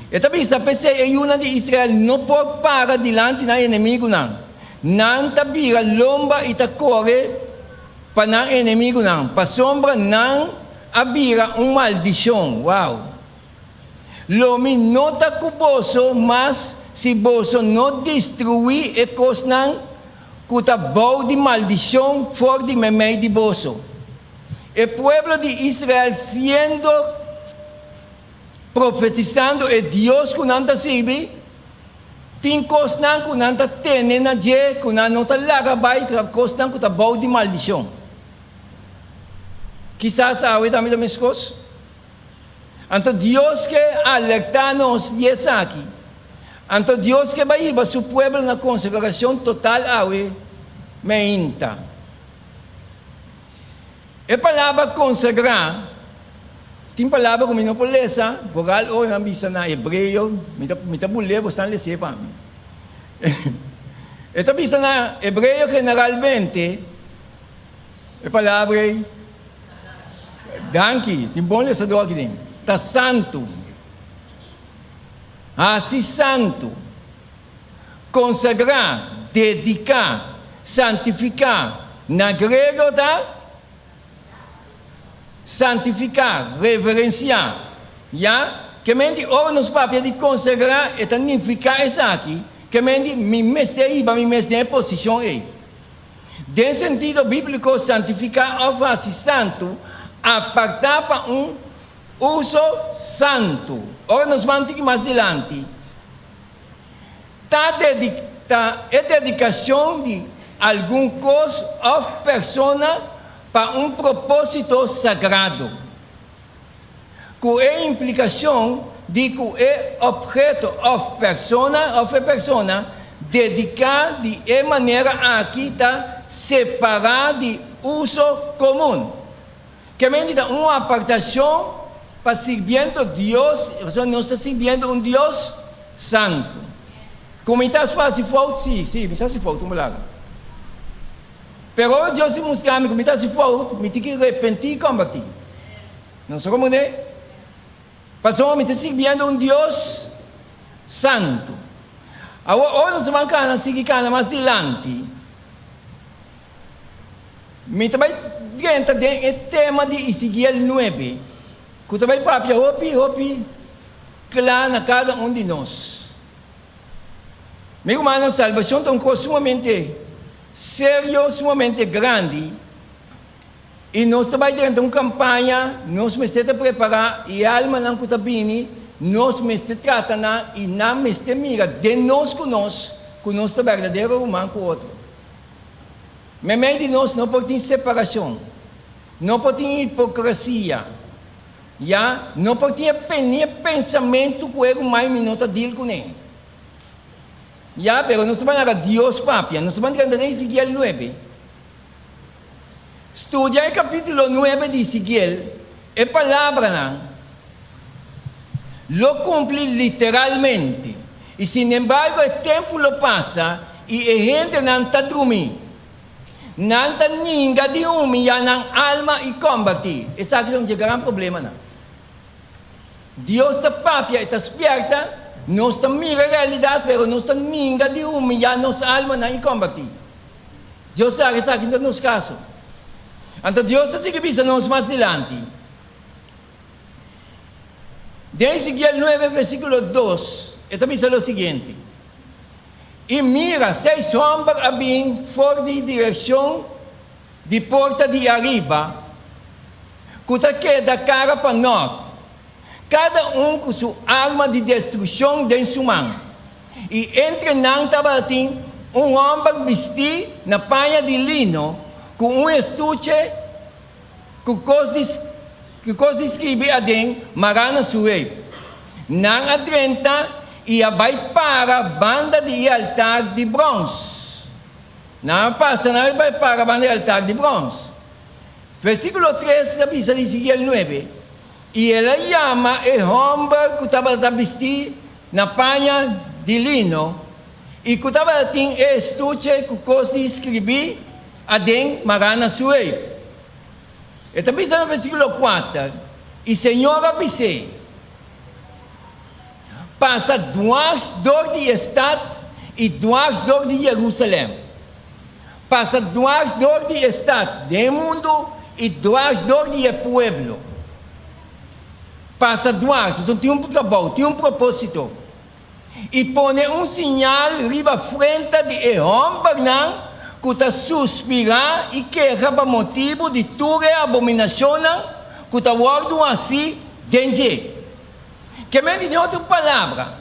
E ta bisa, P'esei e yunan di Israel no por para dilanti nan enemigunan. Nan ta bira lomba i ta kore pa nan enemigunan, pasobra nan. a bira un maldishon. Wow! Lo mi no ta ku boso mas si boso no destruí e kosnan ku ta bou di maldishon for di meimei di boso. E pueblo di Israel siendo profetisando e Dios ku nan ta sirbi, tin kosnan ku nan ta tene na dje ku nan no ta laga bai, ta kosnan ku ta bou di maldishon. Kisas awe tambe ta meskos. Anto Dios ke alertá nos di esaki. Anto Dios ke bai hiba su pueblo na konsegrashon total awe meinta. E palabra konsagrá, tin palabra ku mi no por lesa, foral ora nan bisa na hebreo, mi ta mi ta bul'é bo stan les'é pa mi. E ta bisa na hebreo generalmente e palabra ei, danki, tin bon lesadó aki den, ta santu, hasi santu. Konsagrá, dediká, santifiká, na griego ta, santifiká, reverensiá. Ya? Ke men di ora nos papia di konsagrá e ta nifiká esaki, ke men di mi mester hiba mi mes den e posishon ei. Den sentido bíbliko santifiká òf hasi santu, apartá pa un uso santu. Ora nos ban tiki mas dilanti. Ta ta e dedikashon di algun kos òf persona pa un propósito sagrado, ku e implikashon di ku e opheto òf persona òf e persona dediká di e manera aki ta separá di uso komun. Kemendi ta un apartashon pa sirbiendo Dios, pasobra nos ta sirbiendo un Dios santu. Ku mi ta hasi fout? Sí, sí, mi sa hasi fout un palabra. Pero ora Dios a mustra mi ku mi ta hasi fout, mi tin ki repentí i kombertí. Nos a komprendé? Pasobra mi ta sirbiendo un Dios santu. Awor, ora nos a ban kana, sigui kana mas dilanti, Mi ta bai drenta den e tema di Ezekiel nuebe, ku ta bai papia hopi, hopi kla na kada un di nos. Mi rumannan, salbashon ta un kos sumamente serio, sumamente grandi, i nos ta bai drenta un kampaña, nos mester ta prepará, i e almanan ku ta bini, nos mester trata nan, i nan mester mira den nos ku nos, ku nos ta berdadero ruman ku otro. Meimei di nos no por tin separashon, no por tin hipokresia, ya, no por tin e ni e pensamentu ku e ruman mi no ta deal kuné. Ya, pero nos ta ban laga Dios papia, nos ta ban drenta den Ezekiel nuebe. Studia e kapítulo nuebe di Ezekiel, e palabranan lo kumpli literalmente, i sinembargo e tempu lo pasa i e hendenan ta drumí. Nan ta ninga di humiyá nan alma i kombertí. Esaki ta un dje gran problemanan. Dios ta papia, e ta spièrta, nos ta mira e realidat, pero nos ta ninga di humiyá nos almanan i kombertí. Dios sa esaki ta nos kaso. Anto Dios ta sigui bisa nos mas dilanti. Den Ezekiel nuebe versíkulo dos, e ta bisa lo siguiente, I mira, seis hòmber a bin for di direkshon di porta di ariba, ku ta keda kara pa nòrt, kada un ku su arma di destrukshon den su man. I entre nan tabatin un hòmber bistí na paña di lino ku un estuche ku kos di ku kos di skribi aden mará na su reip. Nan a drenta i a bai para banda di e altar di bròns. Nan a pasa, nan a bai para banda di e altar di bròns. Versíkulo tres ta bisa di Ezekiel nuebe, I el a yama e hòmber ku tabata bistí na paña di lino i ku tabatin e estuche ku kos di skribí aden mará na su heup. E ta bisa na versíkulo kuater, I Señor a bis'é, Pasa dwars dor di e stat i dwars dor di Jerusalèm. Pasa dwars dor di e stat den mundu i dwars dor di e pueblo. Pasa dwars, pasobra tin un trabou, tin un propósito. I pone un siñal riba frenta di e hòmbernan ku ta suspirá i keha pa motibu di tur e abominashonnan ku ta wòrdu hasí den dje. Ke men di den otro palabra,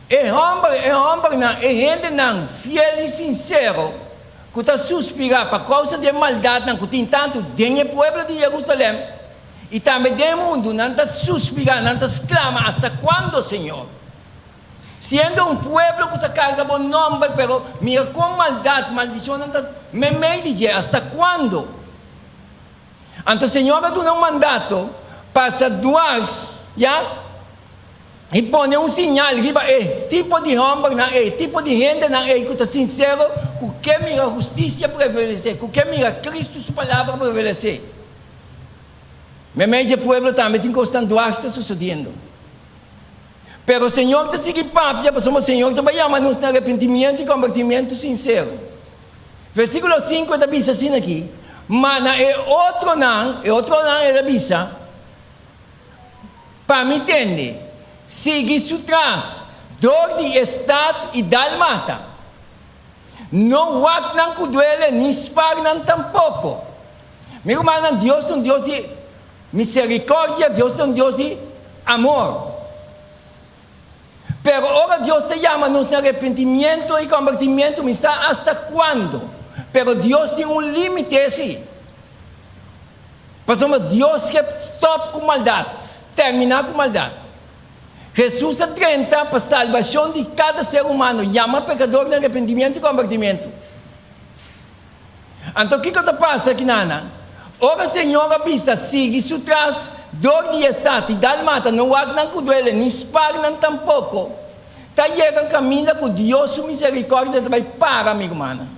e hòmber, e hòmbernan, e hendenan fiel i sinsero ku ta suspirá pa kousa di e maldatnan ku tin tantu den e pueblo di Jerusalèm i tambe den e mundu, nan ta suspirá, nan ta sklama, Asta kuando, Señor? Siendo un pueblo ku ta karga bo nòmber, pero mira kon maldat, maldishonnan ta meimei di dje, asta kuando? Anto Señor a duna un mandato, pasa dwars, ya, i pone un siñal riba e tipo di hòmbernan ei, tipo di hendenan ei ku ta sinsero, ku ke mira hustisia prevalesé, ku ke mira Kristu su palabra prevalesé. Meimei dje pueblo tambe tin kosnan dwars ta sosodiendo. Pero Señor ta sigui papia, pasobra Señor ta bai yama nos na arepentimiento i kombertimiento sinsero. Versíkulo sinku e ta bisa asina aki, Ma na e otronan, e otronan el a bisa, Pa mi tende, sigui su tras dor di e stat i dal mata. No wak nan ku duele ni spar nan tampoko. Mi rumannan, Dios ta un Dios di miserikordia, Dios ta un Dios di amor. Pero ora Dios ta yama nos na arepentimiento i kombertimiento, mi sa asta kuando, pero Dios tin un límite sí. Pasobra Dios ke stòp ku maldat, terminá ku maldat. Hesus a drenta pa salbashon di kada ser humano, yama pekador na arepentimiento i kombertimiento. Anto kiko ta pasa kinana? Ora Señor a bisa sigui su tras dor di e stat i dal mata no wak nan ku duele ni spar nan tampoko, ta yega un kaminda ku Dios su miserikordia ta bai para, mi rumannan.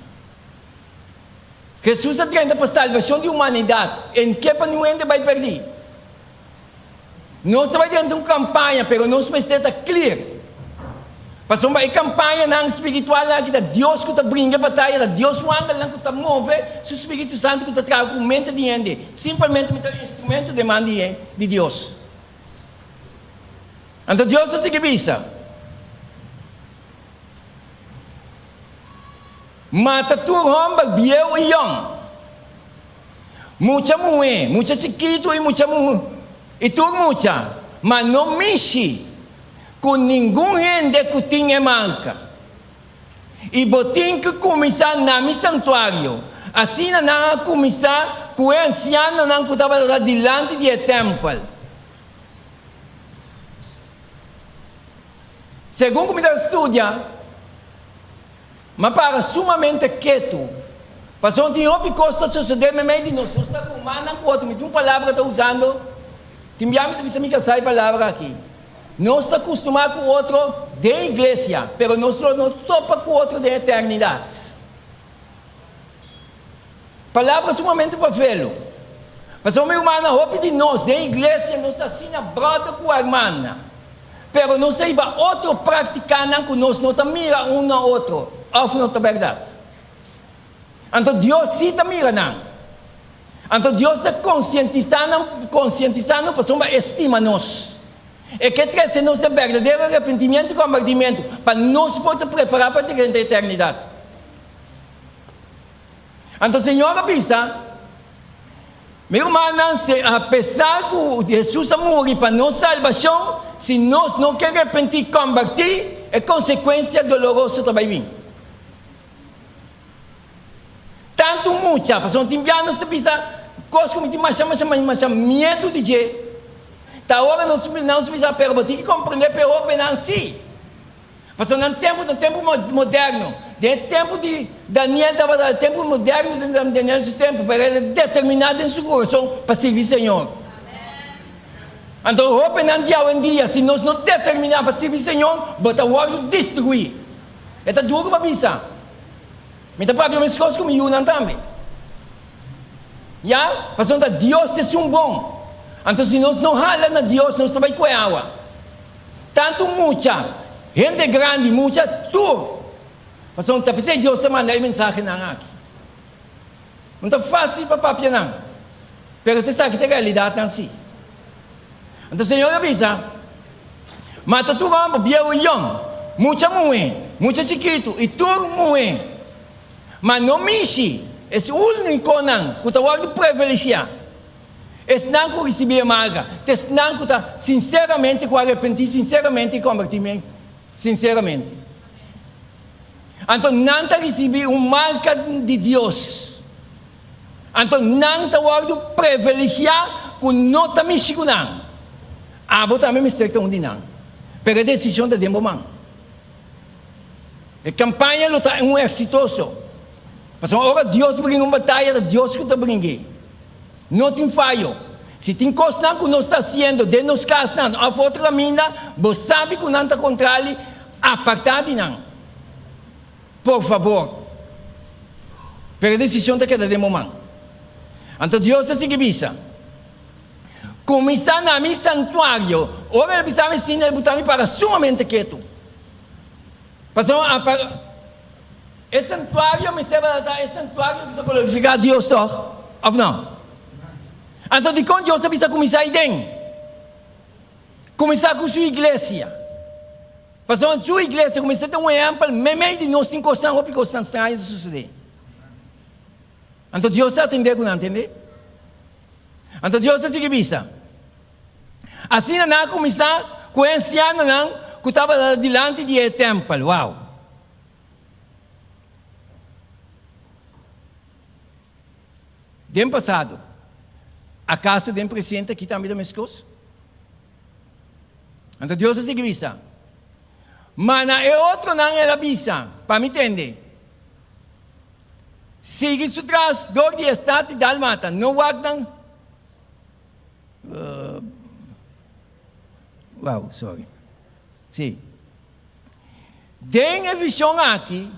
Hesus a drenta pa salbashon di humanidat, en ke pa niun hende bai pèrdí. Nos ta bai drenta un kampaña, pero nos mester ta clear. Pasobra e kampañanan spiritualnan aki ta Dios ku ta bringa e bataya, ta Dios su angelnan ku ta move su Spiritu Santu ku ta traha ku mente di hende. Simpelmente mi ta un instrumento den man di Dios. Anto Dios ta sigui bisa. Mata tur hòmber bieu i yòn, mucha muhé, mucha chikitu i mucha muhé, i tur mucha, ma no mishi ku ningun hende ku tin e marka. I bo tin ku kuminsá na mi santuario. Asina nan a kuminsá ku e ansianonan ku tabata dilanti di e tèmpel. Segun ku mi ta studia, m'a para sumamente ketu, pasobra tin hopi kos ta sosodé meimei di nos. Nos ta rumannan ku otro. Mi tin un palabra ta usando, tin bia mi ta bisa mi kasá e palabra aki. Nos ta kustumá ku otro den iglesia, pero nos lo no topa ku otro den eternidat. Palabra sumamente pafelo. Pasobra mi rumannan, hopi di nos den iglesia nos ta asina bròder ku hermana, pero nos ta hiba otro práktikanan ku nos no ta mira un na otro, òf no ta bèrdat? Anto Dios sí ta mira nan. Anto Dios ta konsientisá nan, konsientisá nos pasobra E stima nos. E ke trese nos den berdadero arepentimiento i kombertimentu pa nos por ta prepará pa drenta eternidat. Anto Señor a bisa, Mi rumannan, si apesar ku Hesus a muri pa nos salbashon, si nos no ke repentí i kombertí, e konsekuensia doloroso ta bai bin. Tantu mucha, pasobra tin bia nos ta bisa kos ku mi tin masha masha masha miedu di dje. Ta ora nos nos bisa, pero bo tin ki komprendé p'e hóbennan sí. Pasobra nan tempu ta tempu moderno. Den e tempu di Daniel tabata e tempu moderno den Daniel su tempu, pero el a determiná den su kurason pa sirbi Señor. Anto hóbennan di awendia, si nos no determiná pa sirbi Señor, bo ta wòrdu destruí. E ta duru pa bisa. Mi ta papia meskos ku mi yunan tambe. Ya, pasobra ta Dios ta esun bon. Anto si nos no hala na Dios, nos ta bai kue awa. Tantu mucha, hende grandi, mucha, tur. Pasobra ta p'esei Dios a manda e mensahenan aki. No ta fásil pa papia nan, pero ta esaki ta e realidatnan sí. Anto Señor a bisa, Mata tur hòmber, bieu i yòn, mucha muhé, mucha chikitu i tur muhé. Ma no mishi es únikonan ku ta wòrdu prevelisiá, esnan ku risibí e marka, ta esnan ku ta sinseramente, ku a arepentí sinseramente i kòmbertí sinseramente. Anto nan ta risibí un marka di Dios. Anto nan ta wòrdu preveligiá ku no ta mishi ku nan. Abo tambe mester ta un di nan. Pero e desishon ta den bo man. E kampaña lo ta un eksitoso. Pasobra ora Dios bringa un bataya ta Dios ku ta bring'é. No tin fayo. Si tin kosnan ku nos ta hasiendo den nos kasnan òf otro kaminda, bo sabi ku nan ta kontrali, apartá di nan. Por fabor. Pero e desishon ta keda den bo man. Anto Dios a sigui bisa, Kuminsá na mi santuario. Ora el a bisa mi asina, el buta mi para sumamente ketu. Pasobra e santuario mester ta e santuario ku ta glorifiká Dios tòg, òf nò? Anto dikon Dios a bisa kuminsá aiden? Kuminsá ku su iglesia. Pasobra su iglesia kuminsá ta un ehèmpel meimei di nos tin kosnan, hopi kosnan straño ta susedé. Anto Dios ta atendé ku nan, tende? Anto Dios a sigui bisa, Asina nan a kuminsá ku e ansianonan ku tabata dilanti di e tèmpel. Wow! Den pasado, akaso den presente aki tambe ta meskos? Anto Dios a sigui bisa, Ma na e otronan el a bisa, pa mi tende, Sigui su tras dor di e stat di Dalmata, no wak nan. Wow, sorry. Sí. Den e vision aki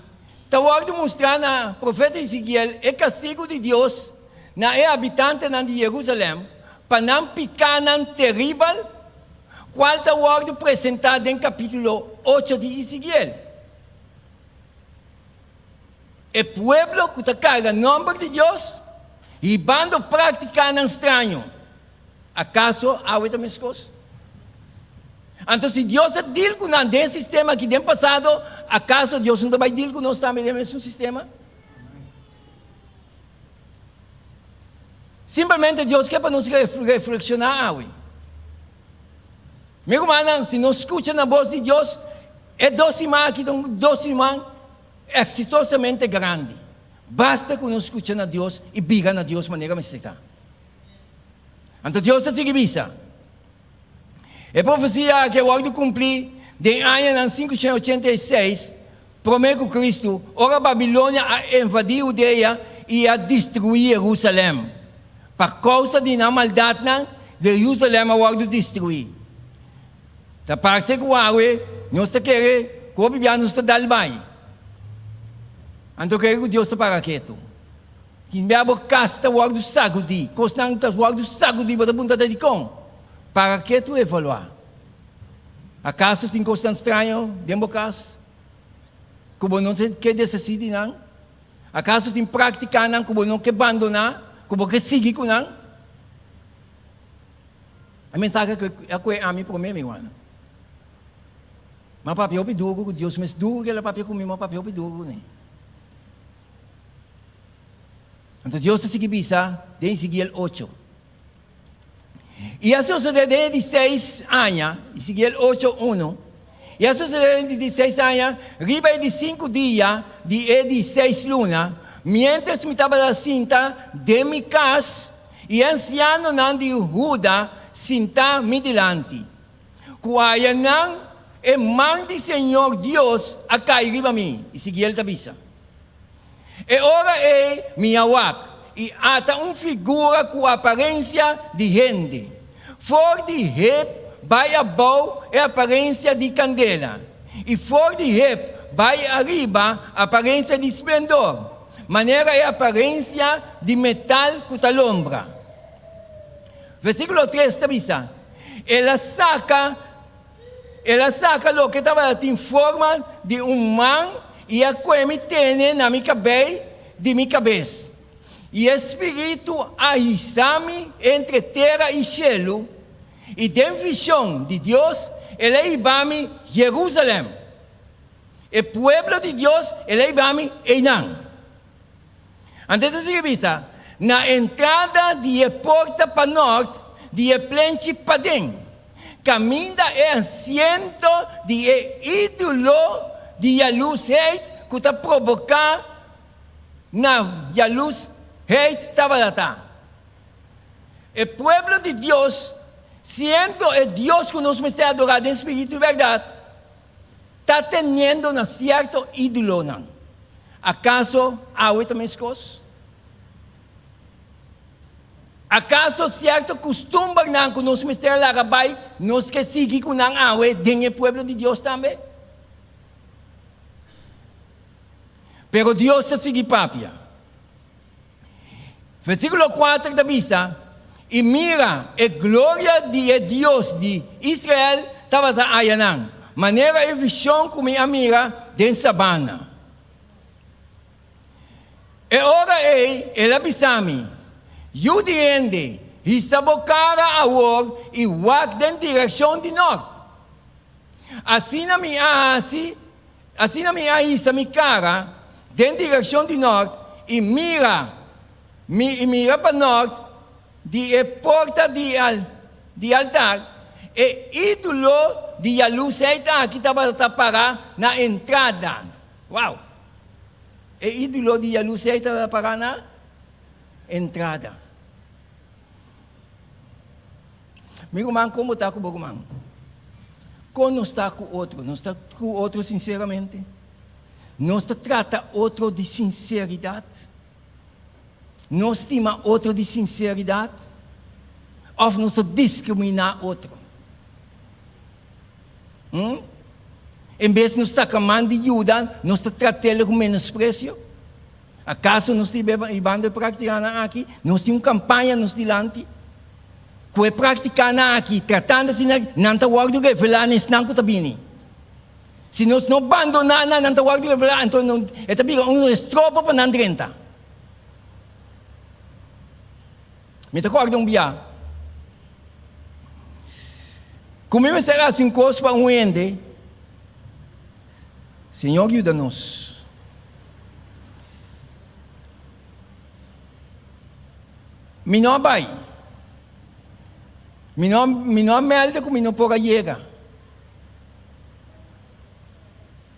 ta wòrdu mustrá na profeta Ezekiel e kastigu di Dios na e habitantenan di Jerusalèm pa nan pikánan teribel, kual ta wòrdu presentá den kapítulo ocho di Ezekiel. E pueblo ku ta karga nòmber di Dios hibando práktikanan straño. Akaso awe ta meskos? Anto si Dios a dil ku nan den e sistema aki den pasado, akaso Dios no ta bai dil ku nos tambe den e mesun sistema? Simplemente Dios ke pa nos reflekshoná awe. Mi rumannan, si nos skucha na bos di Dios, e dos siman aki ta un dos siman eksitosamente grandi. Basta ku nos skucha na Dios i bira na Dios manera mester ta. Anto Dios a sigui bisa, E profesia aki a wòrdu kumplí den añanan 586 promé ku Kristu, ora Babilonia a invadí Hudea i a destruí Yerusalèm. Pa kousa di nan maldatnan, Yerusalèm a wòrdu destruí. Ta parse ku awe nos ta kere ku hopi bia nos ta dal bai. Anto kere ku Dios ta para ketu. Tin bia bo kas ta wòrdu sagudí, kosnan ta wòrdu sagudí, bo ta puntra ta dikon? Para ketu evaluá. Akaso tin kosnan straño den bo kas ku bo no ke deshasí di nan? Akaso tin práktikanan ku bo no ke bandoná, ku bo ke sigui ku nan? E mensahe a kohe ami promé, mi rumannan. Mi a papia hopi duru ku Dios, mes duru ku el a papia ku mi, mi a papia hopi duru kuné. Anto Dios a sigui bisa den Ezekiel ocho. I a sosodé den e di seis aña, Ezekiel ocho, uno, I a sosodé den e di seis aña, riba e di sinku dia di e di seis luna, miéntras mi tabata sinta den mi kas i e ansianonan di Huda sintá mi dilanti, ku ayanan e man di señor Dios a kai riba mi, Ezekiel ta bisa. E ora ei mi a wak, i ata un figura ku aparensia di hende. For di hep bai abou e aparensia di kandela, i for di hep bai ariba aparensia di splendor, manera e aparensia di metal ku ta lombra. Versíkulo tres ta bisa, El a saka. El a saka loke tabata tin forma di un man i a kue mi tene na mi kabei di mi kabes. I e spiritu a hisa mi entre tera i shelu. I den vishon di Dios el a hiba mi Jerusalèm. E pueblo di Dios el a hiba mi einan. Anto e ta sigui bisa, Na entrada di e porta panòrt di e plenchi paden, kaminda e asiento di e ídolo di yalusheid ku ta proboká na yalusheid tabata ta. E pueblo di Dios, siendo e Dios ku nos mester adorá den spiritu i bèrdat, ta teniendo na sierto ídolonan. Akaso awe ta meskos? Akaso sierto kustumbernan ku nos mester a laga bai, nos ke sigui ku nan awe den e pueblo di Dios tambe? Pero Dios ta sigui papia. Versíkulo kuater ta bisa, I mira, e gloria di e Dios di Israel tabata ayanan, manera e vishon ku mi a mira den sabana. E ora ei el a bisa mi, Yu di hende, hisa bo kara awor i wak den direkshon di nòrt. Asina mi a hasi. Asina mi a hisa mi kara den direkshon di nòrt i mira, mi i mira pa nòrt di e porta di di altar, e ídolo di yalusheid aki tabata pará na entrada. Wow! E ídolo di yalusheid tabata pará na entrada. Mi ruman, kon bo ta ku bo ruman? Kon nos ta ku otro? Nos ta ku otro sinseramente? Nos ta trata otro di sinseridat? Nos stima otro di sinseridat? Òf nos ta diskriminá otro? Hm? En bes nos saka man di yuda, nos ta trat'el ku menospresio? Akaso nos ta hibando e práktikanan aki? Nos tin un kampaña nos dilanti. Ku e práktikanan aki, tratando asina, nan ta wòrdu revelá na esnan ku ta bini. Si nos no bandoná nan, nan ta wòrdu revelá, anto e ta bira un estropo pa nan drenta. Mi ta kòrda un bia ku mi mester hasi un kos pa un hende. Señor yuda nos. Mi no a bai. Mi no, mi no a melde ku mi no por a yega.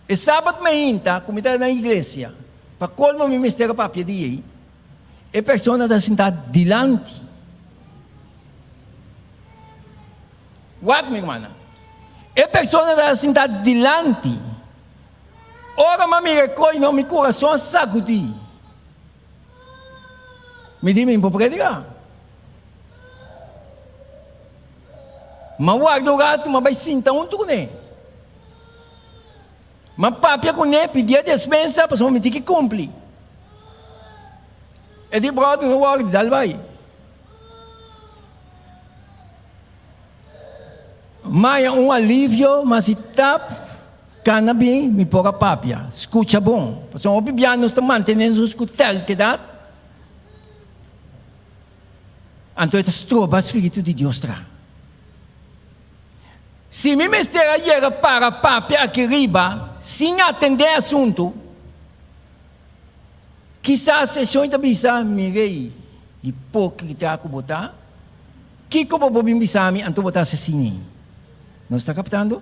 E sabat mainta ku mi ta na iglesia, pa kolmo mi mester a papia di ei, e persona ta sinta dilanti. Wak, mi hermana. E persona ta sinta dilanti. Ora mi a mira e koi no, mi kurason a sakudí. Mi di, mi por prediká. Mi a warda un ratu, mi a bai sinta huntu kuné. Mi a papia kuné, pidié despensa pasobra mi tin ki kumpli. E di, bròder, no wòri, dal bai. Maya un alivio, ma si tap cana bin, mi por a papia. Scucha bon. Pasobra hopi bia nos ta mantene nos cu terkedad, anto e ta stroba Spiritu di Dios traha. Si mi mester a yega para papia aki riba sin atende e asuntu, Kisas e shon ta bisa, Mi rei, hipókrita ku bo ta, kiko bo por bin bisa mi anto bo ta asesini? Nos ta kaptando?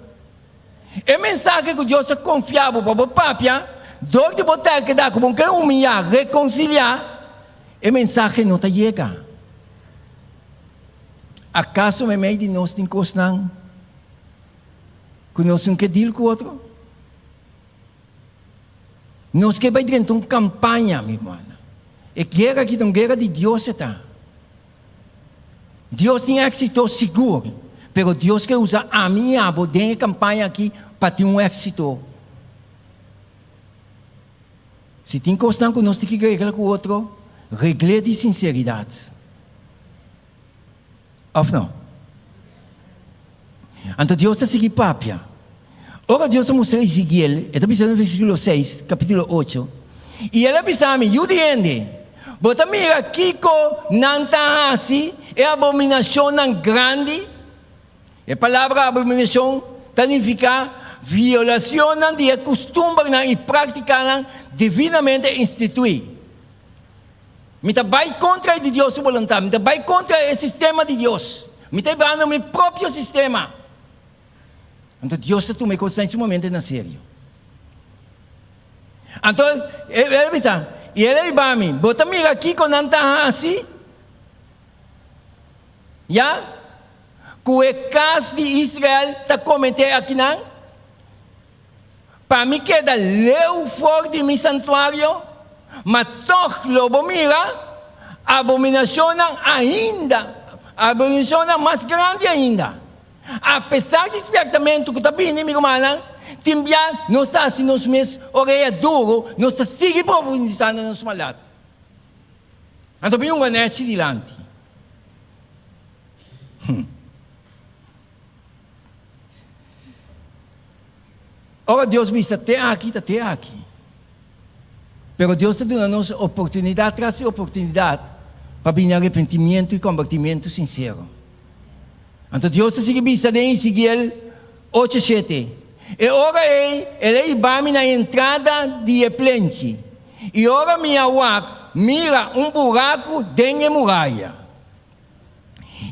E mensahe ku Dios a konfia bo pa bo papia, dor di bo terkedat ku bo ke humiyá, rekonsiliá, e mensahe no ta yega. Akaso meimei di nos tin kosnan ku nos no ke dil ku otro? Nos ke bai drenta un kampaña, mi rumannan. E guera aki ta un guera di Dios e ta. Dios tin éksito sigur, pero Dios ke usa ami i abo den e kampaña aki pa tin un éksito. Si tin kosnan ku nos tin ki regla ku otro, regl'é di sinseridat. Òf no? Anto Dios ta sigui papia. Ora Dios a mustra Ezekiel, e ta bisa den versíkulo seis, kapítulo ocho, I el a bisa mi, Yu di hende, bo ta mira kiko nan ta hasi, e abominashonnan grandi? E palabra abominashon ta nifiká violashonnan di e kustumbernan i práktikanan divinamente instituí. Mi ta bai kontra e di Dios su boluntat, mi ta bai kontra e sistema di Dios, mi ta hibrando mi propio sistema. Anto Dios ta tuma e kosnan sumamente na serio. Anto el a bisa, i el a riba mi, Bo ta mira kiko nan ta hasi? Ya ku e kas di Israel ta kometé akinan? Pa mi keda leu for di mi santuario, ma tòg lo bo mira abominashonnan ainda, abominashonnan mas grandi ainda. Apesar di spièrtamentu ku ta bini, mi rumannan, tin bia nos ta hasi nos mes orea duru, nos ta sigui profundisá na nos maldat. Anto bin un ganechi dilanti. Ora Dios bisa te aki, ta te aki. Pero Dios ta duna nos oportunidat tras di oportunidat pa bini arepentimiento i kombertimiento sinsero. Anto Dios ta sigui bisa den Ezekiel ocho shete, E ora ei el a hiba mi na entrada di e plenchi, i ora mi a wak, mira, un buraku den e muraya.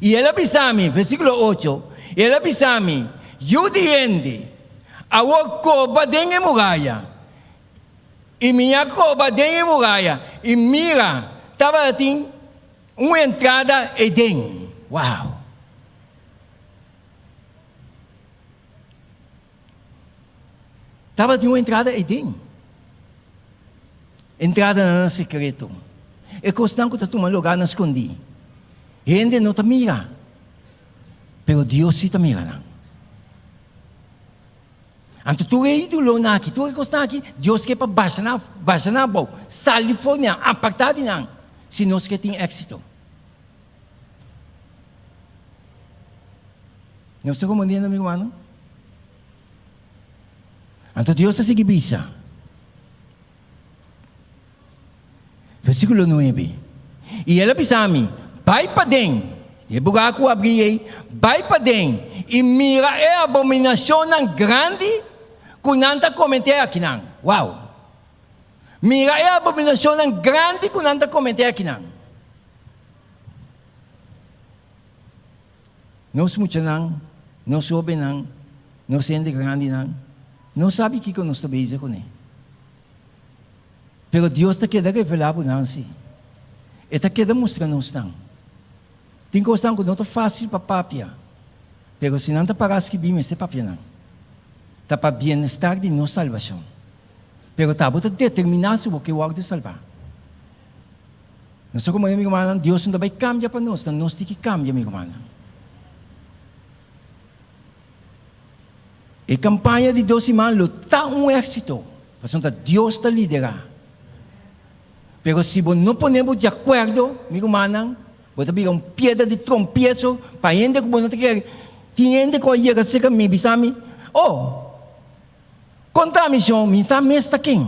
I el a bisa mi, versíkulo ocho, i el a bisa mi, Yu di hende, awor koba den e muraya. I mi a koba den e muraya, i mira, tabatin un entrada eiden. Wow! Tabatin un entrada eiden. Entradanan sekreto. E kosnan ku ta tuma lugá na skondí. Hende no ta mira, pero Dios sí ta mira nan. Anto tur e ídolonan aki, tur e kosnan aki, Dios ke pa basha nan, basha nan abou, sali for di nan, apartá di nan, si nos ke tin éksito. Nos ta komprendendo, mi rumannan? Anto Dios a sigui bisa, versíkulo nuebe, I el a bisa mi, Bai paden, di e buraku ku abrí ei, bai paden i mira e abominashonnan grandi ku nan ta kometé akinan. Wow! Mira e abominashonnan grandi ku nan ta kometé akinan. Nos muchanan, nos hóbennan, nos hende grandinan no sabi kiko nos ta bezig kuné. Pero Dios ta keda revelá bo nan sí. E ta keda mustra nos nan. Tin kosnan ku no ta fásil pa papia, pero si nan ta pará skibí mester papia nan. Ta pa bienestar di nos salbashon. Pero ta bo ta determiná si bo ke wòrdu salbá. Nos ta komo mi rumannan, Dios no ta bai kambia pa nos, ta nos tin ki kambia, mi rumannan. E kampaña di dos siman lo ta un éksito, pasobra ta Dios ta liderá. Pero si bo no pone bo di akuerdo, mi rumannan, bo ta bira un piedra di trompieso pa hende ku bo no ta kere. Tin hende ku a yega serka mi bisa mi, Oh, konta mi shon, mi sa mes ta ken.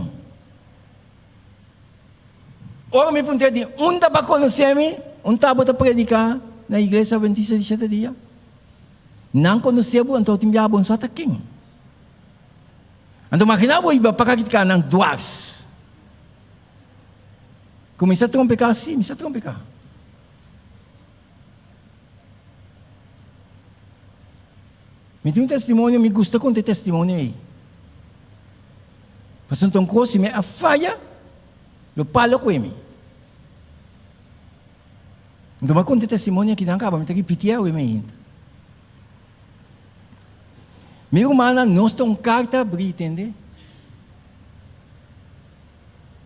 Ora mi puntra di unda bo a konosé mi, un ta bo ta prediká na Iglesia Adventista di Shete Dia. Nan konosé bo, anto tin biaha bo no sa ta ken. Anto maginá bo iba pa kaki nan dwars. Kuminsá trompeká? Sí, mi sa trompeká. Mi tin un testimonio, mi gusta konta e testimonio ei. Pasobra un kos si mi a faya, lo palo ku mi. Anto mi a konta e testimonio aki nan kaba, mi ta ripitié awe mi ainda. Mi rumannan, nos ta un karta abrí, tende?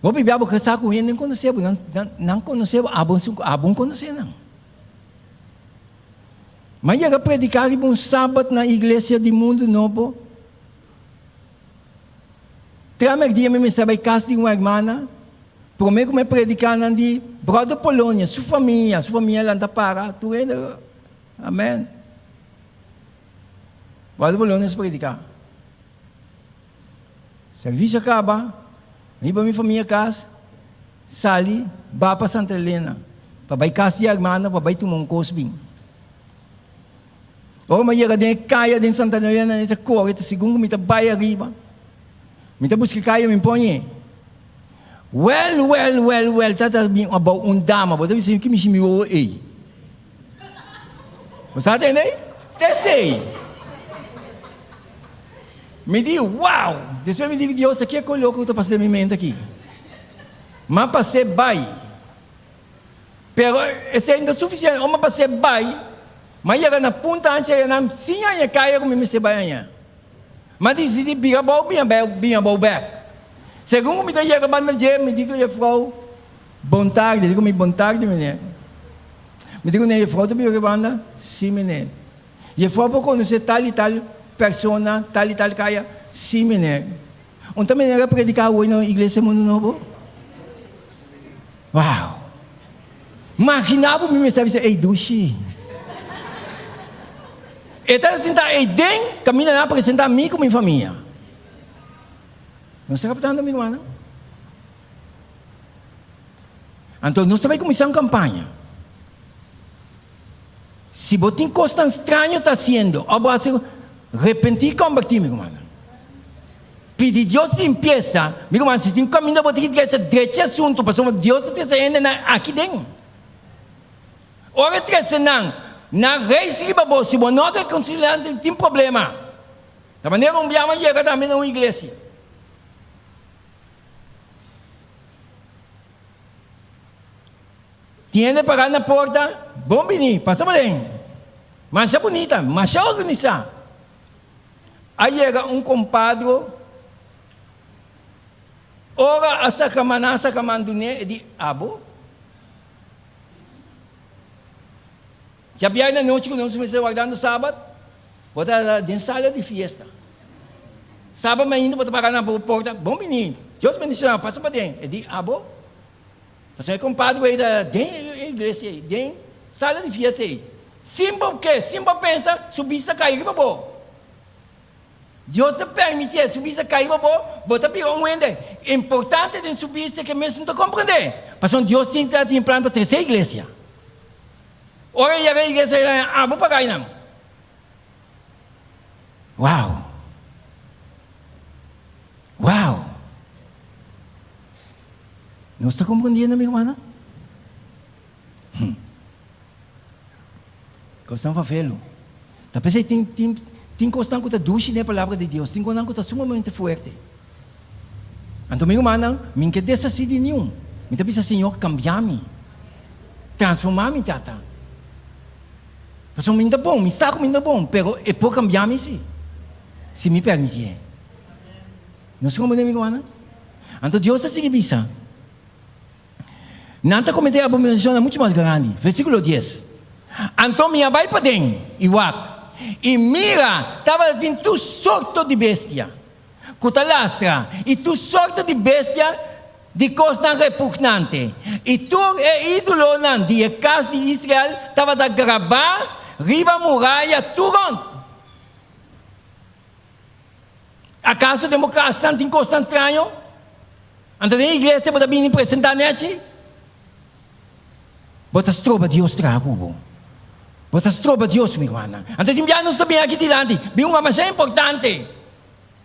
Hopi bia bo kasá ku hende konosé bo, nan, nan, nan konosé bo, abo, abo konosé nan. Ma yega prediká riba un sabat na iglesia di Mundu Nobo. Tramer dia mi mester bai kas di un hermana. Promé ku mi prediká nan di Brother Polonia, su famia, su famia lanta para, tur hende, amen. Brother Polonia a prediká. Servisio a kaba, mi riba mi famia kas, sali ba pa Santa Elena pa bai kas di hermana pa bai tuma un kos bin. Ora mi a yega den e kaya den Santa Helena e ta kore ta segun ku mi ta bai ariba. Mi ta buska e kaya mi pon e. Wèl wèl wèl wèl ta ta bin abou un dama bo ta bisa ki mishi mi wowo ei. Bo sa tende? T'esei. Mi di wow! Despues mi di Dios ta ke kolo ku ta pasa den mi mente aki. M'a pas'é bai. Pero esei no ta sufisiente. Ora m'a pas'é bai, m'a yega na punta anchi ayá nan sin haña kaya ku mi mester bai haña. M'a disidí bira abou bin bin abou bèk. Segun ku mi ta yega banda dje, mi di ku jefrou, Bon tardi. E di ku mi, Bon tardi, meneer. Mi di ku ne, Jefrou ta biba aki banda? Sí, meneer. Jefrou por konosé tal i tal persona, tal i tal kaya? Sí, meneer. Un ta meneer a prediká awor na Iglesia Mundu Nobo? Wow! Maginá bo mi mester a bisa, Ey, dushi. E ta sintá ei den kaminda nan a presentá mi ku mi famia. Nos ta kaptando, mi rumannan? Anto nos ta bai kuminsá un kampaña. Si bo tin kosnan straño ta hasiendo òf bo hasi repentí i kombertí, mi rumannan. Pidi Dios limpiesa, mi ruman, si tin kaminda bo tin ki drecha, drecha e asuntu, pasobra Dios ta trese hendenan aki den. Ora e trese nan, nan reis riba bo, si bo no a rekonsiliá, tin problema. Ta manera un biaha mi a yega tambe na un iglesia. Tin hende pará na porta, bon bini, pasa paden. Masha bunita, masha organisá. A yega un kompadro, ora a saka man, a saka man dun'é, e di, Abo? Djabièrnè anochi ku nos mester wardando Sabat, bo ta den sala di fiesta. Sabat mainta bo ta para na bo porta, Bon bini, Dios bendishoná, pasa paden. E di, Abo? Pasobra e kompadre ei ta den e iglesia ei, den sala di fiesta ei. Sin bo ke, sin bo pensa, su bista kai riba bo. Dios ta permitié su bista kai riba bo, bo ta bira un hende importante den su bista ke mes no ta komprendé. Pasobra Dios tin ta tin plan pa trese e iglesia. Ora e yega e iglesia ei nan abo pa kai nan. Wow! Wow! Nos ta komprendiendo, mi rumannan? Hm. Kosnan fafelu. Ta p'esei tin, tin, tin kosnan ku ta dushi den e Palabra di Dios, tin kosnan ku ta sumamente fuerte. Anto mi rumannan, mi no ke deshasí di niun. Mi ta bisa, Señor, kambia mi. Transformá mi, Tata. Pasobra mi no ta bon, mi sa ku mi no ta bon, pero e por kambia mi sí, si mi permitié. Nos komprendé, mi rumannan? Anto Dios ta sigui bisa, Nan ta kometé abominashonnan muchu mas grandi. Versíkulo dies, Anto mi a bai paden i wak, i mira, tabatin tur sorto di bestia ku ta lastra, i tur sorto di bestia di kosnan repugnante, i tur e ídolonan di e kas di Israel tabata grabá riba muraya tur rònt. Akaso den bo kasnan tin kosnan straño? Anto den iglesia bo ta bini presentá nechi? Bo ta stroba Dios traha ku bo. Bo ta stroba Dios, mi rumannan. Anto tin bia nos ta bini aki dilanti, bin un masha importante.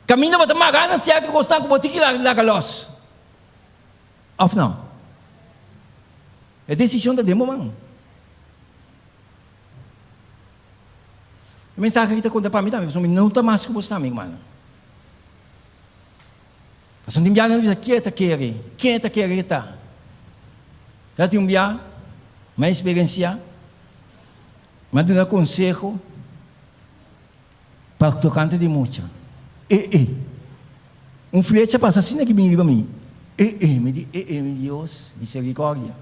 Kaminda bo ta mará na sierto kosnan ku bo tin ki laga lòs. Òf no? E desishon ta den bo man. E mensahe aki ta konta pa mi tambe, pasobra mi no ta mas ku bo sta, mi hermano. Pasobra tin bia nan ta bisa, Ken ta kere? Ken ta kere ta? Ta tin un bia, mi a eksperensiá, mi a duna konseho pa tokante di mucha. E e, un flecha pasa asina ki bini riba mi. E e, mi di, e e, mi Dios, miserikordia.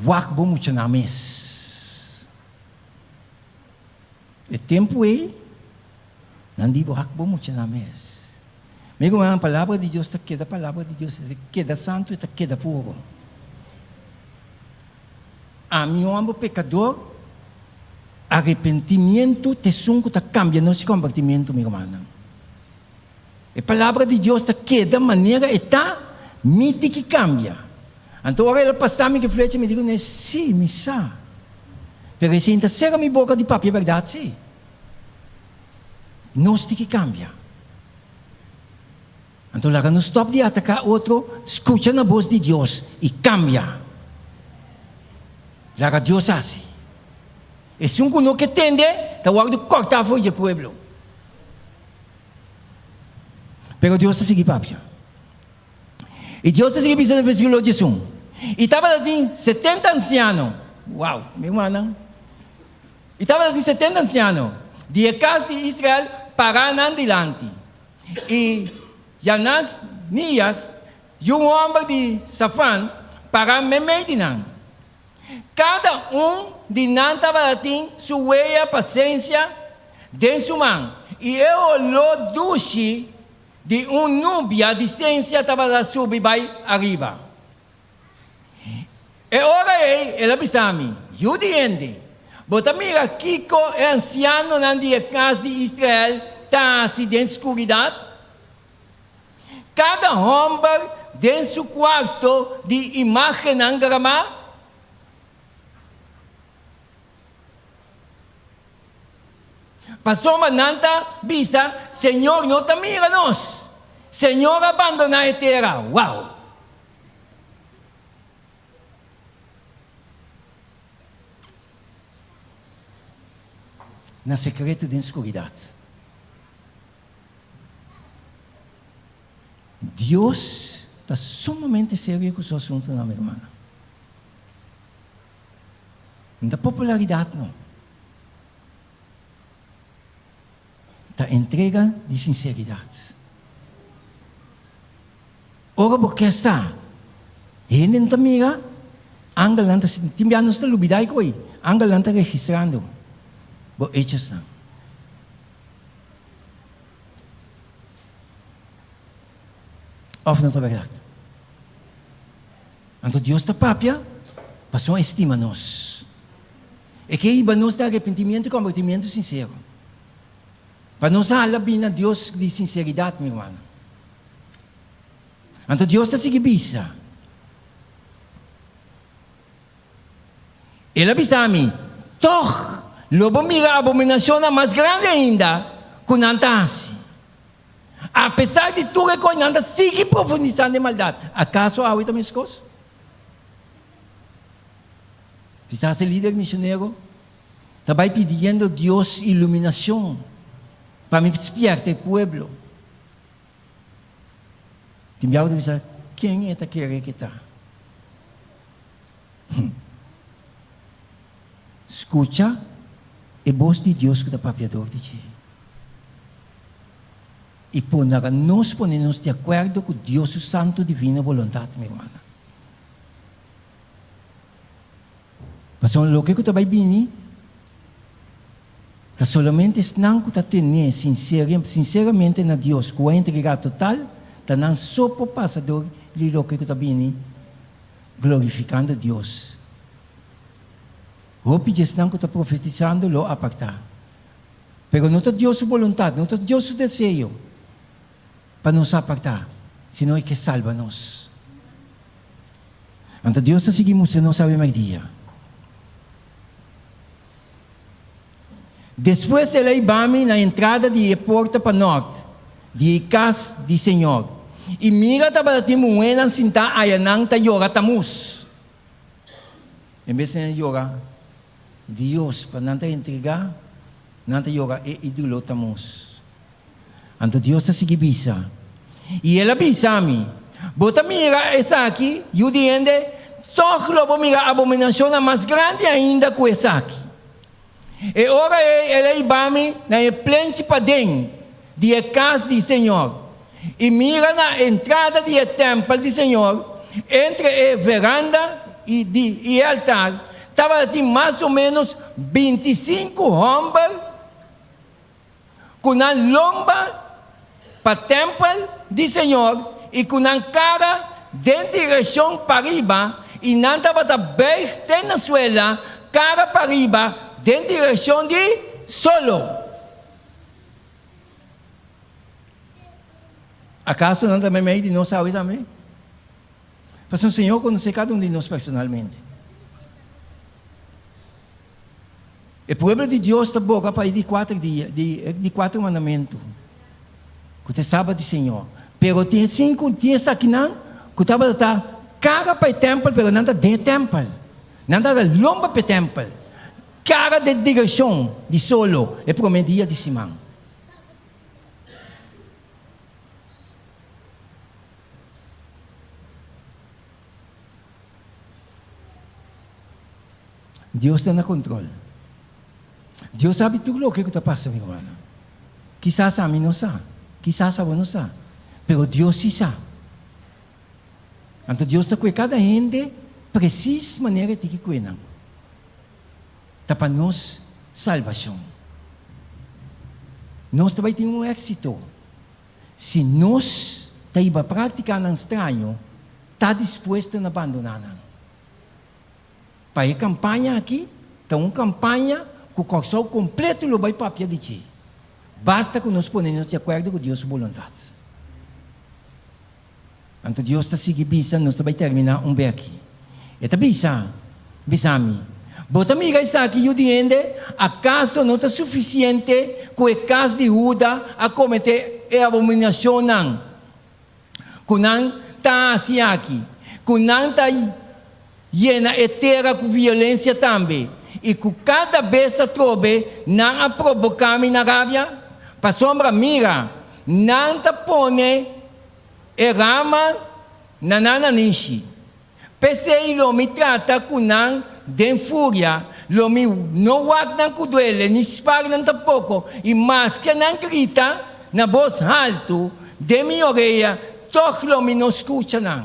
Wak bo muchanan mes. E tempu ei, nan di wak bo muchanan mes. Mi rumannan, palabra di Dios ta keda palabra di Dios, e ta keda santu, e ta keda puro. Ami un homber pekador, arepentimiento ta esun ku ta kambia nos komportimiento, mi rumannan. E palabra di Dios ta keda manera e ta, mi tin ki kambia. Anto ora el a pasa mi ki flecha, mi di ku ne, Sí, mi sa. Pero esei ta sera mi boka di papia bèrdat sí. Nos tin ki kambia. Anto laga nos stòp di ataká otro, skucha na bos di Dios i kambia. Laga Dios hasi. Esun ku no ke tende ta wòrdu kòrtá for dje pueblo. Pero Dios ta sigui papia. I Dios ta sigui bisa den versíkulo diesun, I tabata tin setenta ansiano, wow, mi rumannan, i tabata tin setenta ansiano di e kas di Israel pará nan dilanti. I Janasnias, yu hòmber di Safan, pará meimei di nan. Kada un di nan tabata tin su wea pa sensia den su man, i e oló dushi di un nubia di sensia tabata subi bai ariba. E ora ei el a bisa mi, Yu di hende, bo ta mira kiko e ansianonan di e kas di Israel ta hasi den skuridat? Kada hòmber den su kuarto di imágennan gramá. Pasobra nan ta bisa, Señor no ta mira nos. Señor a bandoná e tera. Wow! Na sekreto den skuridat. Dios ta sumamente serio ku su asuntunan, mi rumannan. No ta popularidat no. Ta entrega di sinseridat. Ora bo ke sa, hende no ta mira, angelnan ta sinti. Tin bia nos ta lubida e koi, angelnan ta registrando bo hechosnan. Of no ta bèrdat? Anto Dios ta papia pasobra e stima nos. E ke hiba nos na arepentimiento i kombertimiento sinsero. Pa nos hala bini na Dios di sinseridat, mi rumannan. Anto Dios ta sigui bisa. El a bisa mi, Tòg lo bo mira abominashonnan mas grandi ainda ku nan ta hasi. Apesar di tur e kos, nan ta sigui profundisá den maldat. Akaso awe ta meskos? Kisas e lider misionero ta bai pidiendo Dios iluminashon pa mi spièrta e pueblo. Tin biaha bo ta bisa, Ken e ta kere ke ta? Skucha e bos di Dios ku ta papia dor di dje. I por laga nos pone nos di akuerdo ku Dios su santu divino boluntat, mi rumannan. Pasobra loke ku ta bai bini ta solamente esnan ku ta tene sinseramente na Dios, ku a entregá total, ta nan so por pasa dor di loke ku ta bini glorifikando Dios. Hopi di esnan ku ta profetisando lo apartá. Pero no ta Dios su boluntat, no ta Dios su deseo pa nos apartá, sino e ke salba nos. Anto Dios ta sigui mustra nos awe mèrdia. Despues el a hiba mi na entrada di e porta panòrt di e kas di señor, i mira tabatin muhénan sintá ayanan ta yora Tamuz. En bes di nan yora Dios pa nan ta entregá, nan ta yora e ídolo Tamuz. Anto Dios ta sigui bisa, I el a bisa mi, Bo ta mira esaki, yu di hende? Tòg lo bo mira abominashonnan mas grandi ainda ku esaki. E ora ei el a hiba mi na e plenchi paden di e kas di Señor, i mira na entrada di e tèmpel di Señor, entre e veranda i di i e altar, tabatin mas o ménos bintisinku hòmber ku nan lomba pa tèmpel di Señor i ku nan kara den direkshon pariba, i nan tabata bùig te na suela, kara pariba den direkshon di solo. Akaso nan ta meimei di nos awe tambe? Pasobra Señor konosé kada un di nos personalmente. E pueblo di Dios ta boga pa e di kuater dia, di e di kuater mandamentu, ku ta e Sabat di Señor. Pero tin esinku, tin esakinan ku tabata ta kara pa e tèmpel, pero nan ta den e tèmpel. Nan tabata lomba pa e tèmpel, kara den direkshon di solo e promé dia di siman. Dios ta na control. Dios sabi tur loke cu ta pasa, mi rumannan. Kisas ami no sa, kisas abo no sa, pero Dios si sa. Anto Dios ta cue cada hende precies manera e tin ki cue nan. Ta pa nos salbacion. Nos ta bay tin un exito si nos ta hiba practicanan straño, ta dispuesto na bandona nan. Pa e kampaña aki ta un kampaña ku Kòrsou kompleto lo bai papia di dje. Basta ku nos pone nos di akuerdo ku Dios su boluntat. Anto Dios ta sigui bisa, nos ta bai terminá un be aki. E ta bisa, Bisa mi, bo ta mira esaki, yu di hende? Akaso no ta sufisiente ku e kas di Huda a kometé e abominashonnan ku nan ta hasi aki, ku nan ta yena e tera ku violensia tambe, i ku kada bes atrobe nan a proboká mi na rabia? Pasobra mira, nan ta pone e rama na nan nanishi. P'esei lo mi trata ku nan den furia, lo mi no wak nan ku duele, ni spar nan tampoko, i maske nan grita na bos haltu den mi orea, tòg lo mi no skucha nan.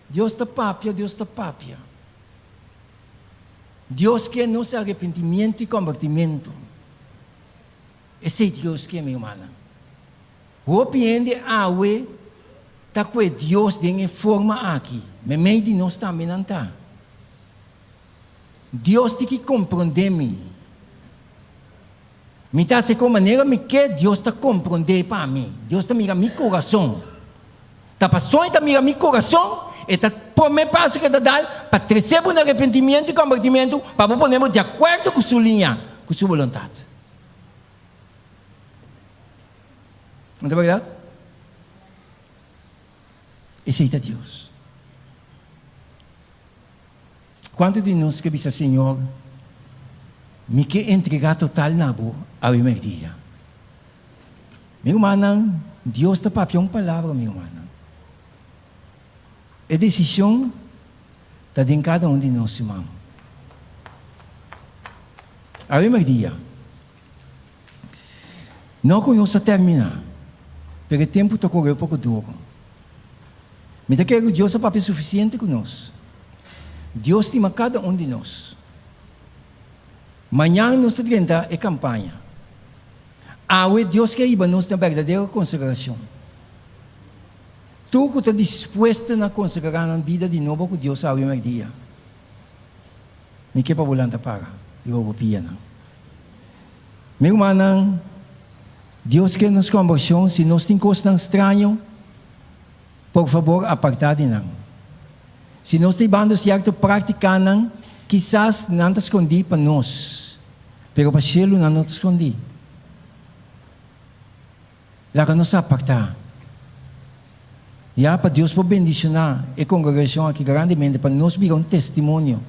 Dios ta papia, Dios ta papia. Dios ke nos arepentimiento i kombertimentu. Esei Dios ke, mi rumannan. Hopi hende awe ta kue Dios den e forma aki, meimei di nos tambe nan ta. Dios tin ki komprondé mi. Mi ta hasi kon manera mi ke, Dios ta komprondé pa mi. Dios ta mira mi kurason. Ta pasobra e ta mira mi kurason, e ta promé paso ku e ta dal pa trese bo na arepentimiento i kombertimentu pa bo pone bo di akuerdo ku su liña, ku su boluntat. No ta berdad? Esei ta Dios. Kuantu di nos ke bisa, Señor, mi ke entregá total na Bo awe merdia? Mi rumannan, Dios ta papia un palabra, mi rumannan. E desishon ta den kada un di nos su man. Awe merdia. No ku nos a terminá, pero e tempu ta kore poko duru. Mi ta kere ku Dios a papia sufisiente ku nos. Dios stima kada un di nos. Mañan nos ta drenta e kampaña. Awe Dios ke hiba nos na berdadero konsagrashon. Tur ku ta dispuesto na konsagrá nan bida di nobo ku Dios awe merdia. Mi ke pa bo lanta para riba bo pianan. Mi rumannan, Dios ke nos kombershon, si nos tin kosnan straño, por fabor apartá di nan. Si nos ta hibando sierto práktikanan, kisas nan ta skondí pa nos, pero pa shelu nan no ta skondí. Laga nos apartá. Ya pa Dios por bendishoná e kongregashon aki grandemente pa nos bira un testimonio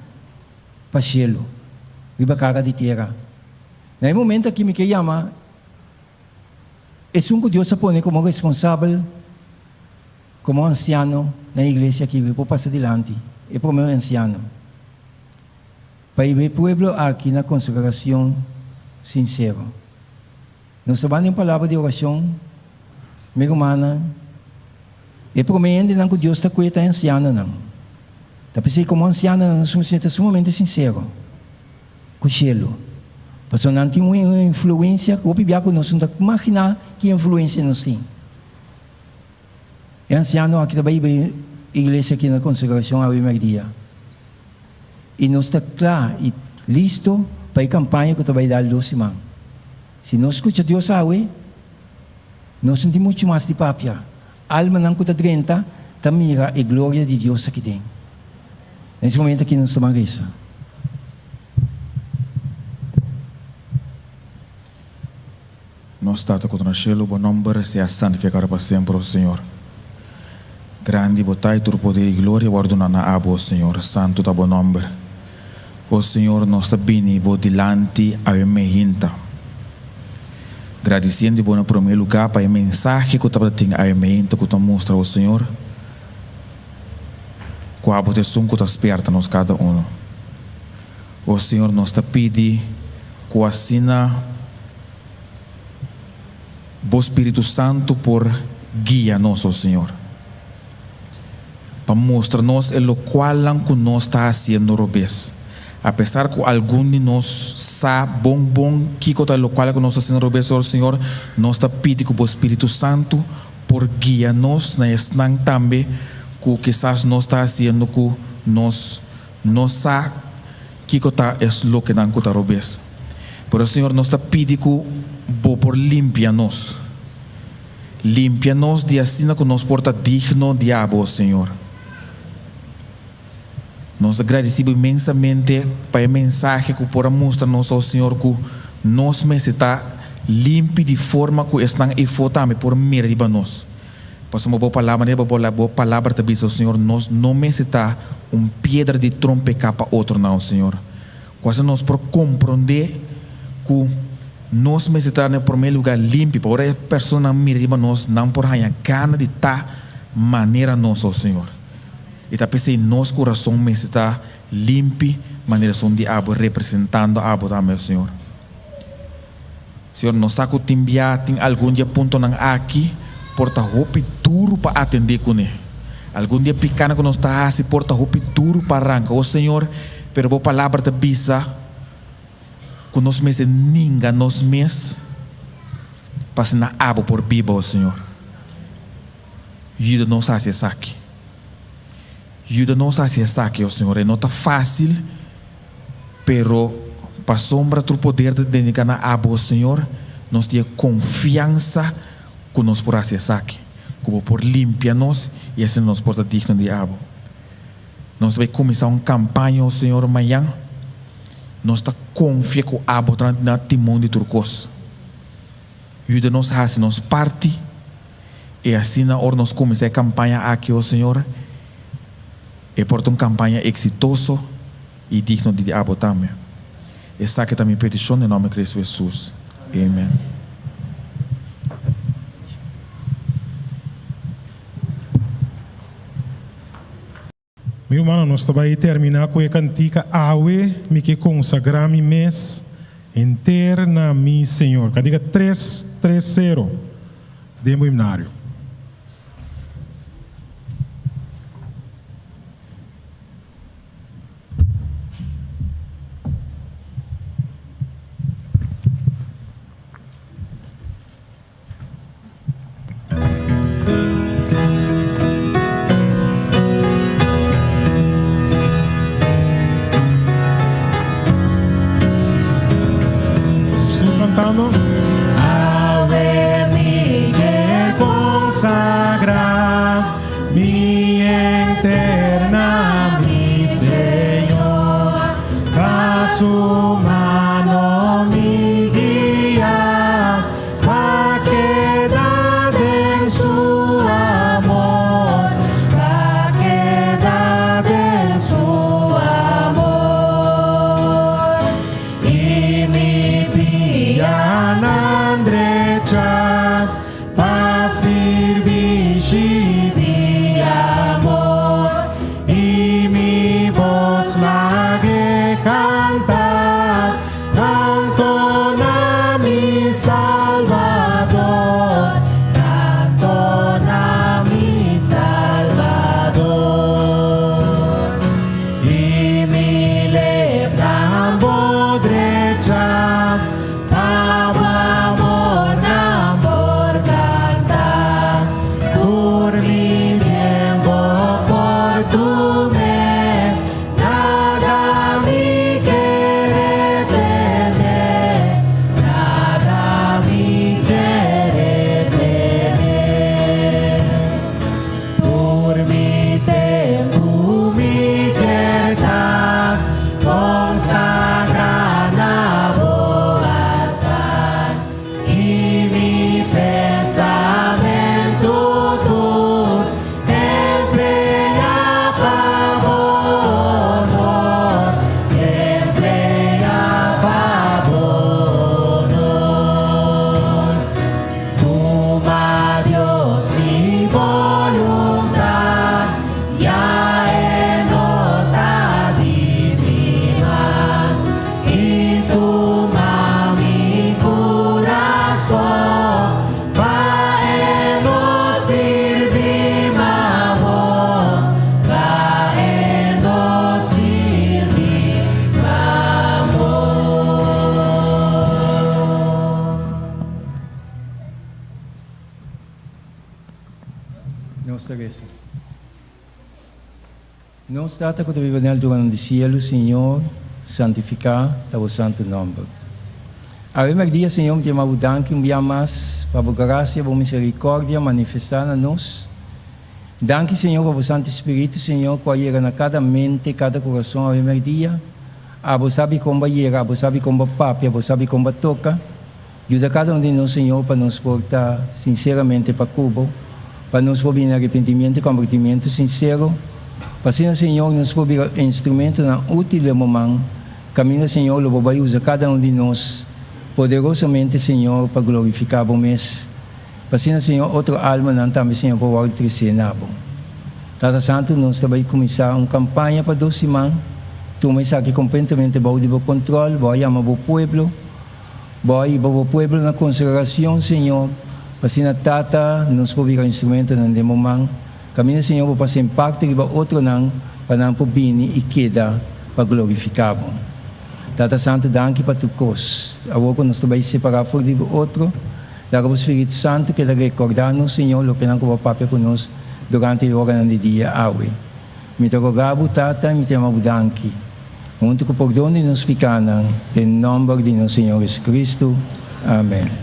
pa shelu riba kara di tera. Na e momento aki mi ke yama esun ku Dios a pone komo responsabel, komo ansiano na e iglesia aki, bo por pasa dilanti, e promé ansiano, pa hiba e pueblo aki na konsagrashon sinsero. Nos ta banda un palabra di orashon, mi rumannan. E promé hendenan ku Dios ta kue ta e ansianonan. Ta p'esei komo ansianonan nos mester ta sumamente sinsero ku shelu, pasobra nan tin un influensia ku hopi bia ku nos no ta imaginá ki influensia nos tin. E ansiano aki ta bai hiba e iglesia aki na konsagrashon awe mèrdia. I nos ta kla i listo pa e kampaña ku ta bai dal dos siman. Si nos skucha Dios awe, nos no tin muchu mas di papia. Almanan ku ta drenta ta mira e gloria di Dios aki den. Na es momento aki nos ta ban resa. Nos Tata ku ta na shelu, bo nòmber sea santifikado pa semper, o Señor. Grandi bo ta i tur poder i gloria wòrdu duna na abo, o Señor. Santu ta bo nòmber. O Señor, nos ta bini bo dilanti awe meinta, gradisiendo bo na promé lugá pa e mensahe ku tabata tin awe meinta ku ta mustra, o Señor, ku abo ta esun ku ta spierta nos kada uno. O Señor, nos ta pidi ku asina Bo Spiritu Santu por guia nos, o Señor, pa mustra nos e lokualnan ku nos ta hasiendo robes. Apesar ku algun di nos sa bon bon kiko ta e lokual ku nos ta hasiendo robes, o Señor, nos ta pidi ku Bo Spiritu Santu por guia nos na esnan tambe ku kisas nos ta hasiendo ku nos No sa kiko ta es lokenan ku ta robes. Pero Señor nos ta pidi ku Bo por limpia nos. Limpia nos di asina ku nos por ta digno di Abo, Señor. Nos ta gradisi Bo inmensamente pa e mensahe ku por a mustra nos, o Señor, ku nos mester ta limpi di forma ku esnan efo tambe por mira riba nos. Pasobra bo palabra riba bo bo palabra ta bisa, O Señor, nos no mester ta un piedra di trompeká pa otronan, O Señor. Ku asina nos por komprondé ku nos mester ta na promé lugá limpi, pa ora e personanan mira riba nos, nan por haña gana di ta manera nos, O Señor. I ta p'esei nos kurason mester ta limpi manera esun di abo, representando abo tambe, O Señor. Señor, nos sa ku tin bia tin algun di e puntonan aki por ta hopi duru pa atendé kuné. Algun di e pikánan ku nos ta hasi por ta hopi duru pa ranka. O Señor, pero Bo Palabra ta bisa ku nos mester ninga nos mes pa asina Abo por biba, o Señor. Yuda nos hasi esaki. Yuda nos hasi esaki, o Señor. E no ta fásil. Pero pasobra tur poder ta dedica na Abo, Señor, nos tin e confiansa cu nos por haci esaki, cu Bo por limpia nos y asina nos por ta digno di Abo. Nos ta bay cuminsa un campaña, o Señor, mañan. Nos ta confia cu Abo ta na timon di tur cos. Yuda nos haci nos parti y asina ora nos cuminsa e campaña aki, o Señor, e por ta un campaña exitoso i digno di abo tambe. Esaki ta mi petishon den nòmber Kristu Hesus. Amen. Mi rumannan, nos ta bai terminá ku e kantika Awe mi ke konsagrá mi mes henter na mi Señor. Kantika tres tres sero den bo himnario. Nos tur cantando. Awe mi ke consagra Mi henter na mi Señor, pa su mano mi guia, pa keda den su amor, pa keda den su amor. I mi pianan drecha. Pa sirbishi di amor i mi bos lag'e kanta Kanto na mi Salbador, kanto na mi Salbador. I mi lepnan bo drecha. Pa bo amor nan por canta. Nos ta resa. Nos Tata ku ta biba den alturanan di sielu, Señor, santifiká ta bo santu nòmber. Awe mèrdia, Señor, mi ta yama bo danki un bia mas pa bo grasia, bo miserikòrdia manifestá na nos. Danki, Señor, pa bo Santu Spiritu, Señor, ku a yega na kada mente, kada kurason awe mèrdia. Abo sabi kon bo a yega, abo sabi kon bo a papia, abo sabi kon bo a toka. Yuda kada un di nos, Señor, pa nos por ta sinseramente pa ku Bo, pa nos por bini na arepentimiento i kombertimiento sinsero, pa asina, Señor, nos por bira instrumentonan útil den Bo man, kaminda, Señor, lo Bo bai usa kada un di nos poderosamente, Señor, pa glorifiká Bo mes, pa asina, Señor, otro almanan tambe, Señor, por wòrdu tresé na Bo. Tata Santu, nos ta bai kuminsá un kampaña pa dos siman. Tuma esaki kompletamente bou di Bo kontrol. Bo a yama Bo pueblo. Bo a hiba bo pueblo na konsagrashon, Señor, pa asina, Tata, nos por bira instrumentonan den bo man. Kaminda, Señor, bo pasa impakto riba otronan pa nan por bini i keda pa glorifiká bo. Tata Santu, danki pa tur kos. Awor ku nos ta bai separá for di otro, laga bo Spiritu Santu keda rekordá nos, Señor, loke nan ku bo a papia ku nos durante e oranan di dia awe. Mi ta roga bo, Tata, i mi ta yama bo danki, huntu ku pordon di nos pikanan, den nòmber di nos Señor Jesucristo. Amen.